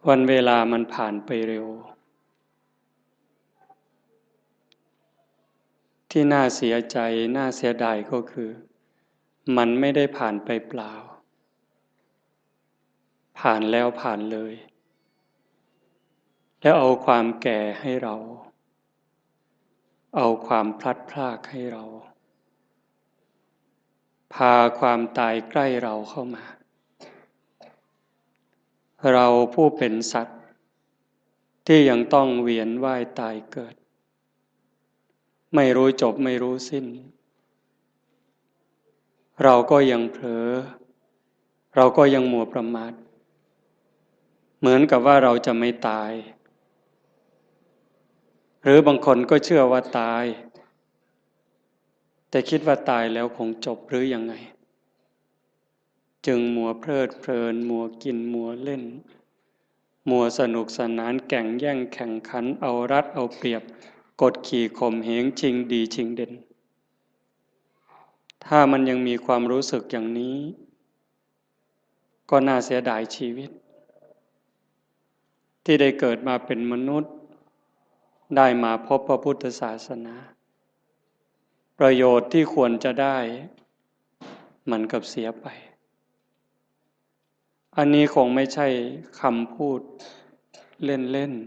วันเวลามันผ่านไปเร็ว ที่น่าเสียใจ น่าเสียดายก็คือ มันไม่ได้ผ่านไปเปล่า ผ่านแล้วผ่านเลย แล้วเอาความแก่ให้เรา เอาความพลัดพรากให้เรา พาความตายใกล้เราเข้ามา เราผู้เป็นสัตว์ที่ยังต้องเวียนว่ายตายเกิด ไม่รู้จบไม่รู้สิ้น เราก็ยังเผลอ เราก็ยังมัวประมาท เหมือนกับว่าเราจะไม่ตาย หรือบางคนก็เชื่อว่าตาย แต่คิดว่าตายแล้วคงจบหรือยังไง จึงมัวเพลิดเพลิน มัวกิน มัวเล่น มัวสนุกสนาน แก่งแย่งแข่งขัน เอารัดเอาเปรียบ กดขี่ข่มเหง ชิงดีชิงเด่น ถ้ามันยังมีความรู้สึกอย่างนี้ ก็น่าเสียดายชีวิต ที่ได้เกิดมาเป็นมนุษย์ ได้มาพบพระพุทธศาสนา ประโยชน์ที่ควรจะได้ มันกลับเสียไป อันนี้คงไม่ใช่คำพูดเล่นๆ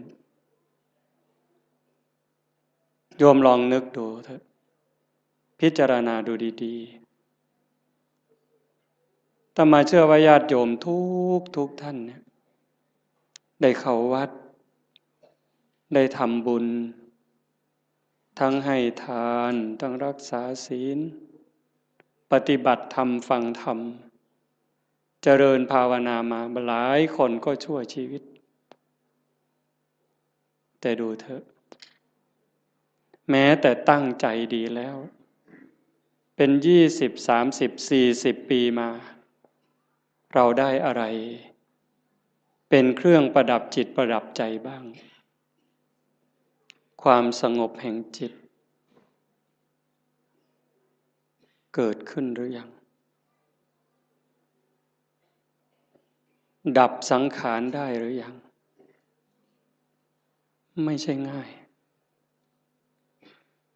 โยมลองนึกดูเถอะ พิจารณาดูดีๆ อาตมาเชื่อว่าญาติโยมทุกๆ ท่านเนี่ย ได้เข้าวัด ได้ทำบุญ ทั้งให้ทาน ทั้งรักษาศีล ปฏิบัติธรรม ฟังธรรม เจริญภาวนามาหลายคนก็ชั่วชีวิต แต่ดูเถอะ แม้แต่ตั้งใจดีแล้ว เป็นยี่สิบ สามสิบ สี่สิบ ปีมา เราได้อะไร เป็นเครื่องประดับจิตประดับใจบ้าง ความสงบแห่งจิต เกิดขึ้นหรือยัง ดับสังขารได้หรือยัง ไม่ใช่ง่าย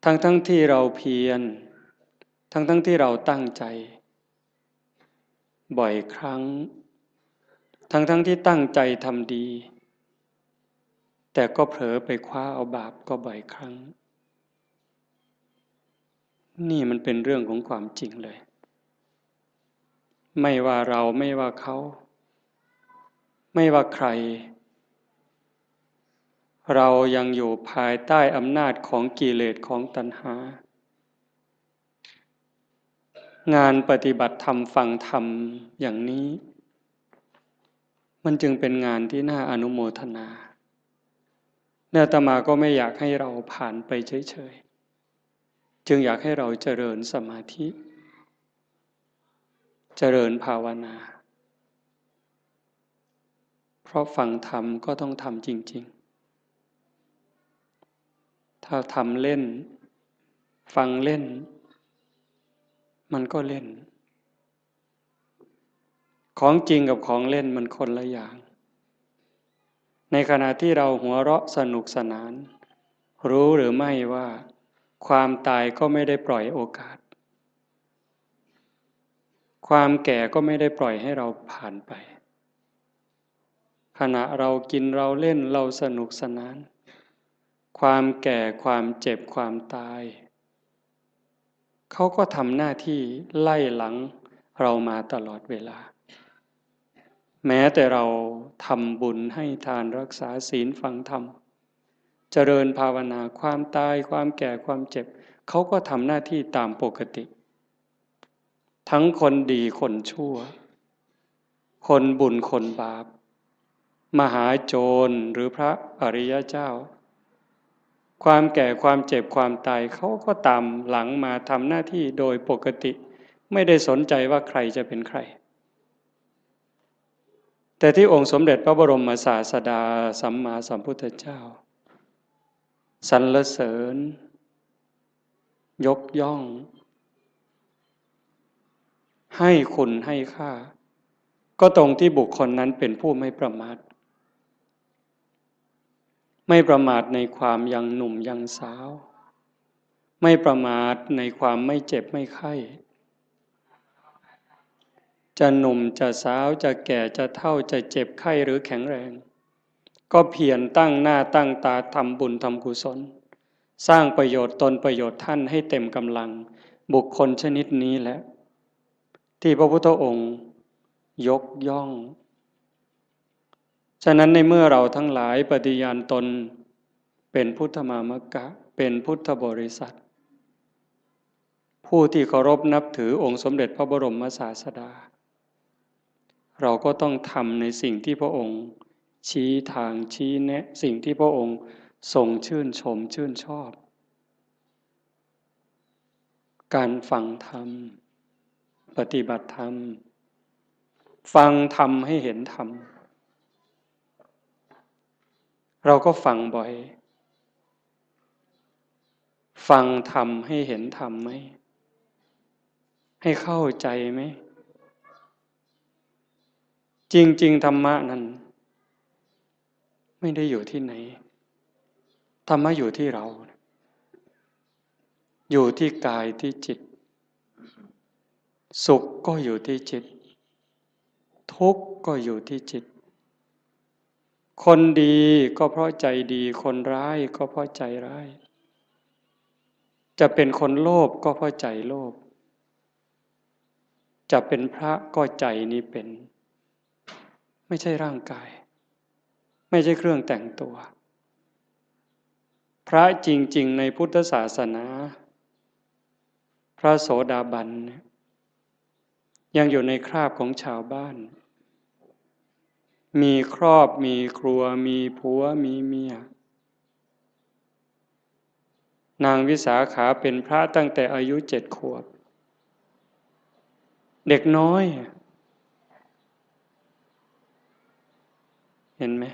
ทั้งๆ ที่เราเพียร ทั้งๆ ที่เราตั้งใจ บ่อยครั้ง ทั้งๆ ที่ตั้งใจทำดี แต่ก็เผลอไปคว้าเอาบาปก็บ่อยครั้ง นี่มันเป็นเรื่องของความจริงเลย ไม่ว่าเรา ไม่ว่าเขา ไม่ว่าใคร เรายังอยู่ภายใต้อำนาจของกิเลส ของตัณหา งานปฏิบัติธรรม ฟังธรรมอย่างนี้ มันจึงเป็นงานที่น่าอนุโมทนา และอาตมาก็ไม่อยากให้เราผ่านไปเฉยๆ จึงอยากให้เราเจริญสมาธิ เจริญภาวนา เพราะฟังธรรมก็ต้องทำจริงๆ ถ้าทำเล่น ฟังเล่น มันก็เล่น ของจริงกับของเล่นมันคนละอย่าง ในขณะที่เราหัวเราะสนุกสนาน รู้หรือไม่ว่าความตายก็ไม่ได้ปล่อยโอกาส ความแก่ก็ไม่ได้ปล่อยให้เราผ่านไป ขณะเรากินเราเล่นเราสนุกสนาน ความแก่ ความเจ็บ ความตาย เขาก็ทำหน้าที่ไล่หลังเรามาตลอดเวลา แม้แต่เราทำบุญให้ทาน รักษาศีล ฟังธรรม เจริญภาวนา ความตาย ความแก่ ความเจ็บ เขาก็ทำหน้าที่ตามปกติ ทั้งคนดีคนชั่ว คนบุญคนบาป มหาโจรหรือพระอริยเจ้า ความแก่ ความเจ็บ ความตาย เขาก็ตามหลังมาทำหน้าที่โดยปกติ ไม่ได้สนใจว่าใครจะเป็นใคร แต่ที่องค์สมเด็จพระบรมศาสดาสัมมาสัมพุทธเจ้า สรรเสริญ ยกย่อง ให้คุณให้ค่า ก็ตรงที่บุคคลนั้นเป็นผู้ไม่ประมาท ไม่ประมาทในความยังหนุ่มยังสาว ไม่ประมาทในความไม่เจ็บไม่ไข้ จะหนุ่มจะสาว จะแก่จะเฒ่า จะเจ็บไข้หรือแข็งแรง ก็เพียรตั้งหน้าตั้งตาทำบุญทำกุศล สร้างประโยชน์ตนประโยชน์ท่านให้เต็มกำลัง บุคคลชนิดนี้แหละ ที่พระพุทธองค์ยกย่อง ฉะนั้นในเมื่อเราทั้งหลายปฏิญาณตนเป็นพุทธมามกะ เป็นพุทธบริษัท ผู้ที่เคารพนับถือองค์สมเด็จพระบรมศาสดา เราก็ต้องทำในสิ่งที่พระองค์ชี้ทางชี้แนะ สิ่งที่พระองค์ทรงชื่นชมชื่นชอบ การฟังธรรม ปฏิบัติธรรม ฟังธรรมให้เห็นธรรม เราก็ฟังบ่อย ฟังธรรมให้เห็นธรรมไหม ให้เข้าใจไหม จริงๆ ธรรมะนั้นไม่ได้อยู่ที่ไหน ธรรมะอยู่ที่เรา อยู่ที่กายที่จิต สุขก็อยู่ที่จิต ทุกข์ก็อยู่ที่จิต คนดีก็เพราะใจดี คนร้ายก็เพราะใจร้าย จะเป็นคนโลภก็เพราะใจโลภ จะเป็นพระก็ใจนี้เป็น ไม่ใช่ร่างกาย ไม่ใช่เครื่องแต่งตัว พระจริงๆ ในพุทธศาสนา พระโสดาบันเนี่ย ยังอยู่ในคราบของชาวบ้าน มีครอบ มีครัว มีผัว มีเมีย นางวิสาขาเป็นพระตั้งแต่อายุเจ็ดขวบ เด็กน้อย เห็นไหม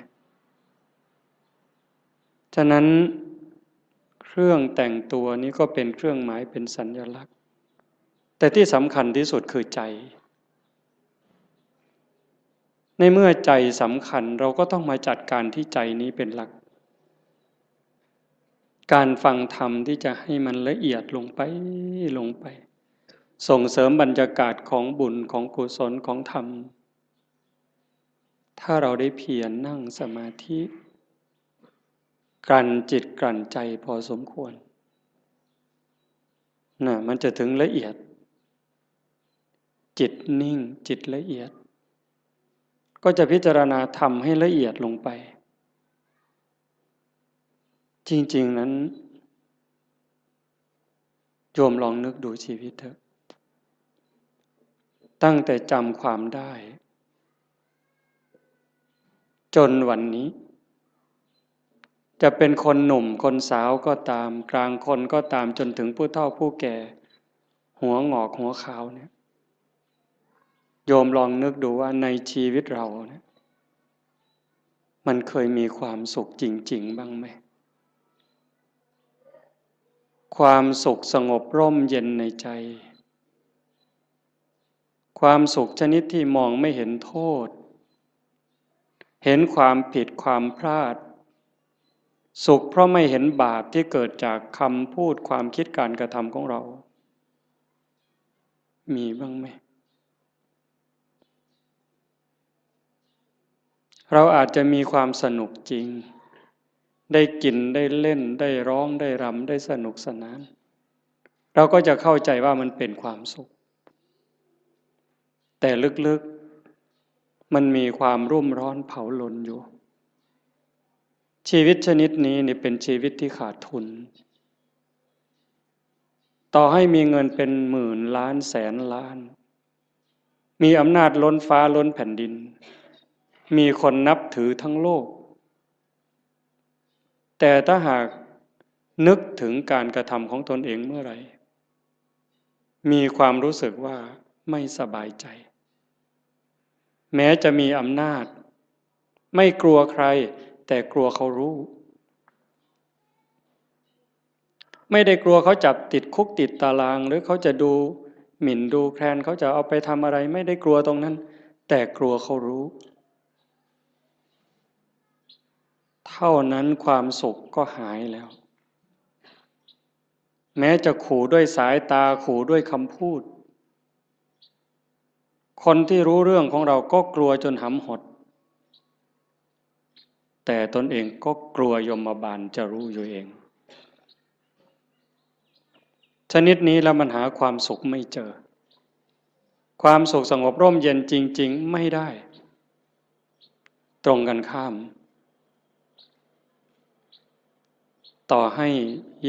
ฉะนั้นเครื่องแต่งตัวนี้ก็เป็นเครื่องหมาย เป็นสัญลักษณ์ แต่ที่สำคัญที่สุดคือใจ ในเมื่อใจสำคัญ เราก็ต้องมาจัดการที่ใจนี้เป็นหลัก การฟังธรรมที่จะให้มันละเอียดลงไป ลงไป ส่งเสริมบรรยากาศของบุญ ของกุศล ของธรรม ถ้าเราได้เพียรนั่งสมาธิ กลั่นจิตกลั่นใจพอสมควร น่ะ มันจะถึงละเอียด จิตนิ่ง จิตละเอียด ก็จะพิจารณาธรรมให้ละเอียดลงไป จริงๆ นั้น โยมลองนึกดูชีวิตเถอะ ตั้งแต่จำความได้ จนวันนี้ จะเป็นคนหนุ่มคนสาวก็ตาม กลางคนก็ตาม จนถึงผู้เฒ่าผู้แก่ หัวหงอกหัวขาวเนี่ย โยมลองนึกดูว่าในชีวิตเราเนี่ย มันเคยมีความสุขจริงๆ บ้างไหม ความสุขสงบร่มเย็นในใจ ความสุขชนิดที่มองไม่เห็นโทษ เห็นความผิดความพลาด สุขเพราะไม่เห็นบาปที่เกิดจากคำพูด ความคิด การกระทำของเรา มีบ้างไหม เราอาจจะมีความสนุกจริง ได้กิน ได้เล่น ได้ร้อง ได้รำ ได้สนุกสนาน เราก็จะเข้าใจว่ามันเป็นความสุข แต่ลึกๆ มันมีความรุ่มร้อนเผาลนอยู่ ชีวิตชนิดนี้นี่เป็นชีวิตที่ขาดทุน ต่อให้มีเงินเป็นหมื่นล้านแสนล้าน มีอำนาจล้นฟ้าล้นแผ่นดิน มีคนนับถือทั้งโลก แต่ถ้าหากนึกถึงการกระทำของตนเองเมื่อไหร่ มีความรู้สึกว่าไม่สบายใจ แม้จะมีอำนาจ ไม่กลัวใคร แต่กลัวเขารู้ ไม่ได้กลัวเขาจับติดคุกติดตาราง หรือเขาจะดูหมิ่นดูแคลน เขาจะเอาไปทำอะไร ไม่ได้กลัวตรงนั้น แต่กลัวเขารู้ ท เท่านั้นความสุขก็หายแล้ว แม้จะขู่ด้วยสายตา ขู่ด้วยคำพูด คนที่รู้เรื่องของเราก็กลัวจนหำหด แต่ตนเองก็กลัวยมบาลจะรู้อยู่เอง ชนิดนี้แล้วมันหาความสุขไม่เจอ ความสุขสงบร่มเย็นจริงๆ ไม่ได้ ตรงกันข้าม ต่อให้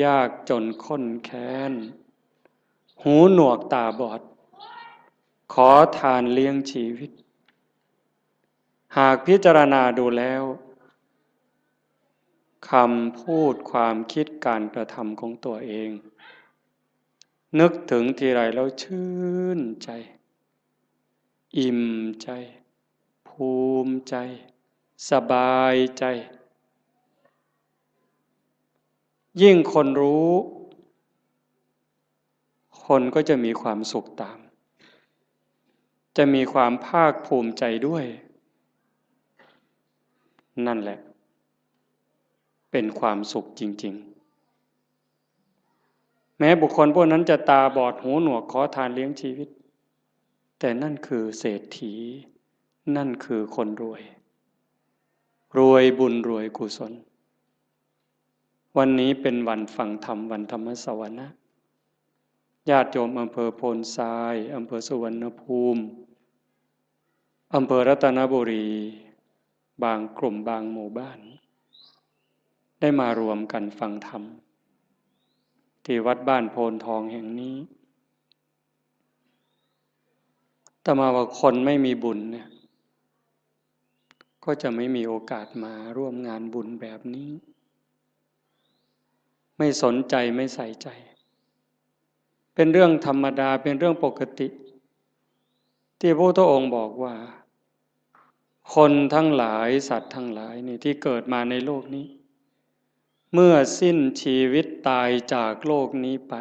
ยากจนข้นแค้น หูหนวกตาบอด ขอทานเลี้ยงชีวิต หากพิจารณาดูแล้ว คำพูด ความคิด การกระทำของตัวเอง นึกถึงทีไรแล้วชื่นใจ อิ่มใจ ภูมิใจ สบายใจ ยิ่งคนรู้ คนก็จะมีความสุขตาม จะมีความภาคภูมิใจด้วย นั่นแหละ เป็นความสุขจริงๆ แม้บุคคลพวกนั้นจะตาบอดหูหนวกขอทานเลี้ยงชีวิต แต่นั่นคือเศรษฐี นั่นคือคนรวย รวยบุญรวยกุศล วันนี้เป็นวันฟังธรรม วันธรรมสวนะ ญาติโยมอำเภอโพนทราย อำเภอสุวรรณภูมิ อำเภอรัตนบุรี บางกลุ่มบางหมู่บ้าน ได้มารวมกันฟังธรรม ที่วัดบ้านโพนทองแห่งนี้ อาตมาว่าคนไม่มีบุญเนี่ย ก็จะไม่มีโอกาสมาร่วมงานบุญแบบนี้ ไม่สนใจ ไม่ใส่ใจ เป็นเรื่องธรรมดา เป็นเรื่องปกติ ที่พระพุทธองค์บอกว่า คนทั้งหลาย สัตว์ทั้งหลายนี่ ที่เกิดมาในโลกนี้ เมื่อสิ้นชีวิตตายจากโลกนี้ไป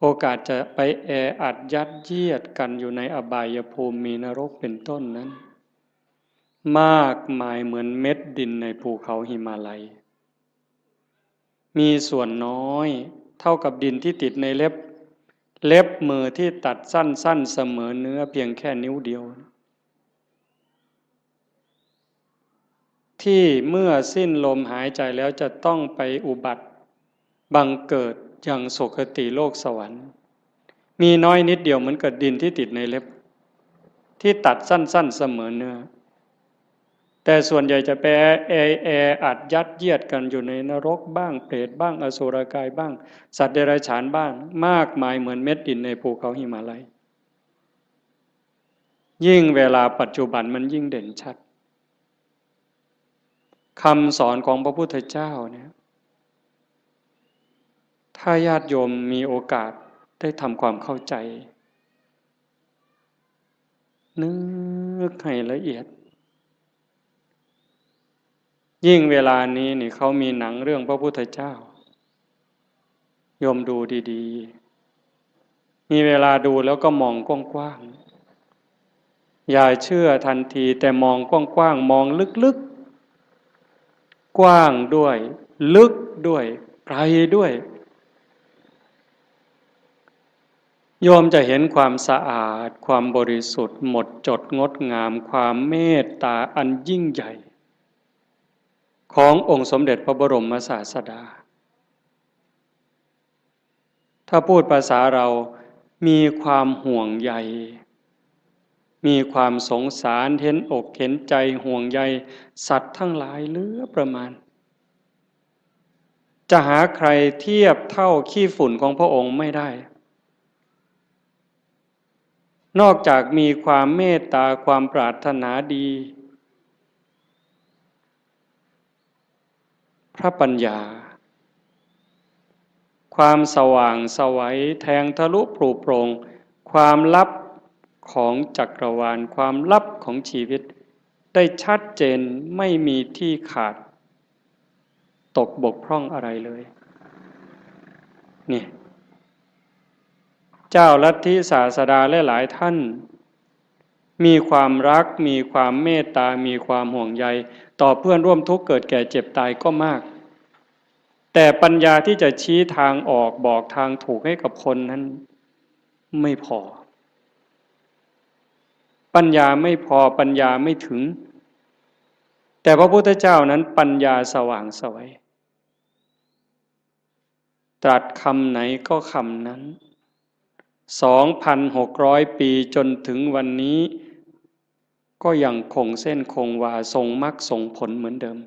โอกาสจะไปแออัดยัดเยียดกันอยู่ในอบายภูมิ มีนรกเป็นต้นนั้น มากมายเหมือนเม็ดดินในภูเขาหิมาลัย มีส่วนน้อยเท่ากับดินที่ติดในเล็บ เล็บมือที่ตัดสั้นๆ เสมอเนื้อเพียงแค่นิ้วเดียว ที่เมื่อสิ้นลมหายใจแล้วจะต้องไปอุบัติบังเกิดยังสุคติโลกสวรรค์ มีน้อยนิดเดียวเหมือนกับดินที่ติดในเล็บ ที่ตัดสั้นๆ เสมอเนื้อ แต่ส่วนใหญ่จะไปแอ แออัดยัดเยียดกันอยู่ในนรกบ้าง เปรตบ้าง อสุรกายบ้าง สัตว์เดรัจฉานบ้าง มากมายเหมือนเม็ดดินในภูเขาหิมาลัย ยิ่งเวลาปัจจุบันมันยิ่งเด่นชัด คำสอนของพระพุทธเจ้าเนี่ย ถ้าญาติโยมมีโอกาสได้ทำความเข้าใจ นึกให้ละเอียด ยิ่งเวลานี้นี่เขามีหนังเรื่องพระพุทธเจ้า โยมดูดีๆ มีเวลาดูแล้วก็มองกว้างๆ อย่าเชื่อทันที แต่มองกว้างๆ มองลึกๆ กว้างด้วย ลึกด้วย ไกลด้วย โยมจะเห็นความสะอาด ความบริสุทธิ์ หมดจด งดงาม ความเมตตาอันยิ่งใหญ่ ขององค์สมเด็จพระบรมศาสดา ถ้าพูดภาษาเรา มีความห่วงใย มีความสงสาร เห็นอกเห็นใจ ห่วงใยสัตว์ทั้งหลายเหลือประมาณ จะหาใครเทียบเท่าขี้ฝุ่นของพระองค์ไม่ได้ นอกจากมีความเมตตา ความปรารถนาดี พระปัญญา ความสว่างไสว แทงทะลุปรุโปร่ง ความลับของจักรวาล ความลับของชีวิต ได้ชัดเจน ไม่มีที่ขาด ตกบกพร่องอะไรเลย นี่ เจ้าลัทธิศาสดาหลายๆ ท่าน มีความรัก มีความเมตตา มีความห่วงใยต่อเพื่อนร่วมทุกข์เกิดแก่เจ็บตายก็มาก แต่ปัญญาที่จะชี้ทางออก บอกทางถูกให้กับคนนั้นไม่พอ ปัญญาไม่พอ ปัญญาไม่ถึง แต่พระพุทธเจ้านั้นปัญญาสว่างไสว ตรัสคำไหนก็คำนั้น สองพันหกร้อยปีจนถึงวันนี้ ก็ยังคงเส้นคงวา ทรงมรรคทรงผลเหมือนเดิม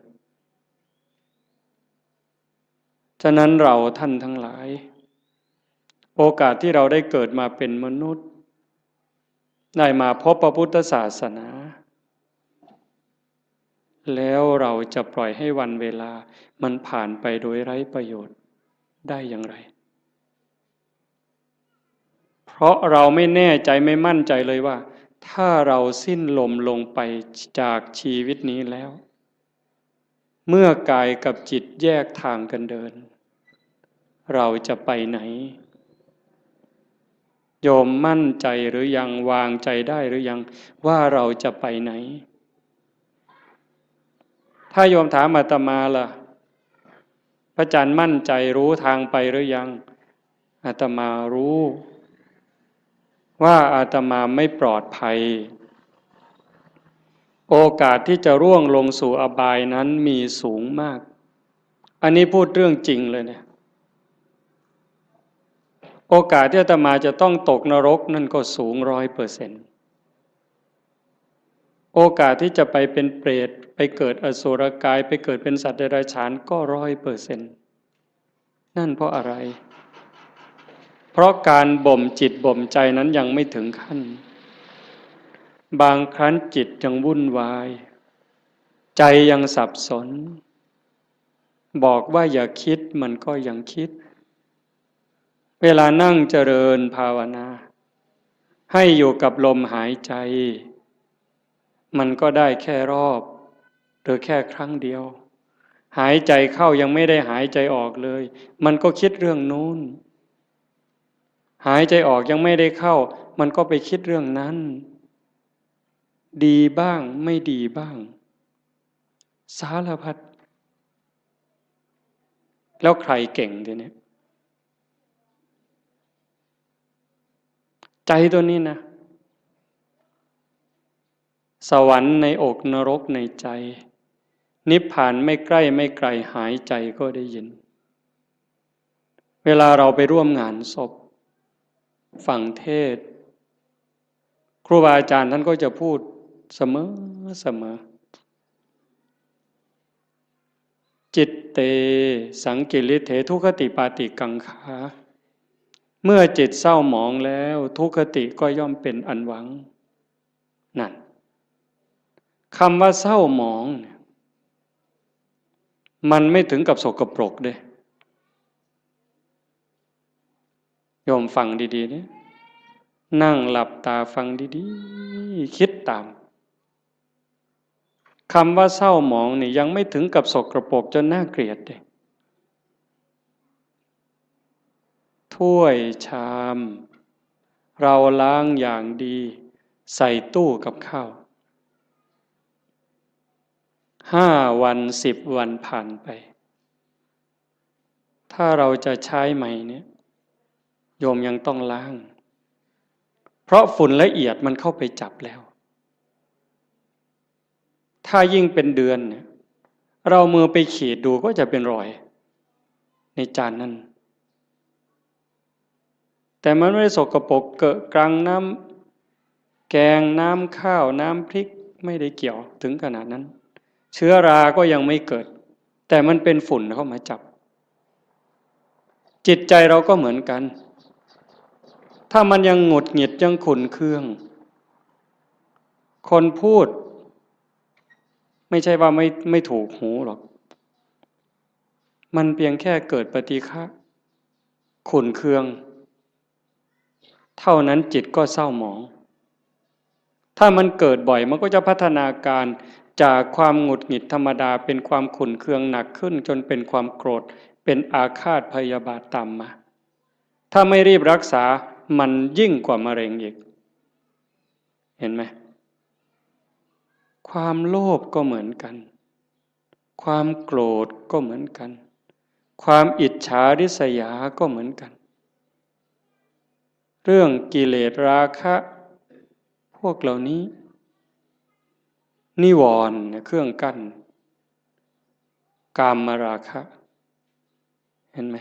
ฉะนั้นเราท่านทั้งหลาย โอกาสที่เราได้เกิดมาเป็นมนุษย์ ได้มาพบพระพุทธศาสนา แล้วเราจะปล่อยให้วันเวลามันผ่านไปโดยไร้ประโยชน์ได้อย่างไร เพราะเราไม่แน่ใจ ไม่มั่นใจเลยว่า ถ้าเราสิ้นลมลงไปจากชีวิตนี้แล้ว เมื่อกายกับจิตแยกทางกันเดิน เราจะไปไหน โยมมั่นใจหรือยัง วางใจได้หรือยัง ว่าเราจะไปไหน ถ้าโยมถามอาตมาล่ะ พระอาจารย์มั่นใจรู้ทางไปหรือยัง อาตมารู้ ว่าอาตมาไม่ปลอดภัย โอกาสที่จะร่วงลงสู่อบายนั้นมีสูงมาก อันนี้พูดเรื่องจริงเลยเนี่ย โอกาสที่อาตมาจะต้องตกนรกนั่นก็สูงร้อยเปอร์เซ็นต์ โอกาสที่จะไปเป็นเปรต ไปเกิดอสุรกาย ไปเกิดเป็นสัตว์เดรัจฉานก็ร้อยเปอร์เซ็นต์ นั่นเพราะอะไร เพราะการบ่มจิตบ่มใจนั้นยังไม่ถึงขั้น บางครั้งจิตยังวุ่นวาย ใจยังสับสน บอกว่าอย่าคิด มันก็ยังคิด เวลานั่งเจริญภาวนา ให้อยู่กับลมหายใจ มันก็ได้แค่รอบ หรือแค่ครั้งเดียว หายใจเข้ายังไม่ได้หายใจออกเลย มันก็คิดเรื่องนู้น หายใจออกยังไม่ได้เข้า มันก็ไปคิดเรื่องนั้น ดีบ้าง ไม่ดีบ้าง สารพัด แล้วใครเก่งทีนี้ ใจตัวนี้นะ สวรรค์ในอก นรกในใจ นิพพานไม่ใกล้ไม่ไกล หายใจก็ได้ยิน เวลาเราไปร่วมงานศพ ฟังเทศน์ ครูบาอาจารย์ท่านก็จะพูดเสมอเสมอ จิตเต สังกิริเถ ทุคคติปาติกังขา เมื่อจิตเศร้าหมองแล้ว ทุคคติก็ย่อมเป็นอันหวัง นั่น คำว่าเศร้าหมองเนี่ย มันไม่ถึงกับสกปรกเด้ โยมฟังดีๆ เด้ นั่งหลับตาฟังดีๆ คิดตาม คำว่าเศร้าหมองนี่ยังไม่ถึงกับสกปรกจนน่าเกลียดเด้ ถ้วยชาม เราล้างอย่างดี ใส่ตู้กับข้าว ห้าวัน สิบวันผ่านไป ถ้าเราจะใช้ใหม่เนี่ย โยมยังต้องล้าง เพราะฝุ่นละเอียดมันเข้าไปจับแล้ว ถ้ายิ่งเป็นเดือนเนี่ย เรามือไปขีดดูก็จะเป็นรอยในจานนั้น แต่มันไม่ได้สกปรกเกอะกรัง น้ำแกง น้ำข้าว น้ำพริก ไม่ได้เกี่ยวถึงขนาดนั้น เชื้อราก็ยังไม่เกิด แต่มันเป็นฝุ่นเข้ามาจับ จิตใจเราก็เหมือนกัน ถ้ามันยังหงุดหงิด ยังขุ่นเคือง คนพูด ไม่ใช่ว่าไม่ ไม่ถูกหูหรอก มันเพียงแค่เกิดปฏิฆะ ขุ่นเคือง เท่านั้นจิตก็เศร้าหมอง ถ้ามันเกิดบ่อย มันก็จะพัฒนาการจากความหงุดหงิดธรรมดา เป็นความขุ่นเคืองหนักขึ้น จนเป็นความโกรธ เป็นอาฆาตพยาบาทตามมา ถ้าไม่รีบรักษา มันยิ่งกว่ามะเร็งอีก เห็นไหม ความโลภก็เหมือนกัน ความโกรธก็เหมือนกัน ความอิจฉาริษยาก็เหมือนกัน เรื่องกิเลสราคะ พวกเหล่านี้ นิวรณ์เนี่ย เครื่องกั้น กามราคะ เห็นไหม?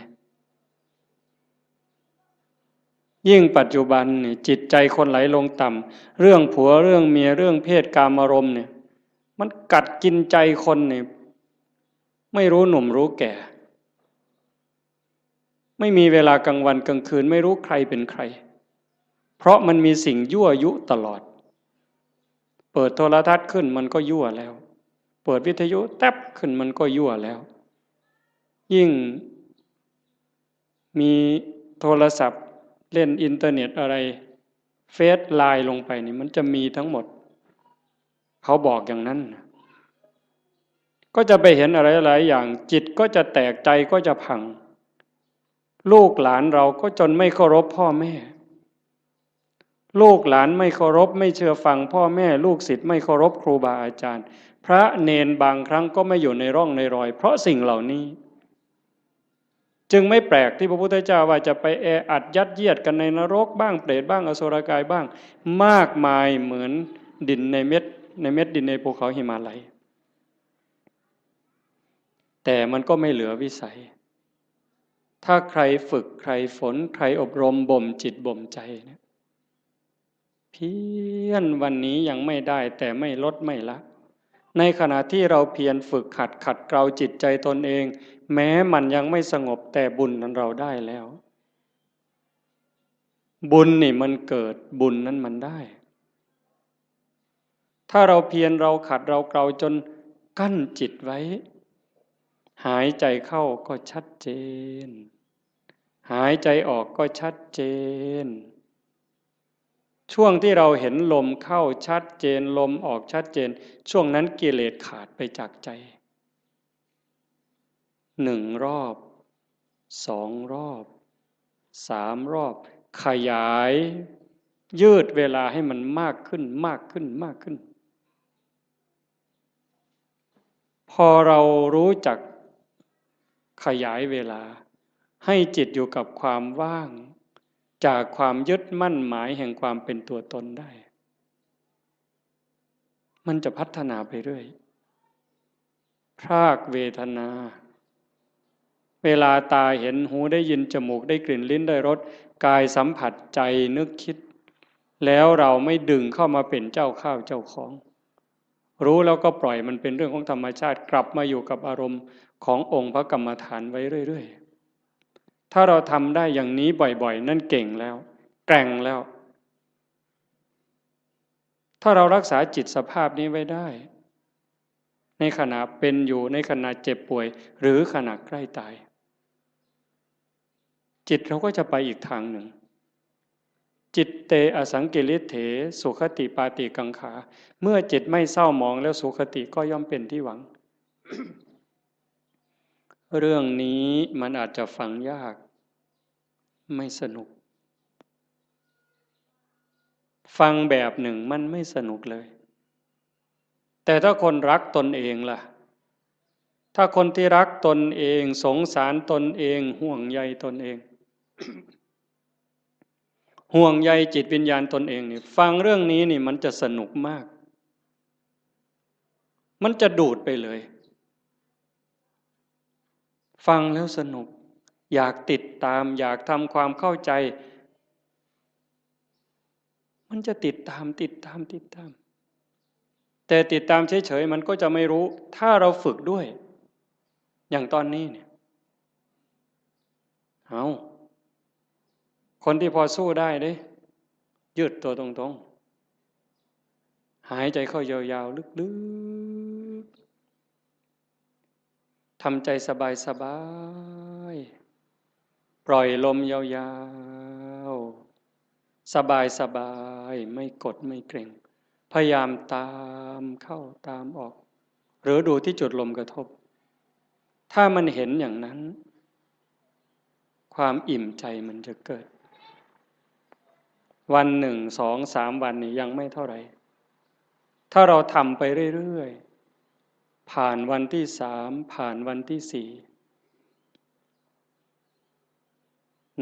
ยิ่งปัจจุบันเนี่ย จิตใจคนไหลลงต่ำ เรื่องผัว เรื่องเมีย เรื่องเพศกามารมณ์เนี่ย มันกัดกินใจคนเนี่ย ไม่รู้หนุ่มรู้แก่ ไม่มีเวลากลางวันกลางคืน ไม่รู้ใครเป็นใคร เพราะมันมีสิ่งยั่วยุตลอด เปิดโทรทัศน์ขึ้นมันก็ยั่วแล้ว เปิดวิทยุแต๊บขึ้นมันก็ยั่วแล้ว ยิ่งมีโทรศัพท์เล่นอินเทอร์เน็ตอะไร เฟซ ไลน์ ลงไปนี่ มันจะมีทั้งหมด เขาบอกอย่างนั้นนะ ก็จะไปเห็นอะไรหลายอย่าง จิตก็จะแตก ใจก็จะพัง ลูกหลานเราก็จนไม่เคารพพ่อแม่ ลูกหลานไม่เคารพ ไม่เชื่อฟังพ่อแม่ ลูกศิษย์ไม่เคารพครูบาอาจารย์ พระเณรบางครั้งก็ไม่อยู่ในร่องในรอย เพราะสิ่งเหล่านี้ จึงไม่แปลกที่พระพุทธเจ้าว่าจะไปแออัดยัดเยียดกันในนรกบ้าง เปรตบ้าง อสุรกายบ้าง มากมายเหมือนดินในเม็ด ในเม็ดดินในภูเขาหิมาลัย แต่มันก็ไม่เหลือวิสัย ถ้าใครฝึก ใครฝน ใครอบรมบ่มจิตบ่มใจเนี่ย เพียรวันนี้ยังไม่ได้ แต่ไม่ลดไม่ละ ในขณะที่เราเพียรฝึกหัดขัดเกลาจิตใจตนเอง แม้มันยังไม่สงบ แต่บุญนั้นเราได้แล้ว บุญนี่มันเกิด บุญนั้นมันได้ ถ้าเราเพียร เราขัด เราเกลาจนกั้นจิตไว้ หายใจเข้าก็ชัดเจน หายใจออกก็ชัดเจน ช่วงที่เราเห็นลมเข้าชัดเจน ลมออกชัดเจน ช่วงนั้นกิเลสขาดไปจากใจ หนึ่งรอบ สองรอบ สามรอบ ขยาย ยืดเวลาให้มันมากขึ้น มากขึ้น มากขึ้น พอเรารู้จักขยายเวลา ให้จิตอยู่กับความว่าง จากความยึดมั่นหมายแห่งความเป็นตัวตนได้ มันจะพัฒนาไปเรื่อย พรากเวทนา เวลาตาเห็น หูได้ยิน จมูกได้กลิ่น ลิ้นได้รส กายสัมผัส ใจนึกคิด แล้วเราไม่ดึงเข้ามาเป็นเจ้าข้าวเจ้าของ รู้แล้วก็ปล่อยมันเป็นเรื่องของธรรมชาติ กลับมาอยู่กับอารมณ์ขององค์พระกรรมฐานไว้เรื่อยๆ ถ้าเราทำได้อย่างนี้บ่อยๆ นั่นเก่งแล้ว แกร่งแล้ว ถ้าเรารักษาจิตสภาพนี้ไว้ได้ ในขณะเป็นอยู่ ในขณะเจ็บป่วย หรือขณะใกล้ตาย จิตเราก็จะไปอีกทางหนึ่ง จิตเตอสังกิริเถ สุขติปาติกังขา เมื่อจิตไม่เศร้าหมองแล้ว สุขติก็ย่อมเป็นที่หวัง เรื่องนี้มันอาจจะฟังยาก ไม่สนุก ฟังแบบหนึ่งมันไม่สนุกเลย แต่ถ้าคนรักตนเองล่ะ ถ้าคนที่รักตนเอง สงสารตนเอง ห่วงใยตนเอง ห่วงใยจิตวิญญาณตนเองนี่ ฟังเรื่องนี้นี่มันจะสนุกมาก มันจะดูดไปเลย ฟังแล้วสนุก อยากติดตาม อยากทำความเข้าใจ มันจะติดตาม ติดตาม ติดตาม แต่ติดตามเฉยๆ มันก็จะไม่รู้ ถ้าเราฝึกด้วย อย่างตอนนี้เนี่ย เอา คนที่พอสู้ได้เด้ ยืดตัวตรงๆ หายใจเข้ายาวๆ ลึกๆ ทำใจสบายๆ ปล่อยลมยาวๆ สบายๆ ไม่กดไม่เกร็ง พยายามตามเข้าตามออก หรือดูที่จุดลมกระทบ ถ้ามันเห็นอย่างนั้น ความอิ่มใจมันจะเกิด วันหนึ่ง สอง สาม วันนี่ยังไม่เท่าไหร่ ถ้าเราทำไปเรื่อยๆ ผ่านวันที่สาม ผ่านวันที่สี่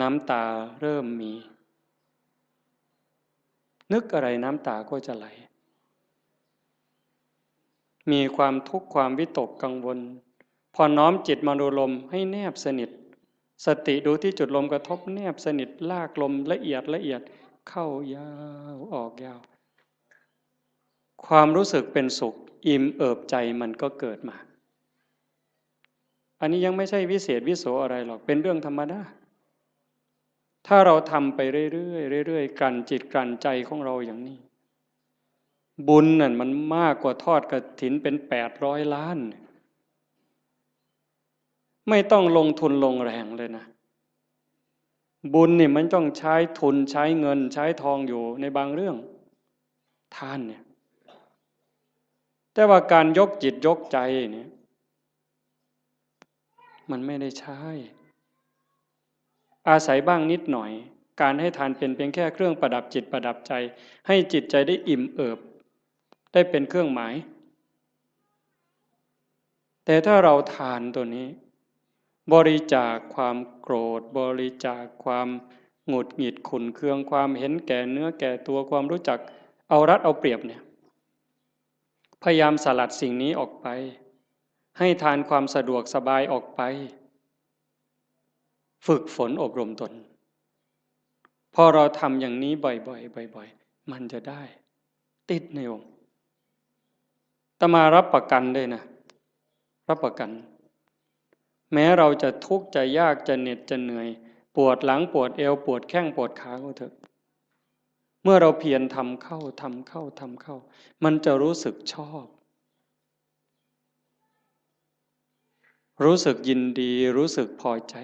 น้ำตาเริ่มมี นึกอะไรน้ำตาก็จะไหล มีความทุกข์ความวิตกกังวล พอน้อมจิตมาดูลมให้แนบสนิท สติดูที่จุดลมกระทบแนบสนิท ลากลมละเอียดละเอียด เข้ายาวออกยาว ความรู้สึกเป็นสุขอิ่มเอิบใจมันก็เกิดมา อันนี้ยังไม่ใช่วิเศษวิโสอะไรหรอก เป็นเรื่องธรรมดา ถ้าเราทำไปเรื่อยๆ เรื่อยๆ กลั่นจิตกลั่นใจของเราอย่างนี้ บุญนั่นมันมากกว่าทอดกฐินเป็นแปดร้อยล้าน ไม่ต้องลงทุนลงแรงเลยนะ บุญนี่มันต้องใช้ทุนใช้เงินใช้ทองอยู่ในบางเรื่อง ทานเนี่ย แต่ว่าการยกจิตยกใจเนี่ย มันไม่ได้ใช้ อาศัยบ้างนิดหน่อย การให้ทานเป็นเพียงแค่เครื่องประดับจิตประดับใจ ให้จิตใจได้อิ่มเอิบ ได้เป็นเครื่องหมาย แต่ถ้าเราทานตัวนี้ บริจาคความโกรธ บริจาคความหงุดหงิดขุ่นเคือง ความเห็นแก่เนื้อแก่ตัว ความรู้จักเอารัดเอาเปรียบเนี่ย พยายามสลัดสิ่งนี้ออกไป ให้ทานความสะดวกสบายออกไป ฝึกฝนอบรมตน พอเราทำอย่างนี้บ่อยๆ บ่อยๆ มันจะได้ ติดในองค์ อาตมารับประกันเลยนะ รับประกัน แม้เราจะทุกข์จะยากจะเหน็ดจะเหนื่อย ปวดหลังปวดเอว ปวดแข้งปวดขาก็เถอะ เมื่อเราเพียรทำเข้า ทำเข้า ทำเข้า มันจะรู้สึกชอบ รู้สึกยินดี รู้สึกพอใจ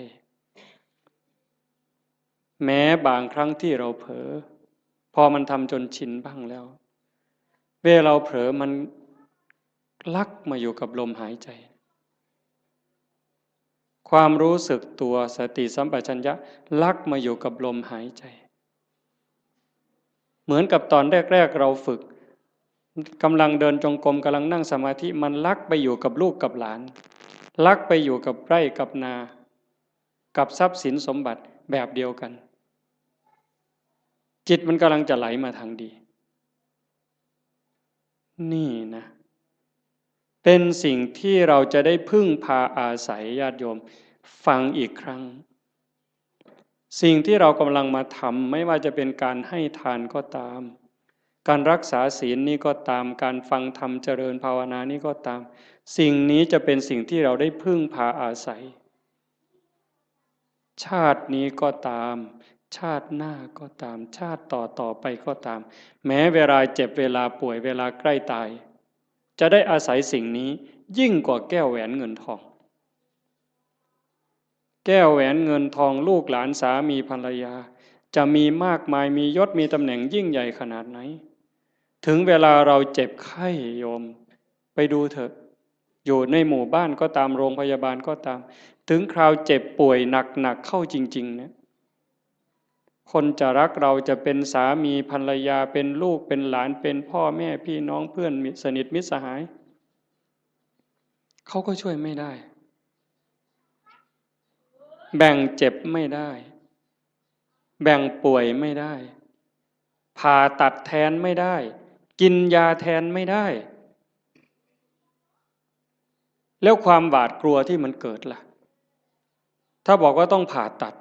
แม้บางครั้งที่เราเผลอ พอมันทำจนชินบ้างแล้ว เวลาเราเผลอมันลักมาอยู่กับลมหายใจ ความรู้สึกตัว สติสัมปชัญญะ ลักมาอยู่กับลมหายใจ เหมือนกับตอนแรกๆ เราฝึก กำลังเดินจงกรม กำลังนั่งสมาธิ มันลักไปอยู่กับลูกกับหลาน ลักไปอยู่กับไร่กับนา กับทรัพย์สินสมบัติแบบเดียวกัน จิตมันกำลังจะไหลมาทางดี นี่นะ เป็นสิ่งที่เราจะได้พึ่งพาอาศัย ญาติโยม ฟังอีกครั้ง สิ่งที่เรากำลังมาทำ ไม่ว่าจะเป็นการให้ทานก็ตาม การรักษาศีลนี่ก็ตาม การฟังธรรมเจริญภาวนานี่ก็ตาม สิ่งนี้จะเป็นสิ่งที่เราได้พึ่งพาอาศัย ชาตินี้ก็ตาม ชาติหน้าก็ตาม ชาติต่อๆ ไปก็ตาม แม้เวลาเจ็บ เวลาป่วย เวลาใกล้ตาย จะได้อาศัยสิ่งนี้ยิ่งกว่าแก้วแหวนเงินทอง แก้วแหวนเงินทอง ลูกหลาน สามีภรรยา จะมีมากมาย มียศ มีตำแหน่งยิ่งใหญ่ขนาดไหน ถึงเวลาเราเจ็บไข้ โยม ไปดูเถอะ อยู่ในหมู่บ้านก็ตาม โรงพยาบาลก็ตาม ถึงคราวเจ็บป่วยหนักๆ เข้าจริงๆ เนี่ย คนจะรักเรา จะเป็นสามีภรรยา เป็นลูก เป็นหลาน เป็นพ่อแม่พี่น้อง เพื่อนมิตร สนิทมิตรสหาย เขาก็ช่วยไม่ได้ แบ่งเจ็บไม่ได้ แบ่งป่วยไม่ได้ ผ่าตัดแทนไม่ได้ กินยาแทนไม่ได้ แล้วความหวาดกลัวที่มันเกิดล่ะ ถ้าบอกว่าต้องผ่าตัด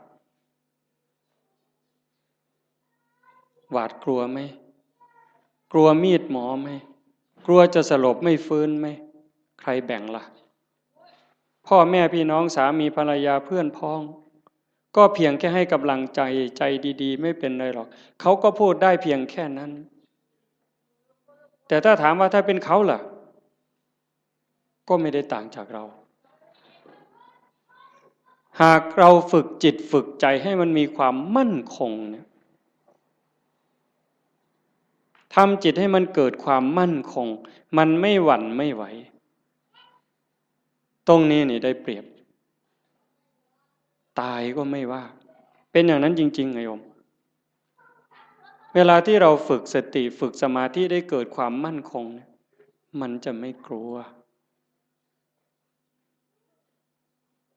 หวาดกลัวไหม กลัวมีดหมอไหม กลัวจะสลบไม่ฟื้นไหม ใครแบ่งล่ะ พ่อแม่พี่น้อง สามีภรรยา เพื่อนพ้อง ก็เพียงแค่ให้กำลังใจ ใจดีๆ ไม่เป็นไรหรอก เขาก็พูดได้เพียงแค่นั้น แต่ถ้าถามว่าถ้าเป็นเขาล่ะ ก็ไม่ได้ต่างจากเรา หากเราฝึกจิตฝึกใจให้มันมีความมั่นคงเนี่ย ทำจิตให้มันเกิดความมั่นคง มันไม่หวั่นไม่ไหว ตรงนี้นี่ได้เปรียบ ตายก็ไม่ว่า เป็นอย่างนั้นจริงๆ ไงโยม เวลาที่เราฝึกสติ ฝึกสมาธิ ได้เกิดความมั่นคงเนี่ย มันจะไม่กลัว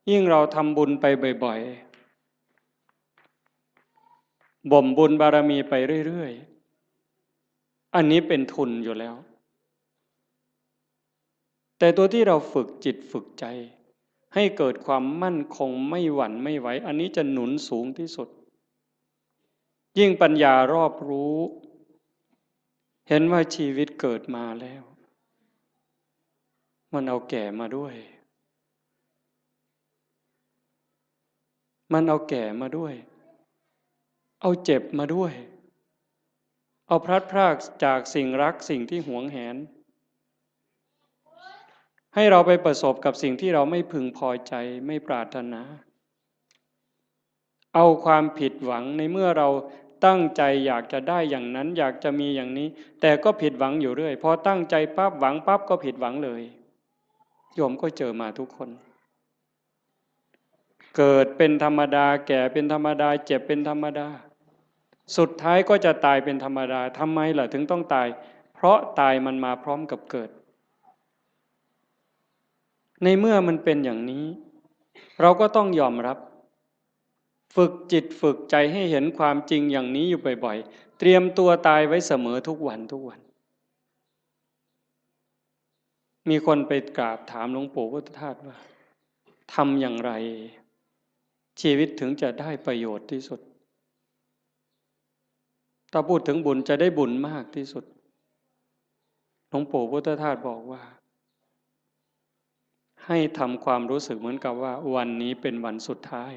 ยิ่งเราทำบุญไปบ่อยๆ บ่มบุญบารมีไปเรื่อยๆ อันนี้เป็นทุนอยู่แล้ว แต่ตัวที่เราฝึกจิตฝึกใจ ให้เกิดความมั่นคงไม่หวั่นไม่ไหว อันนี้จะหนุนสูงที่สุด ยิ่งปัญญารอบรู้ เห็นว่าชีวิตเกิดมาแล้ว มันเอาแก่มาด้วย มันเอาแก่มาด้วย เอาเจ็บมาด้วย เอาพลัดพรากจากสิ่งรักสิ่งที่หวงแหน ให้เราไปประสบกับสิ่งที่เราไม่พึงพอใจ ไม่ปรารถนา เอาความผิดหวัง ในเมื่อเราตั้งใจอยากจะได้อย่างนั้น อยากจะมีอย่างนี้ แต่ก็ผิดหวังอยู่เรื่อย พอตั้งใจปั๊บ หวังปั๊บ ก็ผิดหวังเลย โยมก็เจอมาทุกคน เกิดเป็นธรรมดา แก่เป็นธรรมดา เจ็บเป็นธรรมดา สุดท้ายก็จะตายเป็นธรรมดา ทำไมล่ะถึงต้องตาย เพราะตายมันมาพร้อมกับเกิด ในเมื่อมันเป็นอย่างนี้ เราก็ต้องยอมรับ ฝึกจิตฝึกใจให้เห็นความจริงอย่างนี้อยู่บ่อยๆ เตรียมตัวตายไว้เสมอทุกวันทุกวัน มีคนไปกราบถามหลวงปู่พุทธทาสว่า ทำอย่างไร ชีวิตถึงจะได้ประโยชน์ที่สุด ถ้าพูดถึงบุญจะได้บุญมากที่สุด หลวงปู่พุทธทาสบอกว่า ให้ทำความรู้สึกเหมือนกับว่าวันนี้เป็นวันสุดท้าย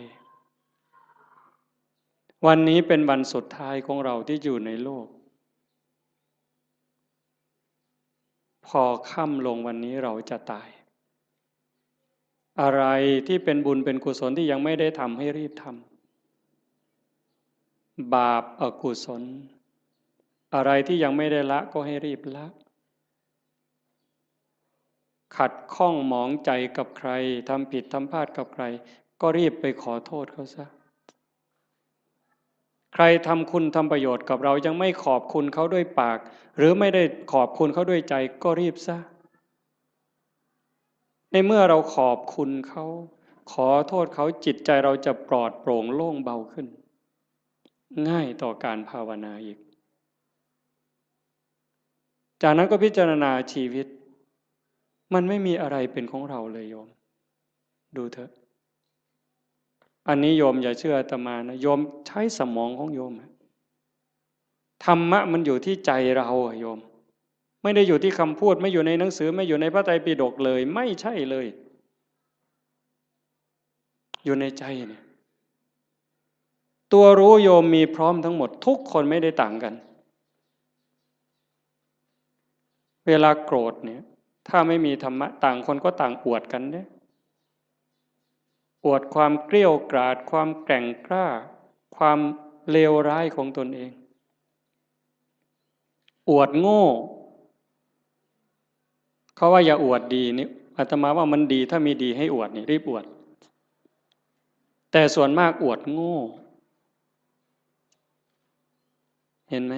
วันนี้เป็นวันสุดท้ายของเราที่อยู่ในโลก พอค่ำลงวันนี้เราจะตาย อะไรที่เป็นบุญเป็นกุศลที่ยังไม่ได้ทำให้รีบทำ บาปอกุศล อะไรที่ยังไม่ได้ละก็ให้รีบละ ขัดข้องหมองใจกับใคร ทำผิดทำพลาดกับใคร ก็รีบไปขอโทษเขาซะ ใครทำคุณทำประโยชน์กับเรา ยังไม่ขอบคุณเขาด้วยปาก หรือไม่ได้ขอบคุณเขาด้วยใจ ก็รีบซะ ในเมื่อเราขอบคุณเขา ขอโทษเขา จิตใจเราจะปลอดโปร่งโล่งเบาขึ้น ง่ายต่อการภาวนาอีก จากนั้นก็พิจารณาชีวิต มันไม่มีอะไรเป็นของเราเลยโยม ดูเถอะ อันนี้โยมอย่าเชื่ออาตมานะ โยมใช้สมองของโยมอะ ธรรมะมันอยู่ที่ใจเราอะโยม ไม่ได้อยู่ที่คำพูด ไม่อยู่ในหนังสือ ไม่อยู่ในพระไตรปิฎกเลย ไม่ใช่เลย อยู่ในใจเนี่ย ตัวรู้โยมมีพร้อมทั้งหมด ทุกคนไม่ได้ต่างกัน เวลาโกรธเนี่ย ถ้าไม่มีธรรมะ ต่างคนก็ต่างอวดกันเด้ อวดความเกรี้ยวกราด ความแกร่งกล้า ความเลวร้ายของตนเอง อวดโง่ เขาว่าอย่าอวดดีนี่ อาตมาว่ามันดี ถ้ามีดีให้อวดนี่ รีบอวด แต่ส่วนมากอวดโง่ เห็นไหม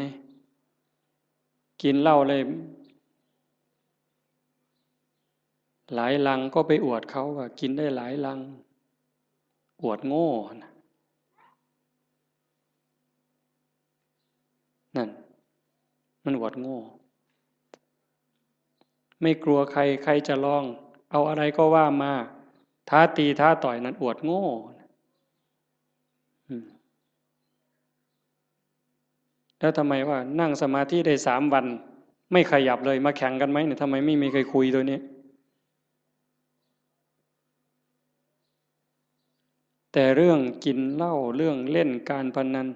กินเหล้าเลย หลายลังก็ไปอวดเขาว่ากินได้หลายลัง อวดโง่นะ นั่น มันอวดโง่ ไม่กลัวใคร ใครจะลอง เอาอะไรก็ว่ามา ท้าตีท้าต่อย นั่นอวดโง่ อืม แล้วทำไมว่านั่งสมาธิได้สามวัน ไม่ขยับเลย มาแข่งกันไหมเนี่ย ทำไมไม่มีใครคุยตัวนี้ แต่เรื่องกินเหล้า เรื่องเล่นการพนัน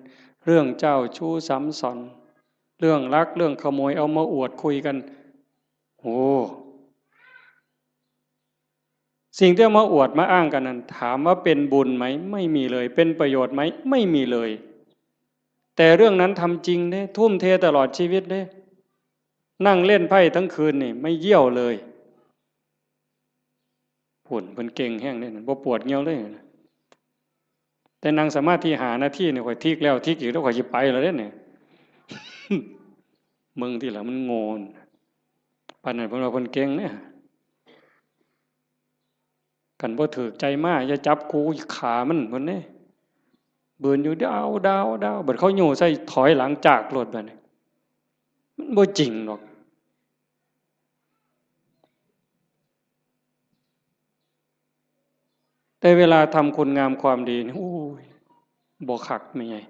เรื่องเจ้าชู้ซ้ำซ้อน เรื่องลัก เรื่องขโมย เอามาอวดคุยกัน โอ้ สิ่งที่เอามาอวดมาอ้างกันนั้น ถามว่าเป็นบุญไหม ไม่มีเลย เป็นประโยชน์ไหม ไม่มีเลย แต่เรื่องนั้นทำจริงเด้ ทุ่มเทตลอดชีวิตเด้ นั่งเล่นไพ่ทั้งคืนนี่ ไม่เยี่ยวเลย พุ้น เพิ่นเก่งแฮงเด้ บ่ปวดเยี่ยวเลย แต่นั่งสมาธิห้านาทีนี่ ข้อยทิกแล้วทิกอีก แล้วข้อยสิไปแล้วเด้นี่ มึงติล่ะ มันโง่ ປານນັ້ນເພິ່ນວ່າເພິ່ນເກັ່ງເດ້. ຄັນບໍ່ຖືກໃຈມາ ຢ່າຈັບກູ ຂ້າມັນເພິ່ນເດ້. ບືນຢູ່ດາວ ດາວ ດາວ ບັດເຂົາໂຍໃສ່ ຖອຍຫຼັງຈາກໂລດບັດນີ້. ມັນບໍ່ຈິງດອກ. ແຕ່ເວລາທຳຄຸນງາມຄວາມດີນີ້ ໂອ້ຍ ບໍ່ຄັກແມ່ໃຫຍ່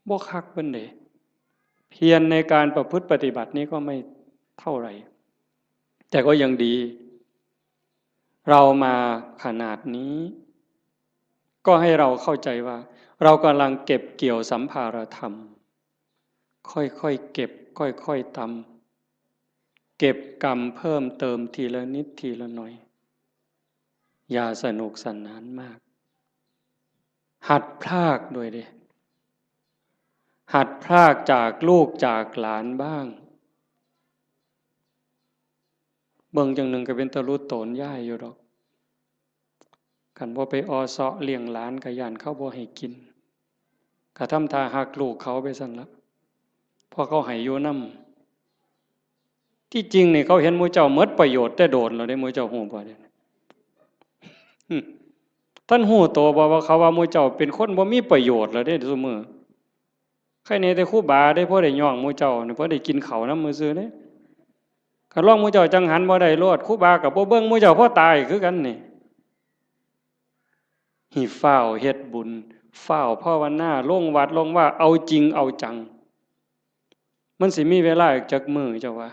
ບໍ່ຄັກປານໃດ. ພຽນໃນການປະພຶດປະຕິບັດນີ້ກໍໄມ່ເທົ່າໃດ, ແຕ່ກໍຍັງດີ. ເຮົາມາຂະໜາດນີ້ ກໍໃຫ້ເຮົາເຂົ້າໃຈວ່າ ເຮົາກຳລັງເກັບກ່ຽວສຳພາລະທຳ, ຄ່ອຍໆເກັບ ຄ່ອຍໆຕຳ. ເກັບກຳເພີ່ມເຕີມທີລະນິດທີລະໜ້ອຍ. ຢ່າສະໜຸກສະໜານມາກ. ຫັດພລາກດ້ວຍເດ້. ຫັດພລາກຈາກລູກຈາກຫຼານບ້າງ. ເບິ່ງຈັ່ງໜຶ່ງກໍເປັນຕາລຸໂຕນຍາຍຢູ່ດອກ. ຄັນບໍ່ໄປອໍ້ເຊາະລ້ຽງຫຼານ ກໍຢ້ານເຂົາບໍ່ໃຫ້ກິນ. ກໍທຳທ່າຮັກລູກເຂົາໄປຊັ້ນລະ ເພາະເຂົາໃຫ້ຢູ່ນຳ. ທີ່ຈິງນີ້ ເຂົາເຫັນໝູ່ເຈົ້າໝົດປະໂຫຍດແຕ່ໂດນແລ້ວເດ້. ໝູ່ເຈົ້າຮູ້ບໍ່ເດ? ທ່ານຮູ້ໂຕບໍ່ວ່າ ເຂົາວ່າໝູ່ເຈົ້າເປັນຄົນບໍ່ມີປະໂຫຍດແລ້ວເດ້ຊຸມື້. ໃຄແນ່ແຕ່ຄູບາເດ້ ພໍໄດ້ຍ້ອງໝູ່ເຈົ້ານີ້ ພໍໄດ້ກິນເຂົ້ານຳຊື່ໆເດ້. ຄັນລອງໝູ່ເຈົ້າຈັງຫັນບໍ່ໄດ້ໂລດ, ຄູບາກໍບໍ່ເບິ່ງໝູ່ເຈົ້າ ພໍຕາຍຄືກັນນີ້. ໃຫ້ຟ້າວເຮັດບຸນ, ຟ້າວພາວະນາ, ລົງວັດລົງວາ, ເອົາຈິງເອົາຈັງ. ມັນຊິມີເວລາອີກຈັກມື້ ເຈົ້າວ່າ?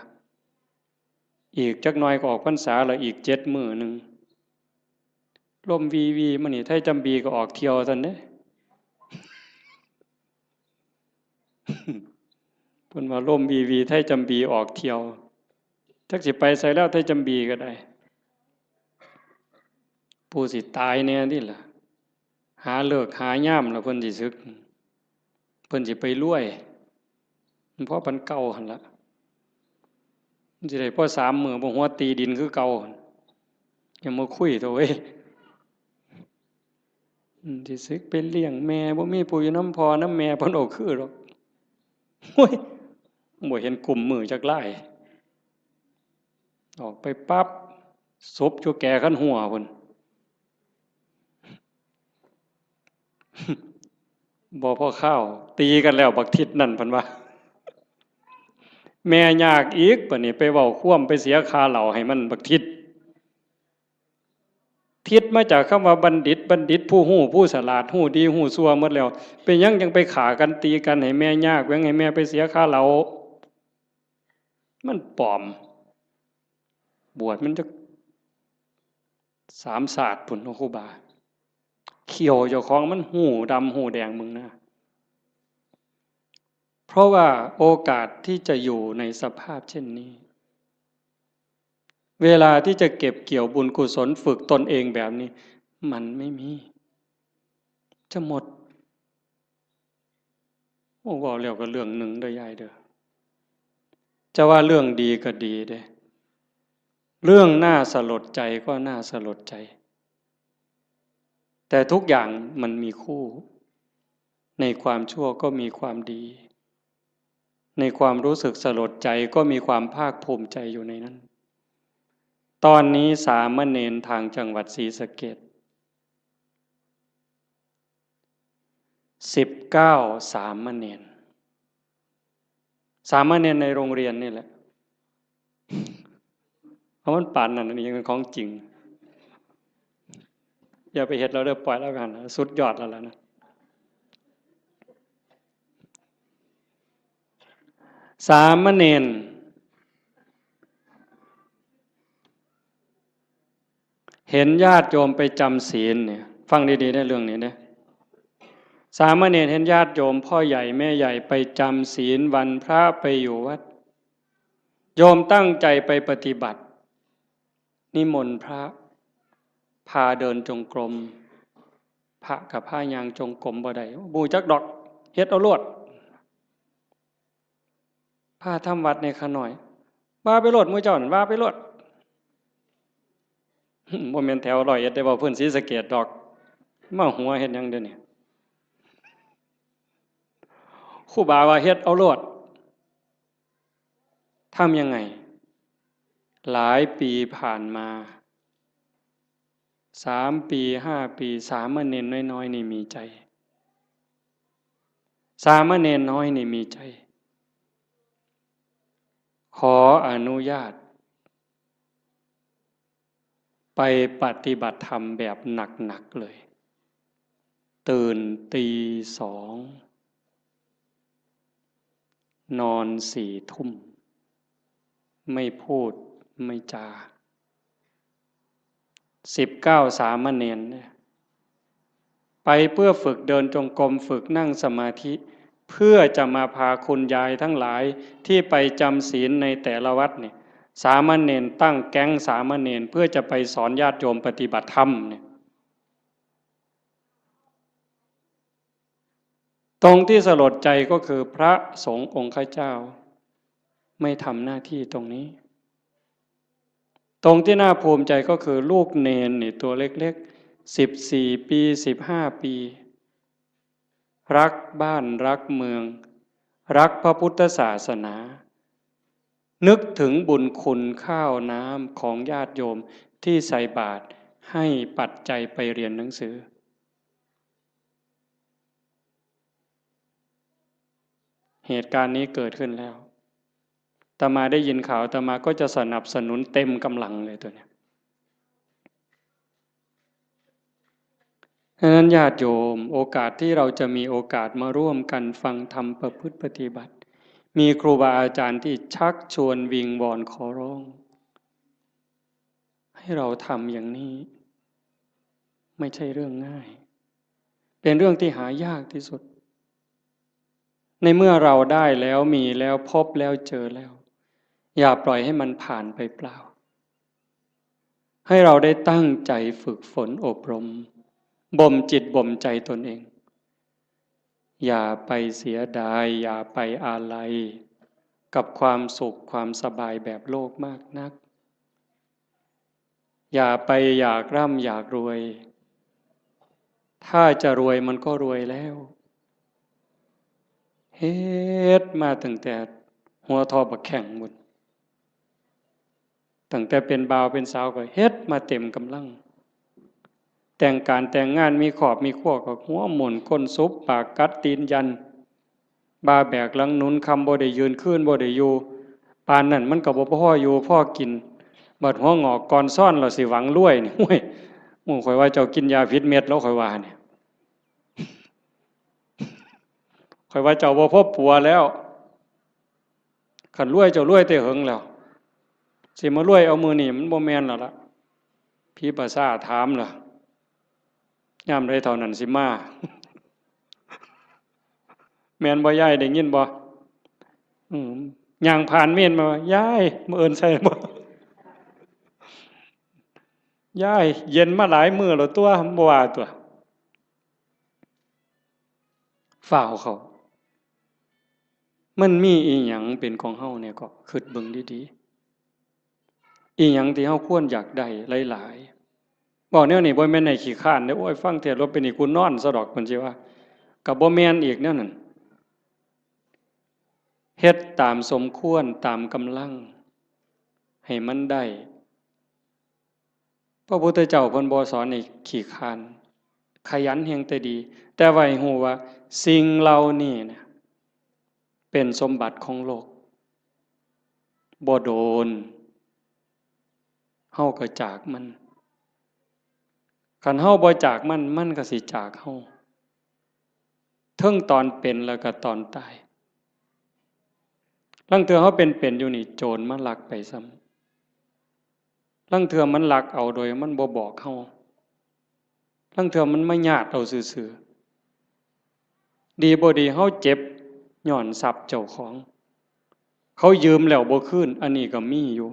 ອີກຈັກໜ່ອຍກໍອອກພັນສາແລ້ວ, ອີກເຈັດມື້ໜຶ່ງ. ລົມວີວີມານີ້ ໄທຈຳບີກໍອອກທ່ຽວຊັ້ນເດ້. ເພິ່ນວ່າລົມວີວີ ໄທຈຳບີອອກທ່ຽວ. ຈັກຊິໄປໃສແລ້ວ ໄທຈຳບີກໍໄດ້. ຜູ້ຊິຕາຍແດ່ຕິລະ. ຫາເລີກຫາຍາມລະເພິ່ນຊິສຶກ. ເພິ່ນຊິໄປລວຍ. ມັນພໍປານເກົ່າຫັ້ນລະ. ມັນຊິໄດ້ພໍສາມມື້ ບໍ່ຫົວຕີດິນຄືເກົ່າ. ຢ່າມາຄຸຍໂຕເວີຍ. ອືມ ຊິສຶກໄປລ້ຽງແມ່ ບໍ່ມີຜູ້ຢູ່ນຳພໍ່ນຳແມ່ ເພິ່ນເວົ້າຄືດອກ. ໂອ້ຍ ບໍ່ເຫັນກຸມມືຈັກລາຍ. ອອກໄປປັບ ສົບຢູ່ແກ່ຄັນຫົວພຸ້ນ. ບໍ່ພໍຄາວ ຕີກັນແລ້ວບັກທິດນັ້ນ ເພິ່ນວ່າ. ແມ່ຍາກອີກ ບາດນີ້ໄປເວົ້າຄວາມ ໄປເສຍຄ່າເຫຼົ້າໃຫ້ມັນ ບັກທິດ. ທິດມາຈາກຄຳວ່າບັນດິດ, ບັນດິດຜູ້ຮູ້, ຜູ້ສະຫຼາດ, ຮູ້ດີຮູ້ຊົ່ວໝົດແລ້ວ. ເປັນຫຍັງຈັ່ງໄປຂ້າກັນຕີກັນໃຫ້ແມ່ຍາກ ຫຍັງໃຫ້ແມ່ໄປເສຍຄ່າເຫຼົ້າ? ມັນປອມ. ບວດມັນຈັກສາມຊາດພຸ້ນເນາະ ຄູບາ. ຂ້ຽວເຈົ້າຂອງມັນຮູ້ດຳຮູ້ແດງເບິ່ງນະ. ເພາະວ່າໂອກາດທີ່ຈະຢູ່ໃນສະພາບເຊັ່ນນີ້ ເວລາທີ່ຈະເກັບກ່ຽວບຸນກຸສົນ ຝຶກຕົນເອງແບບນີ້ ມັນໄມ່ມີ ຈະໝົດ. ໂອ້ ເວົ້າແລ້ວກໍເລື່ອງໜຶ່ງເດີຍາຍເດີ. ຈະວ່າເລື່ອງດີກໍດີເດ້. ເລື່ອງໜ້າສະຫຼົດໃຈກໍໜ້າສະຫຼົດໃຈ. ແຕ່ທຸກຢ່າງມັນມີຄູ່. ໃນຄວາມຊົ່ວກໍມີຄວາມດີ. ໃນຄວາມຮູ້ສຶກສະຫຼົດໃຈກໍມີຄວາມພາກພູມໃຈຢູ່ໃນນັ້ນ. ຕອນນີ້ສາມະເນນທາງຈັງຫວັດສີສະເກດ ສິບເກົ້າ ສາມະເນນ. ສາມະເນນໃນໂຮງຮຽນນີ້ແຫຼະ. ເພາະມັນປານນັ້ນ ອັນນີ້ຍັງເປັນຂອງຈິງ. ຢ່າໄປເຮັດລາວເດີ ປ່ອຍລາວໄປຫັ້ນ ສຸດຍອດແລ້ວລະນະ. ສາມະເນນ ເຫັນຍາດໂຍມໄປຈຳศีນນີ້ ຟັງດີໆເດີ ເລື່ອງນີ້ເດີ. ສາມະເນນເຫັນຍາດໂຍມ ພໍ່ໃຫຍ່ແມ່ໃຫຍ່ໄປຈຳศีນ ວັນພະໄປຢູ່ວັດ. ໂຍມຕັ້ງໃຈໄປປະຕິບັດ ນິມົນພະ ພາເດີນຈົງກົມ. ພະກໍພາຍ່າງຈົງກົມບໍ່ໄດ້ ບໍ່ຮູ້ຈັກດອກ ເຮັດເອົາໂລດ. ພາທຳວັດແດ່ຂ້ານ້ອຍ ວ່າໄປໂລດ ໝູ່ເຈົ້ານັ້ນວ່າໄປໂລດ. ບໍ່ແມ່ນແຖວຮ້ອຍເອັດເດ້ ເວົ້າພື້ນສີສະເກດດອກ. ມາຫົວເຮັດຫຍັງເດນີ້? ຄູບາວ່າເຮັດເອົາໂລດ. ทำยังไง? ຫຼາຍປີຜ່ານມາ ສາມປີ ຫ້າປີ ສາມະເນນນ້ອຍໆນີ້ມີໃຈ ສາມະເນນນ້ອຍນີ້ມີໃຈ ຂໍອະນຸຍາດ ໄປປະຕິບັດທຳແບບໜັກໆເລີຍ ຕື່ນຕີສອງ ນອນສີ່ທຸ່ມ ໄມ່ພູດໄມ່ຈາ ສິບເກົ້າ ສາມະເນນ ໄປເພື່ອຝຶກເດີນຈົງກົມ, ຝຶກນັ່ງສະມາທິ ເພື່ອຈະມາພາຄຸນຍາຍທັງຫຼາຍທີ່ໄປຈຳສິນໃນແຕ່ລະວັດນີ້ ສາມະເນນ ຕັ້ງແກັງສາມະເນນ ເພື່ອຈະໄປສອນຍາດໂຍມປະຕິບັດທຳນີ້. ตรงที่สลดใจก็คือพระสงฆ์องค์ข้าเจ้าไม่ทำหน้าที่ตรงนี้ ตรงที่น่าภูมิใจก็คือลูกเณรนี่ตัวเล็กๆ สิบสี่ปี สิบห้าปี รักบ้านรักเมือง รักพระพุทธศาสนา นึกถึงบุญคุณข้าวน้ำของญาติโยมที่ใส่บาตรให้ปัจจัยไปเรียนหนังสือ เหตุการณ์นี้เกิดขึ้นแล้ว อาตมาได้ยินข่าว อาตมาก็จะสนับสนุนเต็มกำลังเลยตัวเนี้ย ฉะนั้นญาติโยม โอกาสที่เราจะมีโอกาสมาร่วมกันฟังธรรมประพฤติปฏิบัติ มีครูบาอาจารย์ที่ชักชวนวิงวอนขอร้อง ให้เราทำอย่างนี้ ไม่ใช่เรื่องง่าย เป็นเรื่องที่หายากที่สุด ในเมื่อเราได้แล้ว มีแล้ว พบแล้ว เจอแล้ว อย่าปล่อยให้มันผ่านไปเปล่า ให้เราได้ตั้งใจฝึกฝนอบรม บ่มจิตบ่มใจตนเอง อย่าไปเสียดาย อย่าไปอาลัยกับความสุขความสบายแบบโลกมากนัก อย่าไปอยากร่ำอยากรวย ถ้าจะรวยมันก็รวยแล้ว เฮ็ดมาตั้งแต่หัวเทาะบักแข้งพุ้น ตั้งแต่เป็นบ่าวเป็นสาวก็เฮ็ดมาเต็มกำลัง แต่งการแต่งงานมีครอบมีครัวก็หัวหมุนก้นสุบ ปากกัดตีนยัน บ่าแบกหลังหนุน ค่ำบ่ได้ยืน คืนบ่ได้อยู่ ปานนั้นมันก็บ่พออยู่พอกิน บัดหัวงอกก่อนซ้อนแล้วสิหวังรวยนี่ โอ้ย โอ้ ข้อยว่าเจ้ากินยาผิดเม็ดแล้ว ข้อยว่านี่ ข้อยว่าเจ้าบ่พอปัวแล้ว คันรวยเจ้ารวยแต่เหิงแล้ว สิมารวยเอามื้อนี้มันบ่แม่นแล้วล่ะ ผีประสาทถามล่ะ ยามใดเฒ่านั้นสิมา แม่นบ่ยาย ได้ยินบ่ อืม ย่างผ่านเมนมา ยาย มื้ออื่นใส่บ่ ยาย เย็นมาหลายมื้อแล้วตั๊ว บ่ว่าตั๊ว ฟ้าวเข้า มันมีอีหยังเป็นของเฮาแหน่ ก็คิดเบิ่งดีๆ อีหยังที่เฮาควรอยากได้หลายๆ เว้าแนวนี้บ่แม่นให้ขี้คร้านเด้อ โอ้ย ฟังเทศน์แล้วเป็นอีก กูนอนซะดอก เพิ่นสิว่า ก็บ่แม่นอีกแนวนั้น เฮ็ดตามสมควร ตามกำลัง ให้มันได้ พระพุทธเจ้าเพิ่นบ่สอนให้ขี้คร้าน ขยันแฮ่งแต่ดี แต่ว่าให้รู้ว่าสิ่งเหล่านี้นะ เป็นสมบัติของโลก บ่โดน เฮาก็จากมัน คันเฮาบ่จากมัน มันก็สิจากเฮา เทิงตอนเป็นแล้วก็ตอนตาย ลางเทื่อเฮาเป็นๆ อยู่นี่ โจรมาลักไปซ้ำ ลางเทื่อมันลักเอาโดยมันบ่บอกเฮา ลางเทื่อมันมาญาติเอาซื่อๆ ดีบ่ดีเฮาเจ็บย้อนทรัพย์เจ้าของ เขายืมแล้วบ่คืน อันนี้ก็มีอยู่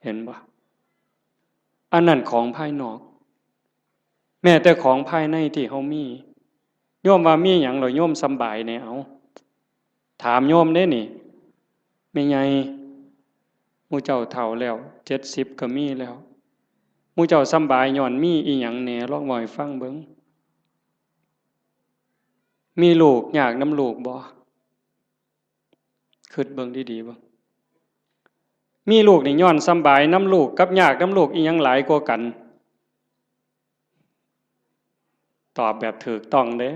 เห็นบ่ อันนั้นของภายนอก แม้แต่ของภายในที่เฮามี โยมว่ามีหยังแล้วโยมสำบายแหน่ เอา ถามโยมเด้นี่ แม่ใหญ่ หมู่เจ้าเฒ่าแล้ว เจ็ดสิบก็มีแล้ว หมู่เจ้าสำบายย้อนมีอีหยังแหน่ ลองเว้าให้ฟังเบิ่ง มีลูกยากนำลูกบ่ คิดเบิ่งดีๆ เบิ่ง ມີລູກນີ້ຍ້ອນສຳບາຍນຳລູກກັບຍາກນຳລູກ ອີຫຍັງຫຼາຍກວ່າກັນ? ຕອບແບບຖືກຕ້ອງເດ້.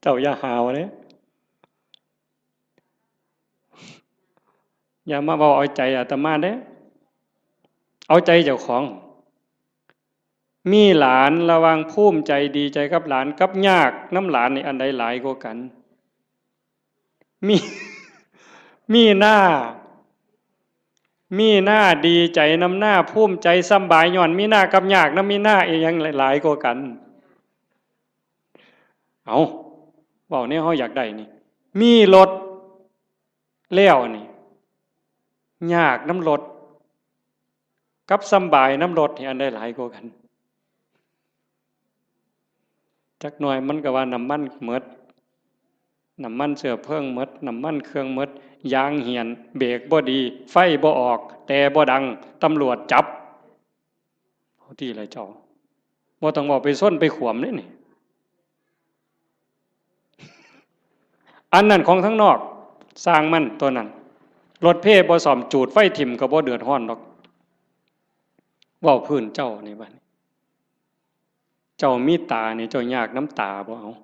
ເຈົ້າຢ່າຫາວເດ້. ຢ່າມາເວົ້າເອົາໃຈອາດຕະມາເດ້. ເອົາໃຈເຈົ້າຂອງ. ມີຫຼານ ລະຫວ່າງພູມໃຈດີໃຈກັບຫຼານ ກັບຍາກນຳຫຼານນີ້ ອັນໃດຫຼາຍກວ່າກັນ? ມີ ມີນາ ມີນາດີໃຈນຳນາ ພູມໃຈສຳບາຍຍ້ອນມີນາ ກັບຍາກນຳມີນາ ອີຫຍັງຫຼາຍກວ່າກັນ? ເອົາ ເວົ້າແນວເຮົາຢາກໄດ້ນີ້ ມີລົດແລ້ວນີ້ ຍາກນຳລົດ ກັບສຳບາຍນຳລົດນີ້ ອັນໃດຫຼາຍກວ່າກັນ? ຈັກໜ່ອຍມັນກໍວ່ານ້ຳມັນໝົດ, ນ້ຳມັນເຊື້ອເພີງໝົດ, ນ້ຳມັນເຄື່ອງໝົດ, ຢາງຫ້ຽນ, ເບກບໍ່ດີ, ໄຟບໍ່ອອກ, ແຕ່ບໍ່ດັງ, ຕຳຫຼວດຈັບ. ເອົາຕິລະເຈົ້າ, ບໍ່ຕ້ອງເວົ້າໄປຊົນໄປຂວມເດ້ນີ້. ອັນນັ້ນຂອງທາງນອກ, ຊ່າງມັນຕົວນັ້ນ. ລົດເພບໍ່ສ້ອມ, ຈູດໄຟຖິ້ມກໍບໍ່ເດືອດຮ້ອນດອກ. ເວົ້າພື້ນເຈົ້ານີ້ບັດນີ້, ເຈົ້າມີຕານີ້ ເຈົ້າຍາກນຳຕາບໍ່? ເອົາ.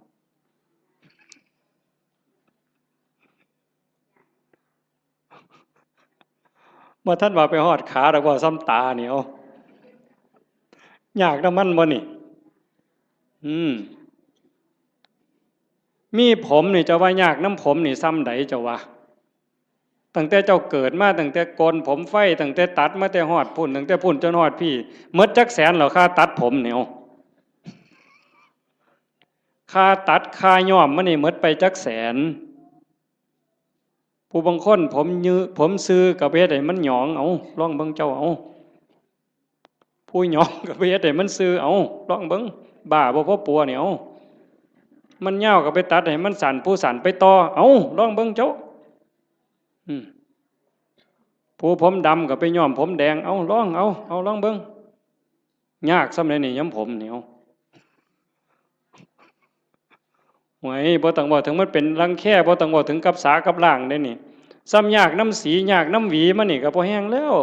ບໍ່ທັນວ່າໄປຮອດຂາດອກ ເວົ້າສ່ຳຕານີ້ ເອົາ ຍາກນຳມັນບໍ່ນີ້? ອືມ ມີຜົມນີ້ ເຈົ້າວ່າຍາກນຳຜົມນີ້ສ່ຳໃດ ເຈົ້າວ່າ? ຕັ້ງແຕ່ເຈົ້າເກີດມາ, ຕັ້ງແຕ່ໂກນຜົມໄຟ, ຕັ້ງແຕ່ຕັດມາແຕ່ຮອດພຸ້ນ, ຕັ້ງແຕ່ພຸ້ນຈົນຮອດພີ້, ໝົດຈັກແສນແລ້ວ ຄ່າຕັດຜົມນີ້ ເອົາ ຄ່າຕັດ ຄ່າຍ້ອມມັນນີ້ ໝົດໄປຈັກແສນ? ຜູ້ບາງຄົນຜົມຍື ຜົມຊື່ກໍໄປເຮັດໃຫ້ມັນຫຍອງ ເອົາ ລອງເບິ່ງເຈົ້າ ເອົາ ຜູ້ຫຍອງກໍໄປເຮັດໃຫ້ມັນຊື່ ເອົາ ລອງເບິ່ງ ບ້າບໍ່ພໍປົວນີ້ ເອົາ ມັນຍາວກໍໄປຕັດໃຫ້ມັນສັ້ນ ຜູ້ສັ້ນໄປຕໍ່ ເອົາ ລອງເບິ່ງເຈົ້າ ອືມ ຜູ້ຜົມດຳກໍໄປຍ້ອມຜົມແດງ ເອົາ ລອງ ເອົາ ເອົາ ລອງເບິ່ງ. ຍາກສ່ຳໃດນີ້ ຍ້ອມຜົມນີ້ ເອົາ ໂອ້ຍ ບໍ່ຕ້ອງເວົ້າເຖິງມັນເປັນລັງແຄ ບໍ່ຕ້ອງເວົ້າເຖິງກັບສາກັບລ້າງເດ້ນີ້ ສ່ຳຍາກນຳສີ ຍາກນຳຫວີມັນນີ້ກໍພໍແຮງແລ້ວ.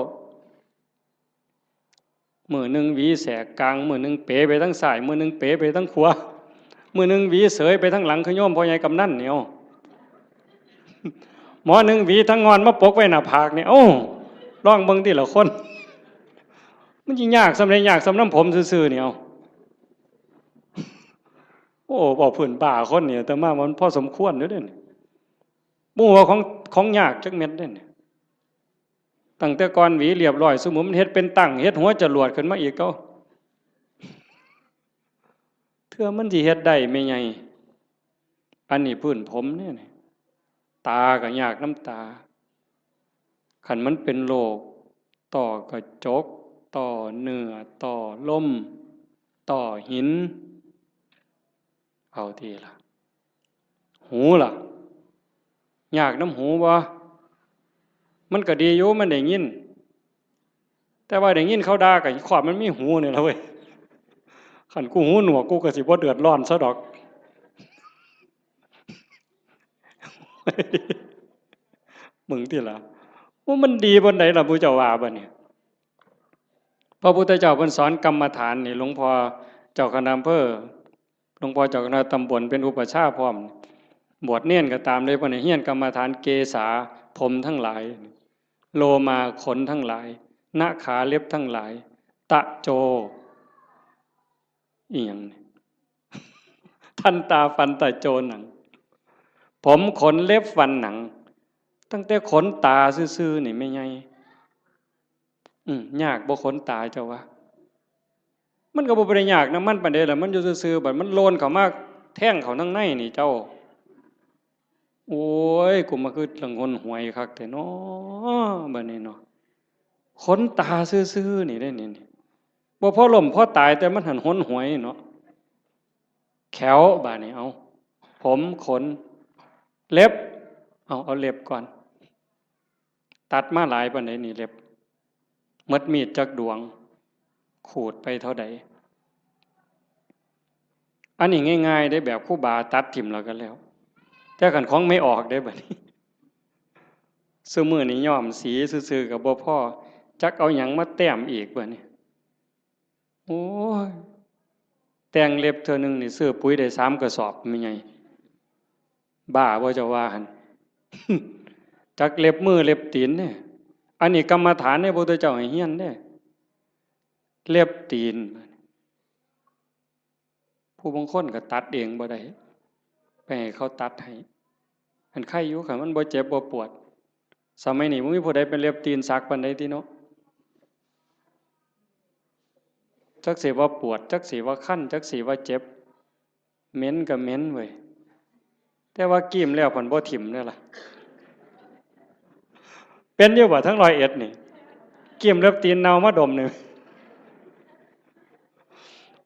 ມື້ໜຶ່ງຫວີແສກກາງ ມື້ໜຶ່ງເປໄປທາງຊ້າຍ ມື້ໜຶ່ງເປໄປທາງຂວາ ມື້ໜຶ່ງຫວີເສີຍໄປທາງຫຼັງ ຄືໂຍມພໍ່ໃຫຍ່ກຳນັນນີ້ ເອົາ ໝໍໜຶ່ງຫວີທາງງອນມາປົກໄວ້ໜ້າຜາກນີ້ ເອົາ ລອງເບິ່ງຕິລະຄົນ ມັນຊິຍາກສ່ຳໃດ ຍາກສ່ຳນຳຜົມຊື່ໆນີ້ ເອົາ ໂອ້ ເວົ້າພື້ນບ້າຄົນນີ້ ອາດຕະມາວ່າມັນພໍສົມຄວນຢູ່ເດ້ນີ້ ບໍ່ຮູ້ວ່າຂອງ ຂອງຍາກຈັກເມັດເດ້ນີ້ ຕັ້ງແຕ່ກ່ອນຫວີລຽບຮ້ອຍ ຊຸມມື້ມັນເຮັດເປັນຕັ້ງ ເຮັດຫົວຈະຫຼວດຂຶ້ນມາອີກເກົ່າ ເທື່ອມັນຊິເຮັດໄດ້ແມ່ໃຫຍ່. ອັນນີ້ພື້ນຜົມເດ້ນີ້ ຕາກໍຍາກນຳຕາ ຄັນມັນເປັນໂລກ ຕໍ່ກະຈົກ ຕໍ່ເນື້ອ ຕໍ່ລົມ ຕໍ່ຫີນ ເອົາຕິລະ ຫູລະ ຍາກນຳຫູບໍ່? ມັນກໍດີຢູ່ ມັນໄດ້ຍິນ ແຕ່ວ່າໄດ້ຍິນເຂົາດ່າ ກໍຄວາມມັນມີຫູນີ້ລະເວີຍ ຄັນກູຫູໜວກ ກູກໍຊິບໍ່ເດືອດຮ້ອນຊະດອກ ເບິ່ງຕິລະ ໂອ້ ມັນດີປານໃດລະ ໝູ່ເຈົ້າວ່າບັດນີ້? ພະພຸດທະເຈົ້າເພິ່ນສອນກຳມະຖານນີ້ ຫຼວງພໍ່ເຈົ້າຄະນະອຳເພີ ຫຼວງພໍ່ເຈົ້າຄະນະຕຳບົນເປັນອຸປະຊາພ້ອມ ບວດເນນກໍຕາມເລີຍ ເພິ່ນໃຫ້ຮຽນກຳມະຖານເກສາ ຜົມທັງຫຼາຍ ໂລມາ ຂົນທັງຫຼາຍ ນະຂາ ເລັບທັງຫຼາຍ ຕະໂຈ ອີ່ຫຍັງນີ້ ທັນຕາ ຟັນ ຕະໂຈ ໜັງ ຜົມ ຂົນ ເລັບ ຟັນ ໜັງ ຕັ້ງແຕ່ຂົນຕາຊື່ໆນີ້ແມ່ໃຫຍ່ ອືມ ຍາກບໍ່ຂົນຕາເຈົ້າວ່າ? ມັນກໍບໍ່ໄດ້ຍາກນຳມັນປານໃດລະ ມັນຢູ່ຊື່ໆ ບັດມັນໂລນເຂົ້າມາແທງເຂົ້າທາງໃນນີ້ເຈົ້າ ໂອ້ຍ ກູມາຄືລັງຫົນຫວຍຄັກແທ້ເນາະ ບັດນີ້ເນາະ ຂົນຕາຊື່ໆນີ້ເດ້ນີ້ ບໍ່ພໍລົ້ມພໍຕາຍ ແຕ່ມັນຫັ້ນຫົນຫວຍເນາະ ແຂ້ວບາດນີ້ ເອົາ ຜົມ ຂົນ ເລັບ ເອົາ ເອົາເລັບກ່ອນ ຕັດມາຫຼາຍປານໃດນີ້ເລັບ? ໝົດມີດຈັກດວງ? ຂູດໄປເທົ່າໃດ? ອັນນີ້ງ່າຍໆເດ້ ແບບຄູບາຕັດຖິ້ມແລ້ວກໍແລ້ວ ແຕ່ຄັນຂອງແມ່ອອກເດ້ ບັດນີ້ ຊຸມື້ນີ້ຍ້ອມສີຊື່ໆກໍບໍ່ພໍ ຈັກເອົາຫຍັງມາແຕ້ມອີກບາດນີ້. ໂອ້ຍ ແຕ່ງເລັບເທື່ອໜຶ່ງນີ້ຊື້ປຸ໋ຍໄດ້ສາມກະສອບ ແມ່ໃຫຍ່. ບ້າບໍ່ເຈົ້າວ່າຫັ້ນ? ຈັກເລັບມືເລັບຕີນເດ້. ອັນນີ້ກຳມະຖານເດ້ ພະພຸດທະເຈົ້າໃຫ້ຮຽນເດ້ ເລັບຕີນ. ຜູ້ບາງຄົນກໍຕັດເອງບໍ່ໄດ້ ໄປໃຫ້ເຂົາຕັດໃຫ້ ອັນໄຄຢູ່ ຄັນມັນບໍ່ເຈັບບໍ່ປວດ. ສະໄໝນີ້ບໍ່ມີຜູ້ໃດເປັນເລັບຕີນສັກປານໃດຕິເນາະ. ຈັກຊິວ່າປວດ ຈັກຊິວ່າຄັນ ຈັກຊິວ່າເຈັບ ເໝັນກໍເໝັນເວີຍ. ແຕ່ວ່າກີ້ມແລ້ວພັນບໍ່ຖິ້ມເດ້ລະ. ເປັນຢູ່ບໍ່ ທາງຮ້ອຍເອັດນີ້ ກີ້ມເລັບຕີນເນົ່າມາດົມນີ້?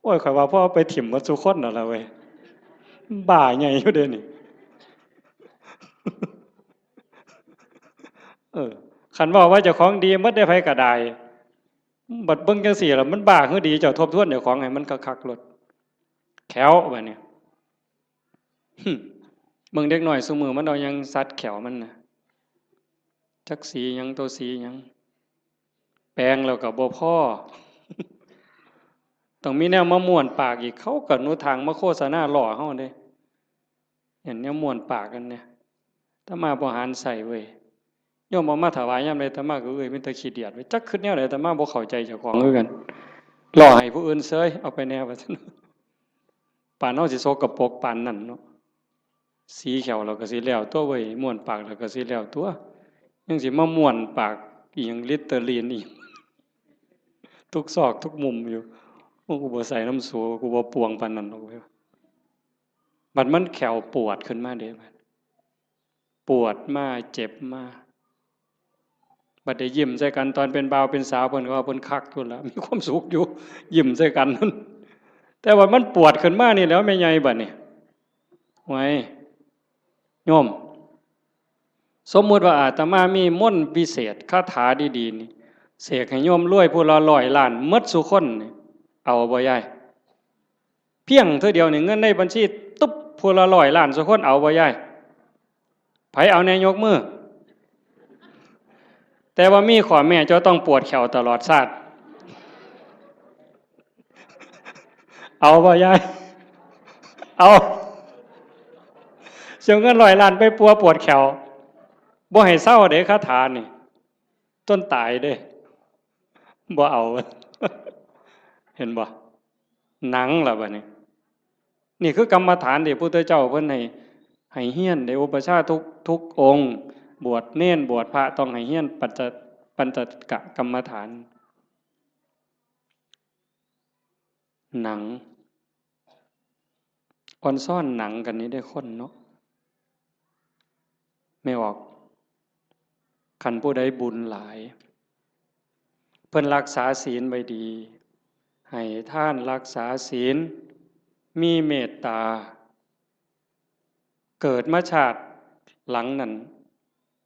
ໂອ້ຍ ຂ້ອຍວ່າພໍເອົາໄປຖິ້ມໝົດສູ່ຄົນແລ້ວລະເວີຍ ບ້າໃຫຍ່ຢູ່ເດ້ນີ້. ເອີ ຄັນເວົ້າວ່າເຈົ້າຂອງດີໝົດເດ້ ໃຜກໍໄດ້. ບັດເບິ່ງຈັ່ງຊີ້ລະ ມັນບ້າຄືດີ? ເຈົ້າທົບທວນເຈົ້າຂອງໃຫ້ມັນຄັກໆໂລດ. ແຂ້ວບາດນີ້ ຫຶ ເບິ່ງເດັກນ້ອຍຊຸມື້ມັນເອົາຫຍັງສັດແຂ້ວມັນນະ ຈັກສີຫຍັງໂຕສີຫຍັງ ແປງແລ້ວກໍບໍ່ພໍ ຕ້ອງມີແນວມາມ້ວນປາກອີກ. ເຂົາກໍໜູທາງມາໂຄສະນາລໍ້ເຮົາເດ້ ອັນແນວມ້ວນປາກອັນເນີ້ຍ ອາດຕະມາບໍ່ຫັນໃຊ້ເວີຍ. ໂຍມເອົາມາຖວາຍຍາມໃດ ອາດຕະມາກໍເອີຍ ມີແຕ່ຂີ້ດຽດເວີຍ. ຈັກຄິດແນວໃດ ອາດຕະມາບໍ່ເຂົ້າໃຈເຈົ້າຂອງຄືກັນ ລໍ້ໃຫ້ຜູ້ອື່ນເຊີຍ ເອົາໄປແດ່ວ່າຊັ້ນ. ປານເຮົາຊິສົກກະປົກປານນັ້ນເນາະ ສີແຂ້ວແລ້ວກໍຊິແລ້ວຕົວເວີຍ ມ້ວນປາກແລ້ວກໍຊິແລ້ວຕົວ ຍັງຊິມາມ້ວນປາກອີຫຍັງ ລິດເຕີລີນອີຫຍັງ ທຸກຊອກທຸກມຸມຢູ່. ໂອ້ ກູບໍ່ໃສ່ນຳສູ ກູບໍ່ປ່ວງປານນັ້ນດອກ. ບັດມັນແຂ້ວປວດຂຶ້ນມາເດ້ ບັດປວດມາເຈັບມາ ບັດໄດ້ຍິ້ມໃສ່ກັນ ຕອນເປັນບ່າວເປັນສາວ ເພິ່ນກໍວ່າເພິ່ນຄັກຢູ່ລະ ມີຄວາມສຸກຢູ່ ຍິ້ມໃສ່ກັນ. ແຕ່ວ່າມັນປວດຂຶ້ນມານີ້ແຫຼ້ວ ແມ່ໃຫຍ່ ບັດນີ້ ໂອ້ຍ ໂຍມ ສົມມຸດວ່າອາດຕະມາມີມົນພິເສດ ຄາຖາດີໆນີ້ ເສກໃຫ້ໂຍມລວຍຜູ້ລະຮ້ອຍລ້ານໝົດສູ່ຄົນນີ້ ເອົາບໍ່ຍາຍ? ພຽງເທື່ອດຽວນີ້ ເງິນໃນບັນຊີ ຕຶບ ຜູ້ລະຮ້ອຍລ້ານສູ່ຄົນ ເອົາບໍ່ຍາຍ? ໃຜເອົາແດ່ ຍົກມື. ແຕ່ວ່າມີຂໍ້ແມ້ ເຈົ້າຕ້ອງປວດແຂ້ວຕະຫຼອດຊາດ. ເອົາບໍ່ຍາຍ? ເອົາ. ຊິເອົາເງິນຮ້ອຍລ້ານໄປປົວປວດແຂ້ວ ບໍ່ໃຫ້ເຊົາເດ້ ຄາຖານີ້ ຈົນຕາຍເດ້ ບໍ່ເອົາ. ເຫັນບໍ່? ໜັງລະບາດນີ້. ນີ້ຄືກຳມະຖານທີ່ພຸດທະເຈົ້າເພິ່ນໃຫ້ ໃຫ້ຮຽນ ໄດ້ອຸປະຊາທຸກ ທຸກອົງ ບວດເນນ ບວດພະ ຕ້ອງໃຫ້ຮຽນປັນຈະ ປັນຈະກະກຳມະຖານ. ໜັງ ອ່ອນຊອນໜັງກັນນີ້ເດ້ຄົນເນາະ. ແມ່ອອກ ຄັນຜູ້ໃດບຸນຫຼາຍ ເພິ່ນຮັກສາສິນໄວ້ດີ ໃຫ້ທານ ຮັກສາສິນ ມີເມດຕາ ເກີດມາຊາດຫຼັງນັ້ນ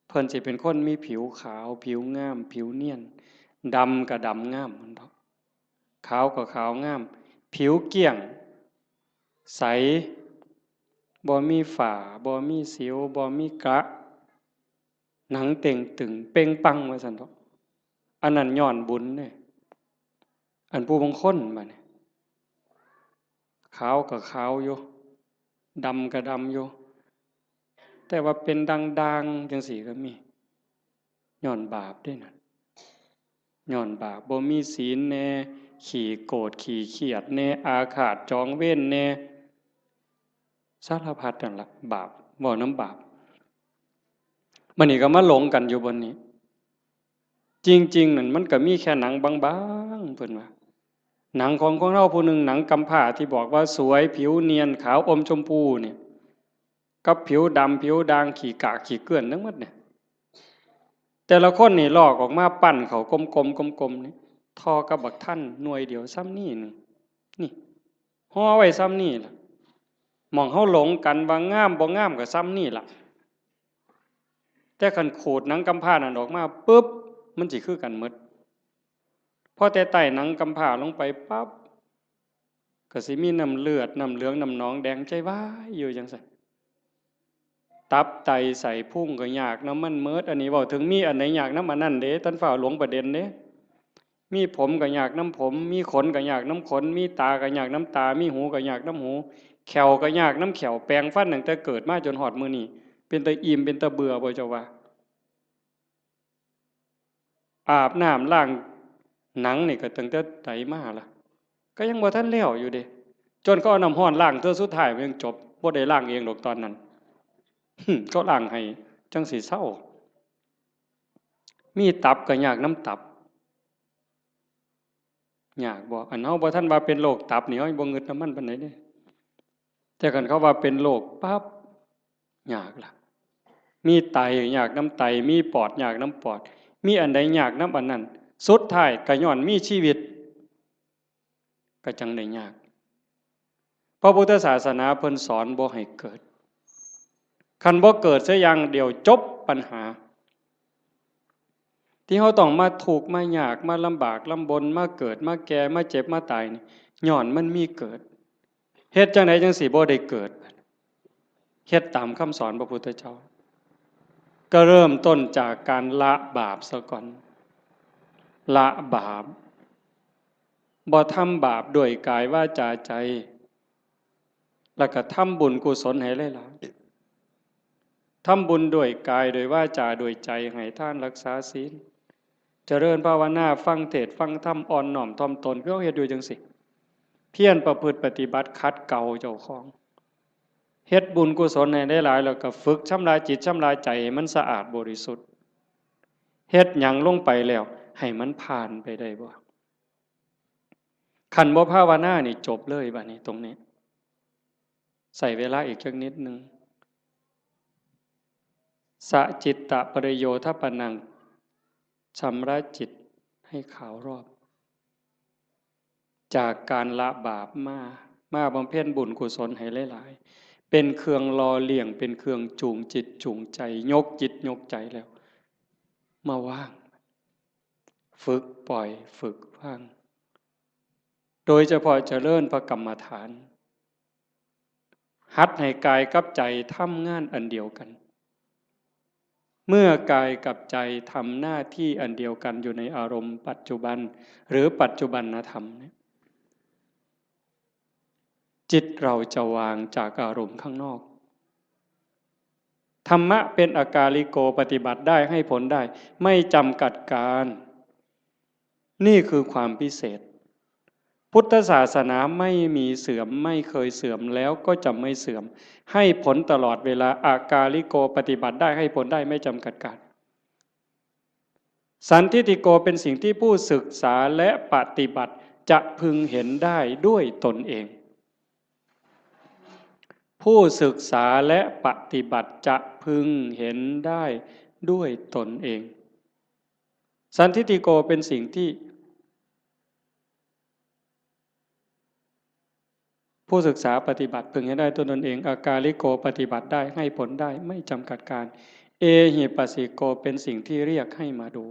ເພິ່ນຊິເປັນຄົນມີຜິວຂາວ ຜິວງາມ ຜິວນຽນ ດຳກໍດຳງາມ ແມ່ນບໍ່? ຂາວກໍຂາວງາມ ຜິວກ້ຽງ ໃສ ບໍ່ມີຝ້າ ບໍ່ມີສິວ ບໍ່ມີກະ ໜັງເຕ່ງຕຶງເປັ່ງປັງ ວ່າຊັ້ນເຖາະ. ອັນນັ້ນຍ້ອນບຸນເດ້. ອັນຜູ້ບາງຄົນບາດນີ້ ຂາວກໍຂາວຢູ່ ດຳກໍດຳຢູ່ ແຕ່ວ່າເປັນດ່າງໆ ຈັ່ງຊີ້ກໍມີ ຍ້ອນບາບເດ້ນັ້ນ ຍ້ອນບາບ ບໍ່ມີສິນແດ່ ຂີ້ໂກດຂີ້ຄຽດແດ່ ອາຄາດຈອງເວນແດ່ ສາລະພັດນັ້ນລະ ບາບ ເວົ້ານຳບາບ. ບັດນີ້ກໍມາຫຼົງກັນຢູ່ບ່ອນນີ້ ຈິງໆນັ້ນມັນກໍມີແຄ່ໜັງບາງໆ ເພິ່ນວ່າ ໜັງຂອງຄົນເຮົາຜູ້ໜຶ່ງ ໜັງກຳພ້າທີ່ບອກວ່າສວຍ ຜິວນຽນ ຂາວອົມຊົມພູນີ້ ກັບຜິວດຳ ຜິວດ່າງ ຂີ້ກາກຂີ້ເກື້ອນທັງໝົດນີ້ ແຕ່ລະຄົນນີ້ລອກອອກມາ ປັ້ນເຂົ້າກົມໆ ກົມໆນີ້ ທໍ່ກັບບັກທັນໜ່ວຍດຽວສ່ຳນີ້ໜຶ່ງ ນີ້ ຫໍ່ໄວ້ສ່ຳນີ້ລະ ໝ່ອງເຮົາຫຼົງກັນວ່າງາມບໍ່ງາມກໍສ່ຳນີ້ລະ ແຕ່ຄັນຂູດໜັງກຳພ້ານັ້ນອອກມາປຶບ ມັນຊິຄືກັນໝົດ. ພໍແຕ່ໃຕ້ໜັງກຳພ້າລົງໄປປັບ ກໍຊິມີນ້ຳເລືອດ ນ້ຳເຫຼືອງ ນ້ຳໜອງແດງໃຈວາຍຢູ່ຈັ່ງຊັ້ນ. ຕັບໄຕໄສ້ພຸງກໍຍາກນຳມັນໝົດ. ອັນນີ້ເວົ້າເຖິງມີອັນໃດຍາກນຳອັນນັ້ນເດ້, ທ່ານຟ້າວຫຼົງປະເດັນເດ້. ມີຜົມກໍຍາກນຳຜົມ, ມີຂົນກໍຍາກນຳຂົນ, ມີຕາກໍຍາກນຳຕາ, ມີຫູກໍຍາກນຳຫູ, ແຂ້ວກໍຍາກນຳແຂ້ວ. ແປງຟັນຕັ້ງແຕ່ເກີດມາຈົນຮອດມື້ນີ້ ເປັນຕາອີ່ມ ເປັນຕາເບື່ອບໍ່ ເຈົ້າວ່າ? ອາບນ້ຳລ້າງໜັງນີ້ກໍຕັ້ງແຕ່ໃດມາລະ ກໍຍັງບໍ່ທັນແລ້ວຢູ່ເດ້. ຈົນເຂົາເອົານ້ຳຮ້ອນລ້າງເທື່ອສຸດທ້າຍມັນຍັງຈົບ, ບໍ່ໄດ້ລ້າງເອງດອກຕອນນັ້ນ. ເຂົາລ້າງໃຫ້ຈັ່ງຊິເຊົາ. ມີຕັບກໍຍາກນຳຕັບ. ຍາກບໍ່? ອັນເຮົາບໍ່ທັນວ່າເປັນໂລກຕັບນີ້ ເຮົາບໍ່ງຶດນຳມັນປານໃດເດ້. ແຕ່ຄັນເຂົາວ່າເປັນໂລກປັບ ຍາກລະ. ມີໄຕຍາກນຳໄຕ, ມີປອດຍາກນຳປອດ, ມີອັນໃດຍາກນຳອັນນັ້ນ. ສຸດທ້າຍກໍຍ້ອນມີຊີວິດ ກໍຈັ່ງໄດ້ຍາກ. ພະພຸດທະສາສະໜາເພິ່ນສອນບໍ່ໃຫ້ເກີດ. ຄັນບໍ່ເກີດເສຍຢ່າງດຽວ ຈົບບັນຫາ. ທີ່ເຮົາຕ້ອງມາທຸກມາຍາກ ມາລຳບາກລຳບົນ ມາເກີດມາແກ່ມາເຈັບມາຕາຍນີ້ ຍ້ອນມັນມີເກີດ. ເຮັດຈັ່ງໃດຈັ່ງຊິບໍ່ໄດ້ເກີດ? ເຮັດຕາມຄຳສອນພະພຸດທະເຈົ້າ. ກໍເລີ່ມຕົ້ນຈາກການລະບາບຊະກ່ອນ. ລະບາບ. ບໍ່ທຳບາບດ້ວຍກາຍ ວາຈາ ໃຈ. ແລ້ວກໍທຳບຸນກຸສົນໃຫ້ຫຼາຍໆ. ທຳບຸນດ້ວຍກາຍ ດ້ວຍວາຈາ ດ້ວຍໃຈ, ໃຫ້ທານ, ຮັກສາສິນ, ຈະເລີນພາວະນາ, ຟັງເທດ, ຟັງທຳ, ອ່ອນນ້ອມຖ່ອມຕົນ, ຄືເຮົາເຮັດຢູ່ຈັ່ງຊີ້. ພຽນປະພຶດປະຕິບັດຂັດເກົາເຈົ້າຂອງ. ເຮັດບຸນກຸສົນໃຫ້ຫຼາຍໆ ແລ້ວກໍຝຶກຊຳລະຈິດຊຳລະໃຈໃຫ້ມັນສະອາດບໍລິສຸດ. ເຮັດຫຍັງລົງໄປແລ້ວ ໃຫ້ມັນຜ່ານໄປໄດ້ບໍ່? ຄັນບໍ່ພາວະນານີ້ຈົບເລີຍບາດນີ້ ຕົງນີ້ ໃຊ້ເວລາອີກຈັກນິດໜຶ່ງ. ສະຈິດຕະປະລິໂຍທະປະນັງ, ຊຳລະຈິດໃຫ້ຂາວລອກ ຈາກການລະບາບມາ, ມາບຳເພັນບຸນກຸສົນໃຫ້ຫຼາຍໆ, ເປັນເຄື່ອງຫຼໍ່ລ້ຽງ, ເປັນເຄື່ອງຈູງຈິດຈູງໃຈ, ຍົກຈິດຍົກໃຈແລ້ວ ມາວາງ. ຝຶກປ່ອຍ, ຝຶກວາງ, ໂດຍສະເພາະຈະເລີນພະກຳມະຖານ, ຫັດໃຫ້ກາຍກັບໃຈທຳງານອັນດຽວກັນ. ເມື່ອກາຍກັບໃຈທຳໜ້າທີ່ອັນດຽວກັນຢູ່ໃນອາລົມປັດຈຸບັນ ຫຼື ປັດຈຸບັນນະທຳເນຍ, ຈິດເຮົາຈະວາງຈາກອາລົມຂ້າງນອກ. ທຳມະເປັນອາກາລິໂກ ປະຕິບັດໄດ້ ໃຫ້ຜົນໄດ້ ໄມ່ຈຳກັດການ. ນີ້ຄືຄວາມພິເສດ. ພຸດທະສາສະໜາໄມ່ມີເສື່ອມ, ໄມ່ເຄີຍເສື່ອມ ແລ້ວກໍຈະໄມ່ເສື່ອມ, ໃຫ້ຜົນຕະຫຼອດເວລາ, ອາກາລິໂກ ປະຕິບັດໄດ້ ໃຫ້ຜົນໄດ້ ໄມ່ຈຳກັດການ. ສັນທິຕິໂກ ເປັນສິ່ງທີ່ຜູ້ສຶກສາ ແລະ ປະຕິບັດຈະເພິ່ງເຫັນໄດ້ດ້ວຍຕົນເອງ. ຜູ້ສຶກສາ ແລະ ປະຕິບັດຈະເພິ່ງເຫັນໄດ້ດ້ວຍຕົນເອງ. ສັນທິຕິໂກ ເປັນສິ່ງທີ່ ຜູ້ສຶກສາປະຕິບັດເພິ່ງເຫັນໄດ້ຕົວຕົນເອງ, ອາກາລິໂກ ປະຕິບັດໄດ້ ໃຫ້ຜົນໄດ້ ໄມ່ຈຳກັດການ, ເອຫິປັດສິໂກ ເປັນສິ່ງທີ່ຮຽກໃຫ້ມາດູ,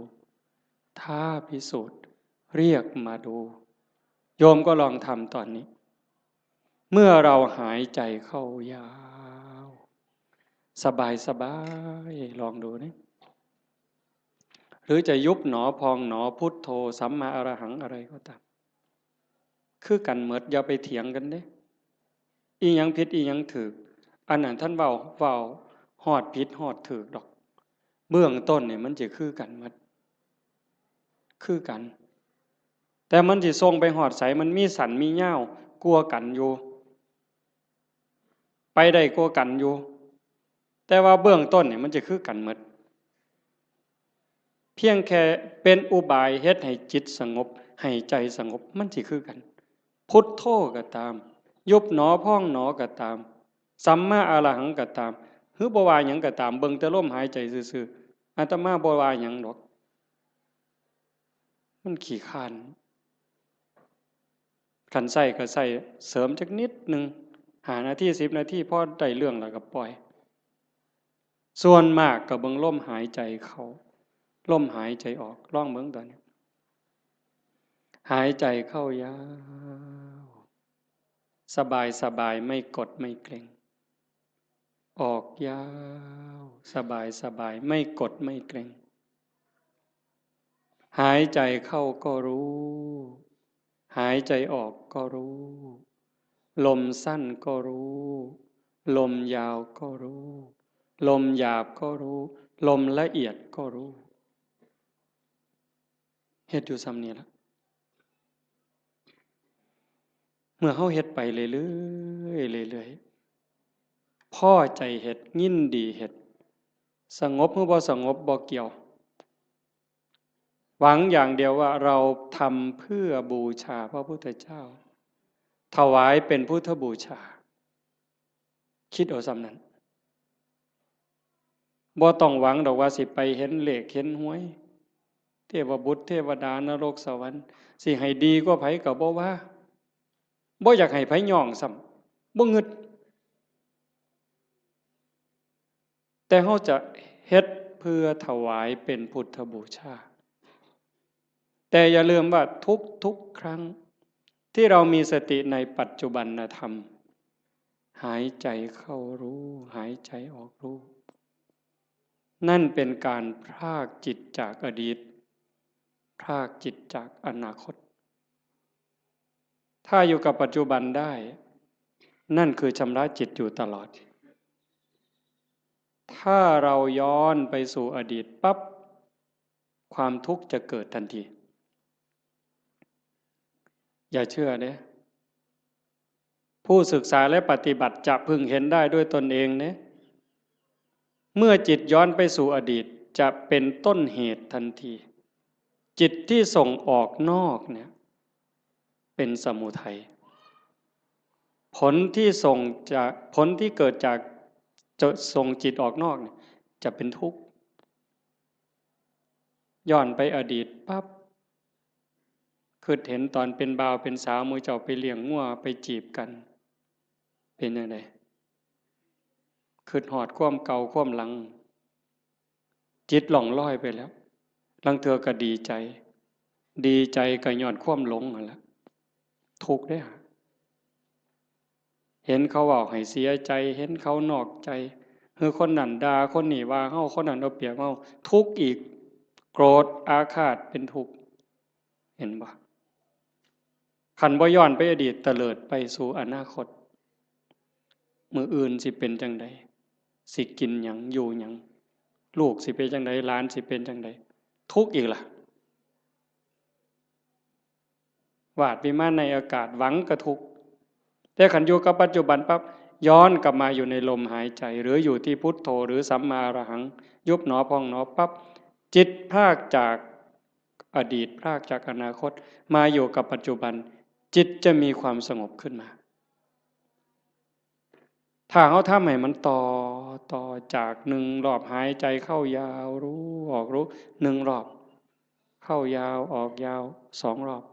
ທ້າພິສູດ ຮຽກມາດູ. ໂຍມກໍລອງທຳຕອນນີ້. ເມື່ອເຮົາຫາຍໃຈເຂົ້າຍາວ ສະບາຍໆ ລອງດູເດ້. ຫຼືຈະຍຸບໜໍພອງໜໍ ພຸດໂທ ສຳມາອະລະຫັງ ອະໄລກໍຕາມ ຄືກັນໝົດ, ຢ່າໄປຖຽງກັນເດ້. ອີ່ຫຍັງຜິດ ອີ່ຫຍັງຖືກ, ອັນນັ້ນທ່ານເວົ້າ ເວົ້າຮອດຜິດຮອດຖືກດອກ. ເບື້ອງຕົ້ນນີ້ມັນຊິຄືກັນໝົດ, ຄືກັນ. ແຕ່ມັນຊິສົ່ງໄປຮອດໃສ, ມັນມີສັ້ນມີຍາວກວ່າກັນຢູ່. ໄປໄດ້ກວ່າກັນຢູ່, ແຕ່ວ່າເບື້ອງຕົ້ນນີ້ມັນຈະຄືກັນໝົດ. ພຽງແຄ່ເປັນອຸບາຍເຮັດໃຫ້ຈິດສະຫງົບ, ໃຫ້ໃຈສະຫງົບ, ມັນຊິຄືກັນ. ພຸດໂທກໍຕາມ, ຍຸບໜໍພອງໜໍກໍຕາມ, ສຳມາອະລະຫັງກໍຕາມ, ຫຼືບໍ່ວ່າຫຍັງກໍຕາມ, ເບິ່ງແຕ່ລົມຫາຍໃຈຊື່ໆ, ອາດຕະມາບໍ່ວ່າຫຍັງດອກ. ມັນຂີ້ຄ້ານ. ຄັນໃຊ້ກໍໃຊ້ເສີມຈັກນິດໜຶ່ງ, ຫ້ານາທີ ສິບນາທີ, ພໍໄດ້ເລື່ອງແລ້ວກໍປ່ອຍ. ສ່ວນມາກກໍເບິ່ງລົມຫາຍໃຈເຂົ້າ, ລົມຫາຍໃຈອອກ. ລອງເບິ່ງຕອນນີ້. ຫາຍໃຈເຂົ້າຍາວ, ສະບາຍໆ, ໄມ່ກົດໄມ່ເກຣັງ. ອອກຍາວ ສະບາຍໆ ໄມ່ກົດໄມ່ເກຣັງ. ຫາຍໃຈເຂົ້າກໍຮູ້ ຫາຍໃຈອອກກໍຮູ້ ລົມສັ້ນກໍຮູ້ ລົມຍາວກໍຮູ້ ລົມຫຍາບກໍຮູ້ ລົມລະອຽດກໍຮູ້. ເຮັດຢູ່ສ່ຳນີ້ລະ. ເມື່ອເຮົາເຮັດໄປເລື້ອຍໆ ເລື້ອຍໆ ພໍໃຈເຮັດ ຍິນດີເຮັດ ສະຫງົບຫຼືບໍ່ສະຫງົບບໍ່ກ່ຽວ ຫວັງຢ່າງດຽວວ່າເຮົາທຳເພື່ອບູຊາພະພຸດທະເຈົ້າ ຖວາຍເປັນພຸດທະບູຊາ. ຄິດເອົາສ່ຳນັ້ນ. ບໍ່ຕ້ອງຫວັງດອກວ່າຊິໄປເຫັນເລກເຫັນຫວຍ ເທວະບຸດເທວະດາ ນະລົກສະຫວັນ ຊິໃຫ້ດີກວ່າໃຜກໍບໍ່ວ່າ ບໍ່ຢາກໃຫ້ໃຜຍ້ອງຊ້ຳ ບໍ່ງຶດ. ແຕ່ເຮົາຈະເຮັດເພື່ອຖວາຍເປັນພຸດທະບູຊາ. ແຕ່ຢ່າລືມວ່າທຸກໆຄັ້ງທີ່ເຮົາມີສະຕິໃນປັດຈຸບັນນະທຳ ຫາຍໃຈເຂົ້າຮູ້ ຫາຍໃຈອອກຮູ້ ນັ້ນເປັນການພຣາກຈິດຈາກອະດີດ ພຣາກຈິດຈາກອະນາຄົດ. ຖ້າຢູ່ກັບປັດຈຸບັນໄດ້ ນັ້ນຄືຊຳລະຈິດຢູ່ຕະຫຼອດ. ຖ້າເຮົາຍ້ອນໄປສູ່ອະດີດປັບ ຄວາມທຸກຈະເກີດທັນທີ. ຢ່າເຊື່ອເດ້. ຜູ້ສຶກສາ ແລະ ປະຕິບັດຈະເພິ່ງເຫັນໄດ້ດ້ວຍຕົນເອງເດ້. ເມື່ອຈິດຍ້ອນໄປສູ່ອະດີດ ຈະເປັນຕົ້ນເຫດທັນທີ. ຈິດທີ່ສົ່ງອອກນອກເນຍ ເປັນສະມຸໄທ. ຜົນທີ່ສົ່ງຈາກ ຜົນທີ່ເກີດຈາກ ຈະສົ່ງຈິດອອກນອກເນຍ ຈະເປັນທຸກ. ຍ້ອນໄປອະດີດປັບ ຄິດເຫັນຕອນເປັນບ່າວເປັນສາວ ໝູ່ເຈົ້າໄປລ້ຽງງົວ ໄປຈີບກັນ ເປັນຈັ່ງໃດ? ຄິດຮອດຄວາມເກົ່າຄວາມຫຼັງ ຈິດລ່ອງລອຍໄປແລ້ວ. ລາງເທື່ອກໍດີໃຈ ດີໃຈກໍຍ້ອນຄວາມຫຼົງຫັ້ນລະ ທຸກເດ້. ເຫັນເຂົາເວົ້າໃຫ້ເສຍໃຈ ເຫັນເຂົານອກໃຈ ຫຼືຄົນນັ້ນດ່າ ຄົນນີ້ວ່າເຮົາ ຄົນນັ້ນເອົາປຽບເຮົາ ທຸກອີກ ໂກຣດອາຄາດເປັນທຸກ. ເຫັນບໍ່? ຄັນບໍ່ຍ້ອນໄປອະດີດ ຕະເຫຼີດໄປສູ່ອະນາຄົດ ມື້ອື່ນຊິເປັນຈັ່ງໃດ? ຊິກິນຫຍັງ? ຢູ່ຫຍັງ? ລູກຊິເປັນຈັ່ງໃດ? ຫຼານຊິເປັນຈັ່ງໃດ? ທຸກອີກລະ. ວາດວິມານໃນອາກາດ ຫວັງກະທຸກ. ແຕ່ຄັນຢູ່ກັບປັດຈຸບັນປັບ ຍ້ອນກັບມາຢູ່ໃນລົມຫາຍໃຈ ຫຼືຢູ່ທີ່ພຸດໂທ ຫຼືສຳມາອະລະຫັງ ຍຸບໜໍພອງໜໍປັບ ຈິດພາກຈາກອະດີດ ພາກຈາກອະນາຄົດ ມາຢູ່ກັບປັດຈຸບັນ ຈິດຈະມີຄວາມສະຫງົບຂຶ້ນມາ. ຖ້າເຮົາທຳໃຫ້ມັນຕໍ່ ຕໍ່ຈາກໜຶ່ງລອບຫາຍໃຈເຂົ້າຍາວ ຮູ້ ອອກຮູ້ ໜຶ່ງລອບ ເຂົ້າຍາວ ອອກຍາວ ສອງລອບ.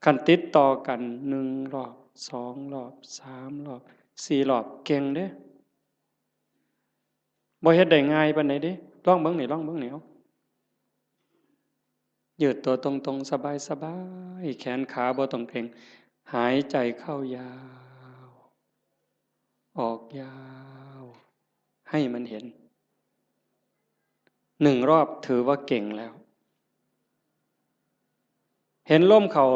ຄັນຕິດຕໍ່ກັນ ໜຶ່ງລອບ ສອງລອບ ສາມລອບ ສີ່ລອບ ເກັ່ງເດ້. ບໍ່ເຮັດໄດ້ງ່າຍປານໃດເດ້. ລອງເບິ່ງນີ້ ລອງເບິ່ງນີ້ ເອົາ. ຍືດຕົວຕົງໆ ສະບາຍໆ ແຂນຂາບໍ່ຕ້ອງເກຣັງ. ຫາຍໃຈເຂົ້າຍາວ ອອກຍາວ ໃຫ້ມັນເຫັນ. ໜຶ່ງລອບຖືວ່າເກັ່ງແລ້ວ. ເຫັນລົມເຂົ້າ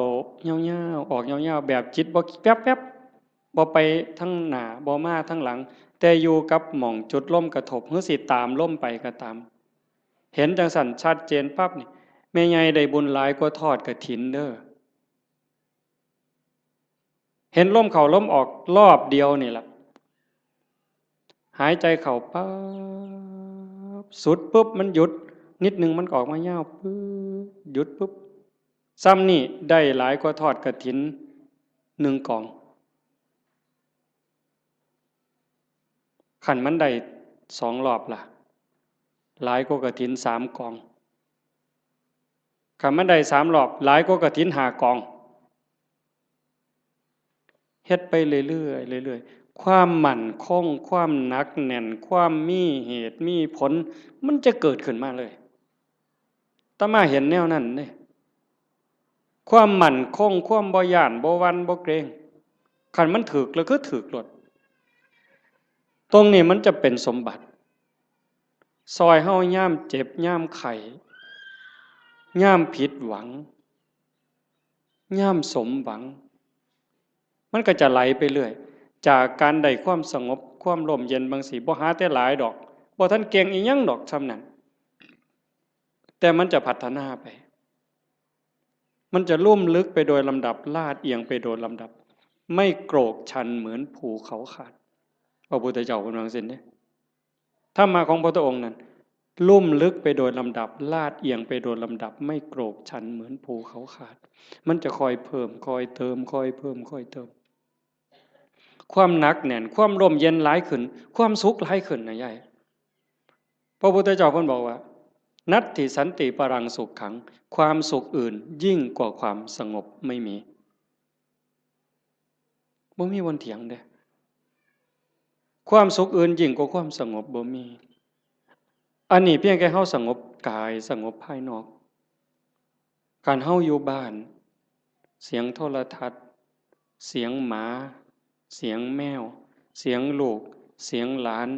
ຍາວໆ ອອກຍາວໆ ແບບຈິດບໍ່ແວັບໆ ບໍ່ໄປທາງໜ້າ ບໍ່ມາທາງຫຼັງ ແຕ່ຢູ່ກັບໝ່ອງຈຸດລົມກະທົບ ຫຼືຊິຕາມລົມໄປກໍຕາມ. ເຫັນຈັ່ງຊັ້ນຊັດເຈນປັບນີ້ ແມ່ໃຫຍ່ໄດ້ບຸນຫຼາຍກວ່າທອດກະຖິນເດີ້. ເຫັນລົມເຂົ້າລົມອອກລອບດຽວນີ້ລະ ຫາຍໃຈເຂົ້າປັບ ສຸດປຶບ ມັນຢຸດນິດໜຶ່ງ ມັນກໍອອກມາຍາວປຶບ ຢຸດປຶບ. ຊ່ຳນີ້ໄດ້ຫຼາຍກວ່າທອດກະຖິນໜຶ່ງກອງ. ຄັນມັນໄດ້ສອງລອບລະ ຫຼາຍກວ່າກະຖິນສາມກອງ. ຄັນມັນໄດ້ສາມລອບ ຫຼາຍກວ່າກະຖິນຫ້າກອງ. ເຮັດໄປເລື້ອຍໆ ເລື້ອຍໆ ຄວາມໝັ້ນຄົງ ຄວາມໜັກແໜ້ນ ຄວາມມີເຫດມີຜົນ ມັນຈະເກີດຂຶ້ນມາເລີຍ. ອາດຕະມາເຫັນແນວນັ້ນເດ້. ຄວາມໝັ້ນຄົງ ຄວາມບໍ່ຢ້ານ ບໍ່ຫວັ່ນ ບໍ່ເກຣງ ຄັນມັນຖືກລະຄືຖືກໂລດ. ຕົງນີ້ມັນຈະເປັນສົມບັດ ຊ່ອຍເຮົາຍາມເຈັບ ຍາມໄຂ້ ຍາມຜິດຫວັງ ຍາມສົມຫວັງ ມັນກໍຈະໄຫຼໄປເລື້ອຍ ຈາກການໄດ້ຄວາມສະຫງົບ ຄວາມຮົ່ມເຢັນບາງຊີ້ ບໍ່ຫາແຕ່ຫຼາຍດອກ ບໍ່ທັນເກັ່ງອີ່ຫຍັງດອກສ່ຳນັ້ນ ແຕ່ມັນຈະພັດທະນາໄປ ມັນຈະລຸ່ມເລິກໄປໂດຍລຳດັບ ລາດອຽງໄປໂດຍລຳດັບ ໄມ່ໂກຣກຊັນເໝືອນພູເຂົາຂາດ ພະພຸດທະເຈົ້າເພິ່ນວ່າຈັ່ງຊີ້ເດ້. ທຳມະຂອງພະພຸດທະອົງນັ້ນ ລຸ່ມເລິກໄປໂດຍລຳດັບ ລາດອຽງໄປໂດຍລຳດັບ ໄມ່ໂກຣກຊັນເໝືອນພູເຂົາຂາດ ມັນຈະຄ່ອຍເພີ່ມ ຄ່ອຍເຕີມ ຄ່ອຍເພີ່ມ ຄ່ອຍເຕີມ ຄວາມໜັກແໜ້ນ ຄວາມຮົ່ມເຢັນຫຼາຍຂຶ້ນ ຄວາມສຸກຫຼາຍຂຶ້ນນະຍາຍ. ພະພຸດທະເຈົ້າເພິ່ນບອກວ່າ ນັດຖິສັນຕິປະລັງສຸກຂັງ ຄວາມສຸກອື່ນຍິ່ງກວ່າຄວາມສະຫງົບໄມ່ມີ. ບໍ່ມີບ່ອນຖຽງເດ້ ຄວາມສຸກອື່ນຍິ່ງກວ່າຄວາມສະຫງົບບໍ່ມີ. ອັນນີ້ພຽງແຕ່ເຮົາສະຫງົບກາຍ ສະຫງົບພາຍນອກ. ຄັນເຮົາຢູ່ບ້ານ ສຽງໂທລະທັດ ສຽງໝາ ສຽງແມວ ສຽງລູກ ສຽງຫຼານ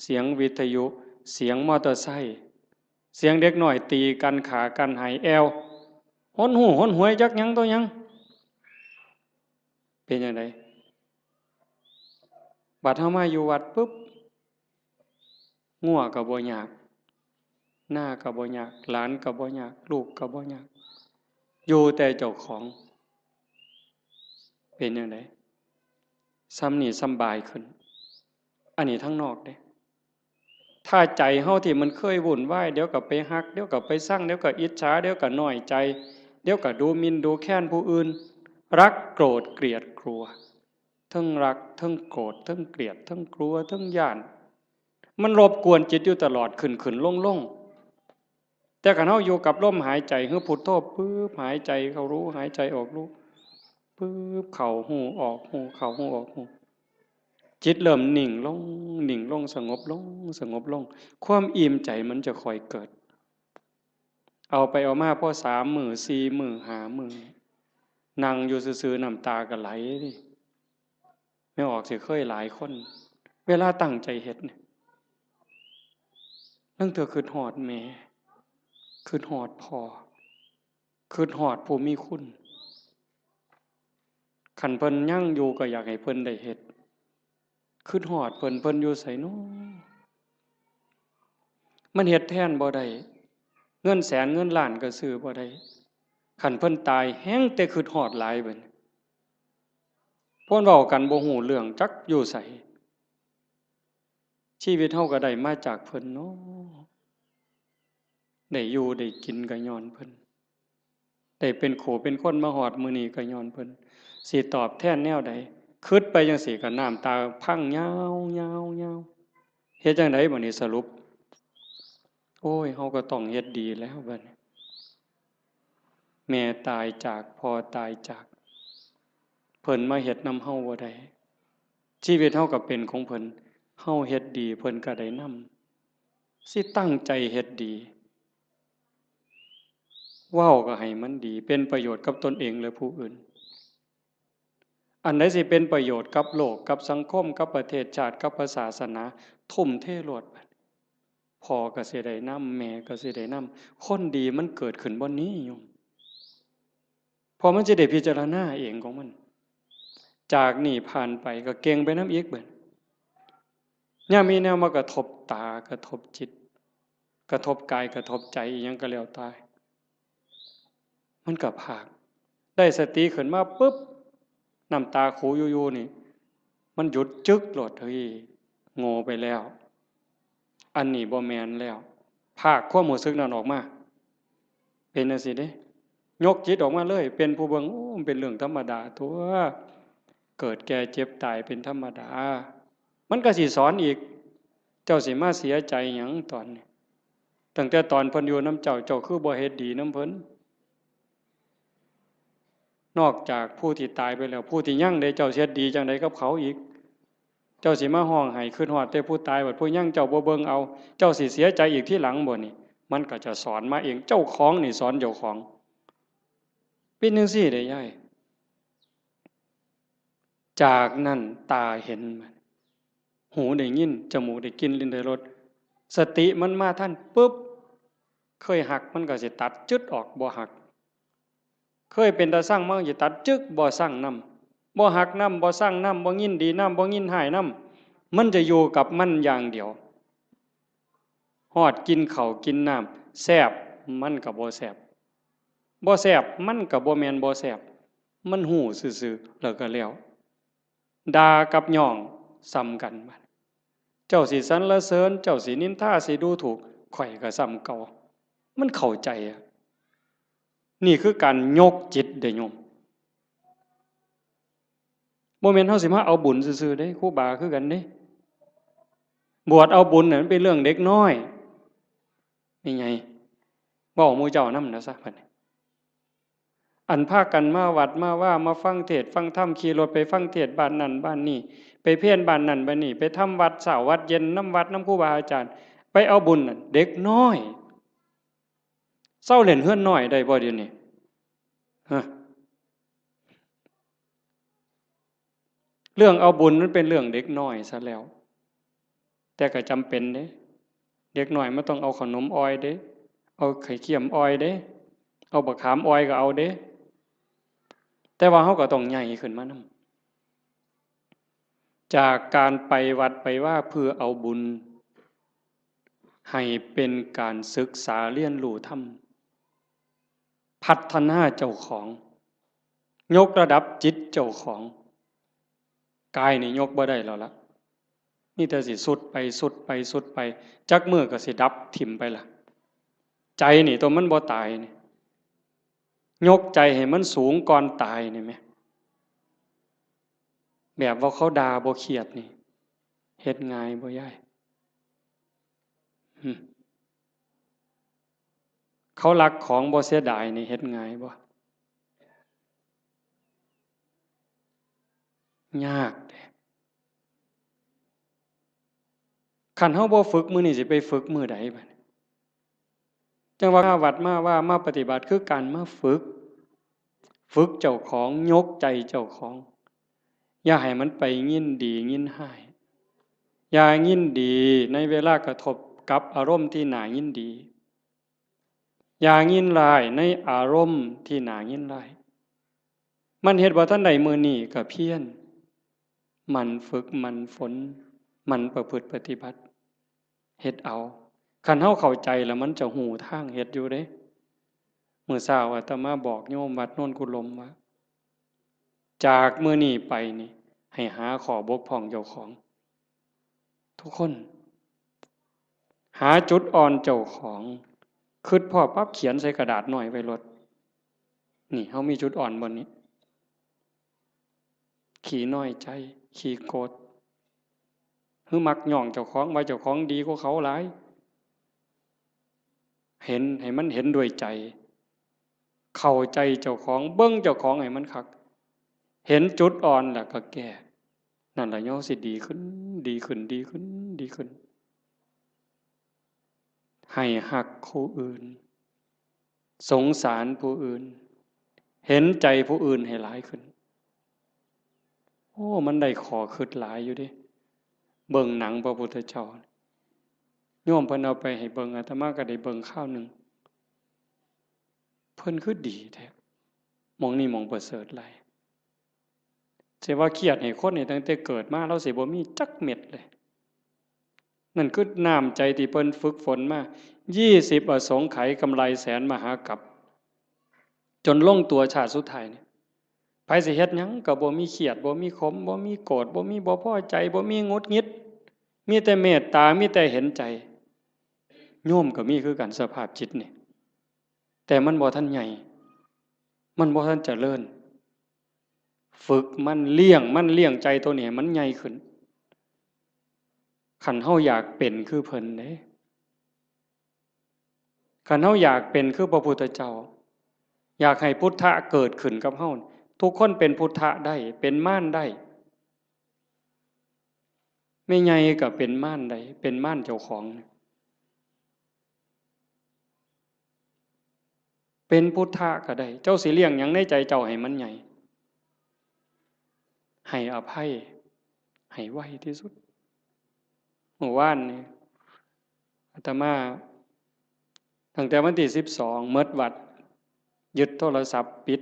ສຽງວິທະຍຸ ສຽງມໍເຕີໄຊ ສຽງເດັກນ້ອຍຕີກັນ ຂ້າກັນ ໄຫ້ແອວ ຫົນຫູຫົນຫວຍຈັກຫຍັງຕໍ່ຫຍັງ ເປັນຈັ່ງໃດ? ບັດເຮົາມາຢູ່ວັດປຶບ ງົວກໍບໍ່ຍາກ ນາກໍບໍ່ຍາກ ຫຼານກໍບໍ່ຍາກ ລູກກໍບໍ່ຍາກ ຢູ່ແຕ່ເຈົ້າຂອງ ເປັນຈັ່ງໃດ? ສ່ຳນີ້ສຳບາຍຂຶ້ນ ອັນນີ້ທາງນອກເດ້. ຖ້າໃຈເຮົາທີ່ມັນເຄີຍວຸ່ນວາຍ ດຽວກໍໄປຮັກ ດຽວກໍໄປຊັງ ດຽວກໍອິດສາ ດຽວກໍນ້ອຍໃຈ ດຽວກໍດູໝິ່ນດູແຄນຜູ້ອື່ນ ລັກໂກດກຽດກົວ ເທິງລັກ ເທິງໂກດ ເທິງກຽດ ເທິງກົວ ເທິງຢ້ານ ມັນລົບກວນຈິດຢູ່ຕະຫຼອດ ຂຶ້ນໆລົງໆ. ແຕ່ຄັນເຮົາຢູ່ກັບລົມຫາຍໃຈ ຄືພຸດໂທປຶບ ຫາຍໃຈເຂົ້າຮູ້ ຫາຍໃຈອອກຮູ້ ປຶບ ເຂົ້າຮູ້ອອກຮູ້ ເຂົ້າຮູ້ອອກຮູ້ ຈິດເລີ່ມນິ່ງລົງ ນິ່ງລົງ ສະຫງົບລົງ ສະຫງົບລົງ ຄວາມອີ່ມໃຈມັນຈະຄ່ອຍເກີດ. ເອົາໄປເອົາມາພໍສາມມື້ ສີ່ມື້ ຫ້າມື້ ນັ່ງຢູ່ຊື່ໆ ນ້ຳຕາກໍໄຫຼເດ້. ແມ່ອອກຊິເຄີຍຫຼາຍຄົນ ເວລາຕັ້ງໃຈເຮັດນີ້ ລາງເທື່ອຄຶດຮອດແມ່ ຄຶດຮອດພໍ່ ຄຶດຮອດຜູ້ມີຄຸນ. ຄັນເພິ່ນຍັງຢູ່ກໍຢາກໃຫ້ເພິ່ນໄດ້ເຮັດ ຄຶດຮອດເພິ່ນ ເພິ່ນຢູ່ໃສນໍ? ມັນເຮັດແທນບໍ່ໄດ້ ເງິນແສນເງິນລ້ານກໍຊື້ບໍ່ໄດ້. ຄັນເພິ່ນຕາຍແຮ່ງແຕ່ຄຶດຮອດຫຼາຍບັດນີ້ ເພິ່ນເວົ້າກັນບໍ່ຮູ້ເລື່ອງ ຈັກຢູ່ໃສ. ຊີວິດເຮົາກໍໄດ້ມາຈາກເພິ່ນເນາະ ໄດ້ຢູ່ໄດ້ກິນກໍຍ້ອນເພິ່ນ ໄດ້ເປັນຄູ່ເປັນຄົນມາຮອດມື້ນີ້ກໍຍ້ອນເພິ່ນ ຊິຕອບແທນແນວໃດ? ຄຶດໄປຈັ່ງຊີ້ກໍນ້ຳຕາພັງຍາວໆໆ. ເຮັດຈັ່ງໃດບັດນີ້ສະຫຼຸບ? ໂອ້ຍ ເຮົາກໍຕ້ອງເຮັດດີແລ້ວບັດນີ້ ແມ່ຕາຍຈາກ ພໍ່ຕາຍຈາກ ເພິ່ນມາເຮັດນຳເຮົາບໍ່ໄດ້. ຊີວິດເຮົາກໍເປັນຂອງເພິ່ນ ເຮົາເຮັດດີເພິ່ນກໍໄດ້ນຳ. ຊິຕັ້ງໃຈເຮັດດີ ເວົ້າກໍໃຫ້ມັນດີ ເປັນປະໂຫຍດກັບຕົນເອງ ແລະ ຜູ້ອື່ນ. ອັນໃດຊິເປັນປະໂຫຍດກັບໂລກ ກັບສັງຄົມ ກັບປະເທດຊາດ ກັບພະສາສະໜາ ທຸ່ມເທໂລດ. ພໍ່ກໍຊິໄດ້ນຳ ແມ່ກໍຊິໄດ້ນຳ ຄົນດີມັນເກີດຂຶ້ນບ່ອນນີ້ໂຍມ ເພາະມັນຊິໄດ້ພິຈາລະນາເອງຂອງມັນ. ຈາກນີ້ຜ່ານໄປກໍເກັ່ງໄປນຳອີກເບິດ. ຍາມມີແນວມາກະທົບຕາ ກະທົບຈິດ ກະທົບກາຍ ກະທົບໃຈ ອີ່ຫຍັງກໍແລ້ວແຕ່ ມັນກໍພາກ. ໄດ້ສະຕິຂຶ້ນມາປຶບ ນ້ຳຕາຂູຢູ່ໆນີ້ ມັນຢຸດຈຶກໂລດ. ເຮີ້ຍ ໂງ່ໄປແລ້ວ ອັນນີ້ບໍ່ແມ່ນແລ້ວ. ພາກຄວາມຮູ້ສຶກນັ້ນອອກມາ ເປັນຈັ່ງຊີ້ເດ້ ຍົກຈິດອອກມາເລີຍ ເປັນຜູ້ເບິ່ງ. ໂອ້ ມັນເປັນເລື່ອງທຳມະດາຕົວະ ເກີດແກ່ເຈັບຕາຍເປັນທຳມະດາ. ມັນກໍຊິສອນອີກ ເຈົ້າຊິມາເສຍໃຈຫຍັງຕອນນີ້? ຕັ້ງແຕ່ຕອນເພິ່ນຢູ່ນຳເຈົ້າ ເຈົ້າຄືບໍ່ເຮັດດີນຳເພິ່ນ? ນອກຈາກຜູ້ທີ່ຕາຍໄປແລ້ວ ຜູ້ທີ່ຍັງເດ ເຈົ້າຊິເຮັດດີຈັ່ງໃດກັບເຂົາອີກ? ເຈົ້າຊິມາຮ້ອງໄຫ້ຄຶດຮອດແຕ່ຜູ້ຕາຍ ບັດຜູ້ຍັງເຈົ້າບໍ່ເບິ່ງເອົາ ເຈົ້າຊິເສຍໃຈອີກທີຫຼັງບໍ່ນີ້? ມັນກໍຈະສອນມາເອງ ເຈົ້າຂອງນີ້ສອນເຈົ້າຂອງ. ເປັນຈັ່ງຊີ້ເດ້ຍາຍ. ຈາກນັ້ນຕາເຫັນ ຫູໄດ້ຍິນ, ຈະມູກໄດ້ກິ່ນ, ລີ້ນໄດ້ລົດ, ສະຕິມັນມາທັນປຶບ, ເຄີຍຮັກມັນກໍຊິຕັດຈຶດອອກ, ບໍ່ຮັກ. ເຄີຍເປັນຕາຊັງ ມັນຊິຕັດຈຶກ, ບໍ່ຊັງນຳ, ບໍ່ຮັກນຳ, ບໍ່ຊັງນຳ, ບໍ່ຍິນດີນຳ, ບໍ່ຍິນຮ້າຍນຳ, ມັນຈະຢູ່ກັບມັນຢ່າງດຽວ. ຮອດກິນເຂົ້າກິນນ້ຳ, ແຊບມັນກໍບໍ່ແຊບ, ບໍ່ແຊບມັນກໍບໍ່ແມ່ນບໍ່ແຊບ, ມັນຮູ້ຊື່ໆ ແລ້ວກໍແລ້ວ. ດ່າກັບຍ້ອງສ່ຳກັນ, ເຈົ້າຊິສັນລະເສີນ, ເຈົ້າຊິນິນທາ, ຊິດູຖູກ, ຂ້ອຍກໍສ່ຳເກົ່າ. ມັນເຂົ້າໃຈອະ. ນີ້ຄືການຍົກຈິດເດ້ໂຍມ. ບໍ່ແມ່ນເຮົາຊິມາເອົາບຸນຊື່ໆເດ້, ຄູບາຄືກັນເດ້. ບວດເອົາບຸນນັ້ນ ມັນເປັນເລື່ອງເດັກນ້ອຍ. ແມ່ໃຫຍ່ ເວົ້າໝູ່ເຈົ້ານຳນະຊະ ບັດນີ້. ອັນພາກັນມາວັດມາວາ ມາຟັງເທດຟັງທຳ, ຂີ່ລົດໄປຟັງເທດບ້ານນັ້ນບ້ານນີ້, ໄປເພນບ້ານນັ້ນບ້ານນີ້, ໄປທຳວັດເຊົ້າວັດເຢັນນຳວັດນຳຄູບາອາຈານ, ໄປເອົາບຸນນັ້ນ ເດັກນ້ອຍ. ເຊົາຫຼິ້ນເຮືອນນ້ອຍໄດ້ບໍ່ດຽວນີ້? ຮະ? ເລື່ອງເອົາບຸນມັນເປັນເລື່ອງເດັກນ້ອຍຊະແລ້ວ, ແຕ່ກໍຈຳເປັນເດ້. ເດັກນ້ອຍມັນຕ້ອງເອົາເຂົ້າໜົມອ່ອຍເດ້, ເອົາໄຂ່ຄຽມອ່ອຍເດ້, ເອົາບັກຂາມອ່ອຍກໍເອົາເດ້. ແຕ່ວ່າເຮົາກໍຕ້ອງໃຫຍ່ຂຶ້ນມານຳ. ຈາກການໄປວັດໄປວາເພື່ອເອົາບຸນ, ໃຫ້ເປັນການສຶກສາຮຽນຮູ້ທຳ, ພັດທະນາເຈົ້າຂອງ, ຍົກລະດັບຈິດເຈົ້າຂອງ. ກາຍນີ້ຍົກບໍ່ໄດ້ແລ້ວລະ, ມີແຕ່ຊິຊຸດໄປ ຊຸດໄປ ຊຸດໄປ, ຈັກມື້ກໍຊິດັບຖິ້ມໄປລະ. ໃຈນີ້ຕົວມັນບໍ່ຕາຍນີ້, ຍົກໃຈໃຫ້ມັນສູງກ່ອນຕາຍນີ້ແໝ. ແບບວ່າເຂົາດ່າບໍ່ຄຽດນີ້ ເຮັດງ່າຍບໍ່ຍາຍ? ຫຶ ເຂົາລັກຂອງບໍ່ເສຍດາຍນີ້ ເຮັດງ່າຍບໍ່? ຍາກເດ້. ຄັນເຮົາບໍ່ຝຶກມື້ນີ້ ຊິໄປຝຶກມື້ໃດບາດນີ້? ຈັ່ງວ່າມາວັດມາວາມາປະຕິບັດ ຄືການມາຝຶກ, ຝຶກເຈົ້າຂອງ, ຍົກໃຈເຈົ້າຂອງ, ຢ່າໃຫ້ມັນໄປຍິນດີຍິນຮ້າຍ, ຢ່າຍິນດີໃນເວລາກະທົບກັບອາລົມທີ່ໜ້າຍິນດີ, ຢ່າຍິນຮ້າຍໃນອາລົມທີ່ໜ້າຍິນຮ້າຍ. ມັນເຮັດບໍ່ທັນໄດ້ມື້ນີ້ກະພຽນ ໝັ່ນຝຶກໝັ່ນຝົນ ໝັ່ນປະພຶດປະຕິບັດ ເຮັດເອົາ. ຄັນເຮົາເຂົ້າໃຈແລ້ວ ມັນຈະຮູ້ທາງເຮັດຢູ່ເດ້. ມື້ເຊົ້າອາດຕະມາບອກໂຍມວັດໂນນກຸລົມວ່າ ຈາກມື້ນີ້ໄປນີ້ ໃຫ້ຫາຂໍ້ບົກຜ່ອງເຈົ້າຂອງ ທຸກຄົນ ຫາຈຸດອ່ອນເຈົ້າຂອງ, ຄຶດພໍປັບຂຽນໃສ່ກະດາດນ້ອຍໄວ້ໂລດ. ນີ້ ເຮົາມີຈຸດອ່ອນບ່ອນນີ້. ຂີ້ນ້ອຍໃຈ, ຂີ້ໂກດ, ຫຼືມັກຍ້ອງເຈົ້າຂອງວ່າເຈົ້າຂອງດີກວ່າເຂົາຫຼາຍ. ເຫັນ ໃຫ້ມັນເຫັນດ້ວຍໃຈ, ເຂົ້າໃຈເຈົ້າຂອງ, ເບິ່ງເຈົ້າຂອງໃຫ້ມັນຄັກ, ເຫັນຈຸດອ່ອນແລ້ວກໍແກ້. ນັ້ນລະ ເຮົາຊິດີຂຶ້ນ, ດີຂຶ້ນ, ດີຂຶ້ນ, ດີຂຶ້ນ. ໃຫ້ຮັກຜູ້ອື່ນ, ສົງສານຜູ້ອື່ນ, ເຫັນໃຈຜູ້ອື່ນໃຫ້ຫຼາຍຂຶ້ນ. ໂອ້ ມັນໄດ້ຂໍ້ຄິດຫຼາຍຢູ່ເດ້. ເບິ່ງໜັງພະພຸດທະເຈົ້າ, ໂຍມເພິ່ນເອົາໄປໃຫ້ເບິ່ງ, ອາດຕະມາກໍໄດ້ເບິ່ງຄາວໜຶ່ງ. ເພິ່ນຄືດີແທ້, ໝ່ອງນີ້ໝ່ອງປະເສີດຫຼາຍ. ຊິວ່າຄຽດໃຫ້ຄົນນີ້ ຕັ້ງແຕ່ເກີດມາລາວຊິບໍ່ມີຈັກເມັດເລີຍ. ນັ້ນຄືນ້ຳໃຈທີ່ເພິ່ນຝຶກຝົນມາ ຍີ່ສິບອະສົງໄຂ ກຳໄລແສນມະຫາກັບ ຈົນລົງຕົວຊາດສຸດທ້າຍນີ້. ໃຜຊິເຮັດຫຍັງກໍບໍ່ມີຄຽດ, ບໍ່ມີຂົມ, ບໍ່ມີໂກດ, ບໍ່ມີບໍ່ພໍໃຈ, ບໍ່ມີຫງຸດຫງິດ, ມີແຕ່ເມດຕາ, ມີແຕ່ເຫັນໃຈ. ໂຍມກໍມີຄືກັນ ສະພາບຈິດນີ້. ແຕ່ມັນບໍ່ທັນໃຫຍ່, ມັນບໍ່ທັນຈະເລີນ. ຝຶກມັນ, ລ້ຽງມັນ, ລ້ຽງໃຈໂຕນີ້ໃຫ້ມັນໃຫຍ່ຂຶ້ນ. ຄັນເຮົາຢາກເປັນຄືເພິ່ນເດ້, ຄັນເຮົາຢາກເປັນຄືພະພຸດທະເຈົ້າ, ຢາກໃຫ້ພຸດທະເກີດຂຶ້ນກັບເຮົາ, ທຸກຄົນເປັນພຸດທະໄດ້, ເປັນມານໄດ້. ແມ່ໃຫຍ່ກໍເປັນມານໄດ້, ເປັນມານເຈົ້າຂອງ. ເປັນພຸດທະກໍໄດ້. ເຈົ້າຊິລ້ຽງຫຍັງໃນໃຈເຈົ້າໃຫ້ມັນໃຫຍ່? ໃຫ້ອະໄພ, ໃຫ້ໄວທີ່ສຸດ. ມື້ວານນີ້ ອາດຕະມາຕັ້ງແຕ່ວັນທີສິບສອງ ໝົດວັດ ຍຶດໂທລະສັບ ປິດ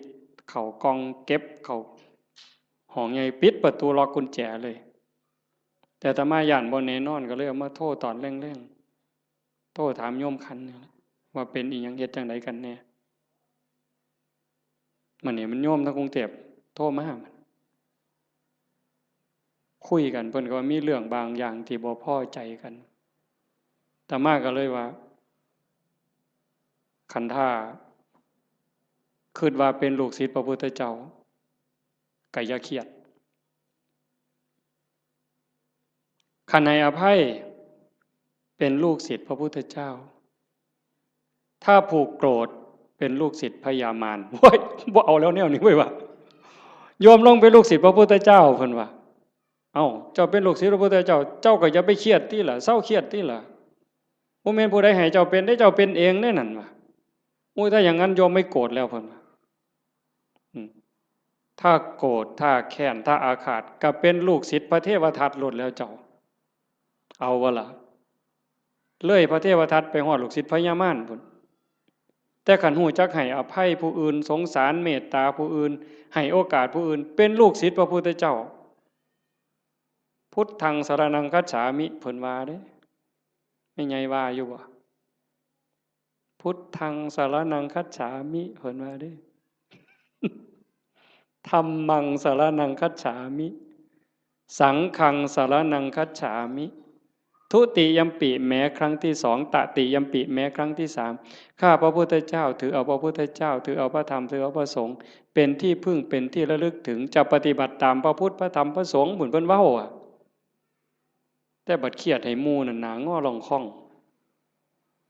ເຂົ້າກ່ອງ ເກັບເຂົ້າຫ້ອງໃຫຍ່ ປິດປະຕູ ລັອກກຸນແຈເລີຍ. ແຕ່ອາດຕະມາຢ້ານບໍ່ແນ່ນອນ ກໍເລີຍເອົາມາໂທຕອນແລງໆ ໂທຖາມໂຍມຂັນນີ້ແຫຼະ ວ່າເປັນອີ່ຫຍັງ ເຮັດຈັ່ງໃດກັນແນ່. ບັດນີ້ມັນໂຍມທາງກຸງເທບໂທມາ ຄຸຍກັນ ເພິ່ນກໍວ່າມີເລື່ອງບາງຢ່າງທີ່ບໍ່ພໍໃຈກັນ. ອາດຕະມາກໍເລີຍວ່າ ຄັນຖ້າຄິດວ່າເປັນລູກສິດພະພຸດທະເຈົ້າ ກໍຢ່າຄຽດ. ຄັນໃຫ້ອະໄພ ເປັນລູກສິດພະພຸດທະເຈົ້າ, ຖ້າຜູ້ໂກດເປັນລູກສິດພະຍາມານ. ໂອ້ຍ ບໍ່ເອົາແລ້ວແນວນີ້ເວີຍວ່າ ໂຍມລົງເປັນລູກສິດພະພຸດທະເຈົ້າ ເພິ່ນວ່າ. ເອົ້າ ເຈົ້າເປັນລູກສິດພະພຸດທະເຈົ້າ ເຈົ້າກໍຢ່າໄປຄຽດຕິລະ ເຊົາຄຽດຕິລະ. ບໍ່ແມ່ນຜູ້ໃດໃຫ້ເຈົ້າເປັນເດ້ ເຈົ້າເປັນເອງເດ້ນັ້ນວ່າ. ໂອ້ຍ ຖ້າຢ່າງນັ້ນໂຍມໄມ່ໂກດແລ້ວ ເພິ່ນວ່າ. ອືມ ຖ້າໂກດ ຖ້າແຄ້ນ ຖ້າອາຄາດ ກໍເປັນລູກສິດພະເທວະທັດໂລດແລ້ວເຈົ້າ. ເອົາບໍ່ລະ? ເລີຍພະເທວະທັດໄປຮອດລູກສິດພະຍາມານພຸ້ນ. ແຕ່ຄັນຮູ້ຈັກໃຫ້ອະໄພຜູ້ອື່ນ, ສົງສານເມດຕາຜູ້ອື່ນ, ໃຫ້ໂອກາດຜູ້ອື່ນ, ເປັນລູກສິດພະພຸດທະເຈົ້າ. ພຸດທັງສະລະນັງຄັດສາມິ ເພິ່ນວ່າເດ້. ແມ່ໃຫຍ່ວ່າຢູ່ບໍ່? ພຸດທັງສະລະນັງຄັດສາມິ ເພິ່ນວ່າເດ້. ທຳມັງສະລະນັງຄັດສາມິ ສັງຄັງສະລະນັງຄັດສາມິ ທຸຕິຍຳປິແມ້ຄັ້ງທີສອງ ຕະຕິຍຳປິແມ້ຄັ້ງທີສາມ ຂ້າພະພຸດທະເຈົ້າຖືເອົາພະພຸດທະເຈົ້າ ຖືເອົາພະທຳ ຖືເອົາພະສົງ ເປັນທີ່ເພິ່ງ ເປັນທີ່ລະລຶກເຖິງ ຈະປະຕິບັດຕາມພະພຸດ ພະທຳ ພະສົງ ເພິ່ນ ເພິ່ນເວົ້າອະ. ແຕ່ບັດຄຽດໃຫ້ໝູ່ນັ້ນໜ້າງໍລອງຄອງ.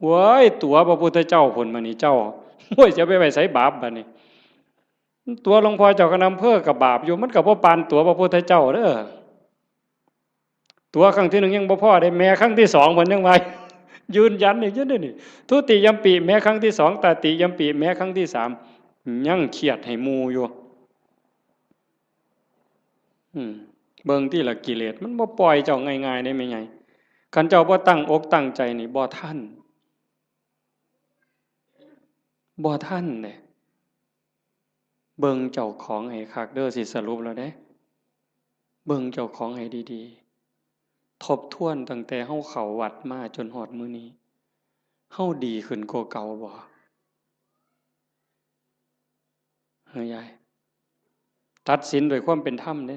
ເວີຍ ຕົວະພະພຸດທະເຈົ້າພຸ້ນ ບາດນີ້ເຈົ້າ ໂອ້ຍ ຈະໄປໄວ້ໃສບາບບາດນີ້? ຕົວະຫຼວງພໍ່ເຈົ້າຄະນະອຳເພີກໍບາບຢູ່ ມັນກໍບໍ່ປານຕົວະພະພຸດທະເຈົ້າເດີ້. ຕົວະຄັ້ງທີໜຶ່ງຍັງບໍ່ພໍເດ້ ແມ້ຄັ້ງທີສອງເພິ່ນຍັງວ່າ ຢືນຢັນອີກຢູ່ເດ້ນີ້ ທຸຕິຍຳປິແມ້ຄັ້ງທີສອງ ຕະຕິຍຳປິແມ້ຄັ້ງທີສາມ ຍັງຄຽດໃຫ້ໝູ່ຢູ່. ອືມ ເບິ່ງຕິລະ ກິເລດມັນບໍ່ປ່ອຍເຈົ້າງ່າຍໆເດ້ແມ່ໃຫຍ່. ຄັນເຈົ້າບໍ່ຕັ້ງອົກຕັ້ງໃຈນີ້ ບໍ່ທັນ ບໍ່ທັນເດ້. ເບິ່ງເຈົ້າຂອງໃຫ້ຄັກເດີ້ ຊິສະຫຼຸບແລ້ວເດ້. ເບິ່ງເຈົ້າຂອງໃຫ້ດີໆ ທົບທວນຕັ້ງແຕ່ເຮົາເຂົ້າວັດມາຈົນຮອດມື້ນີ້ ເຮົາດີຂຶ້ນກວ່າເກົ່າບໍ່? ເຮີຍ ຍາຍ ຕັດສິນດ້ວຍຄວາມເປັນທຳເດ້.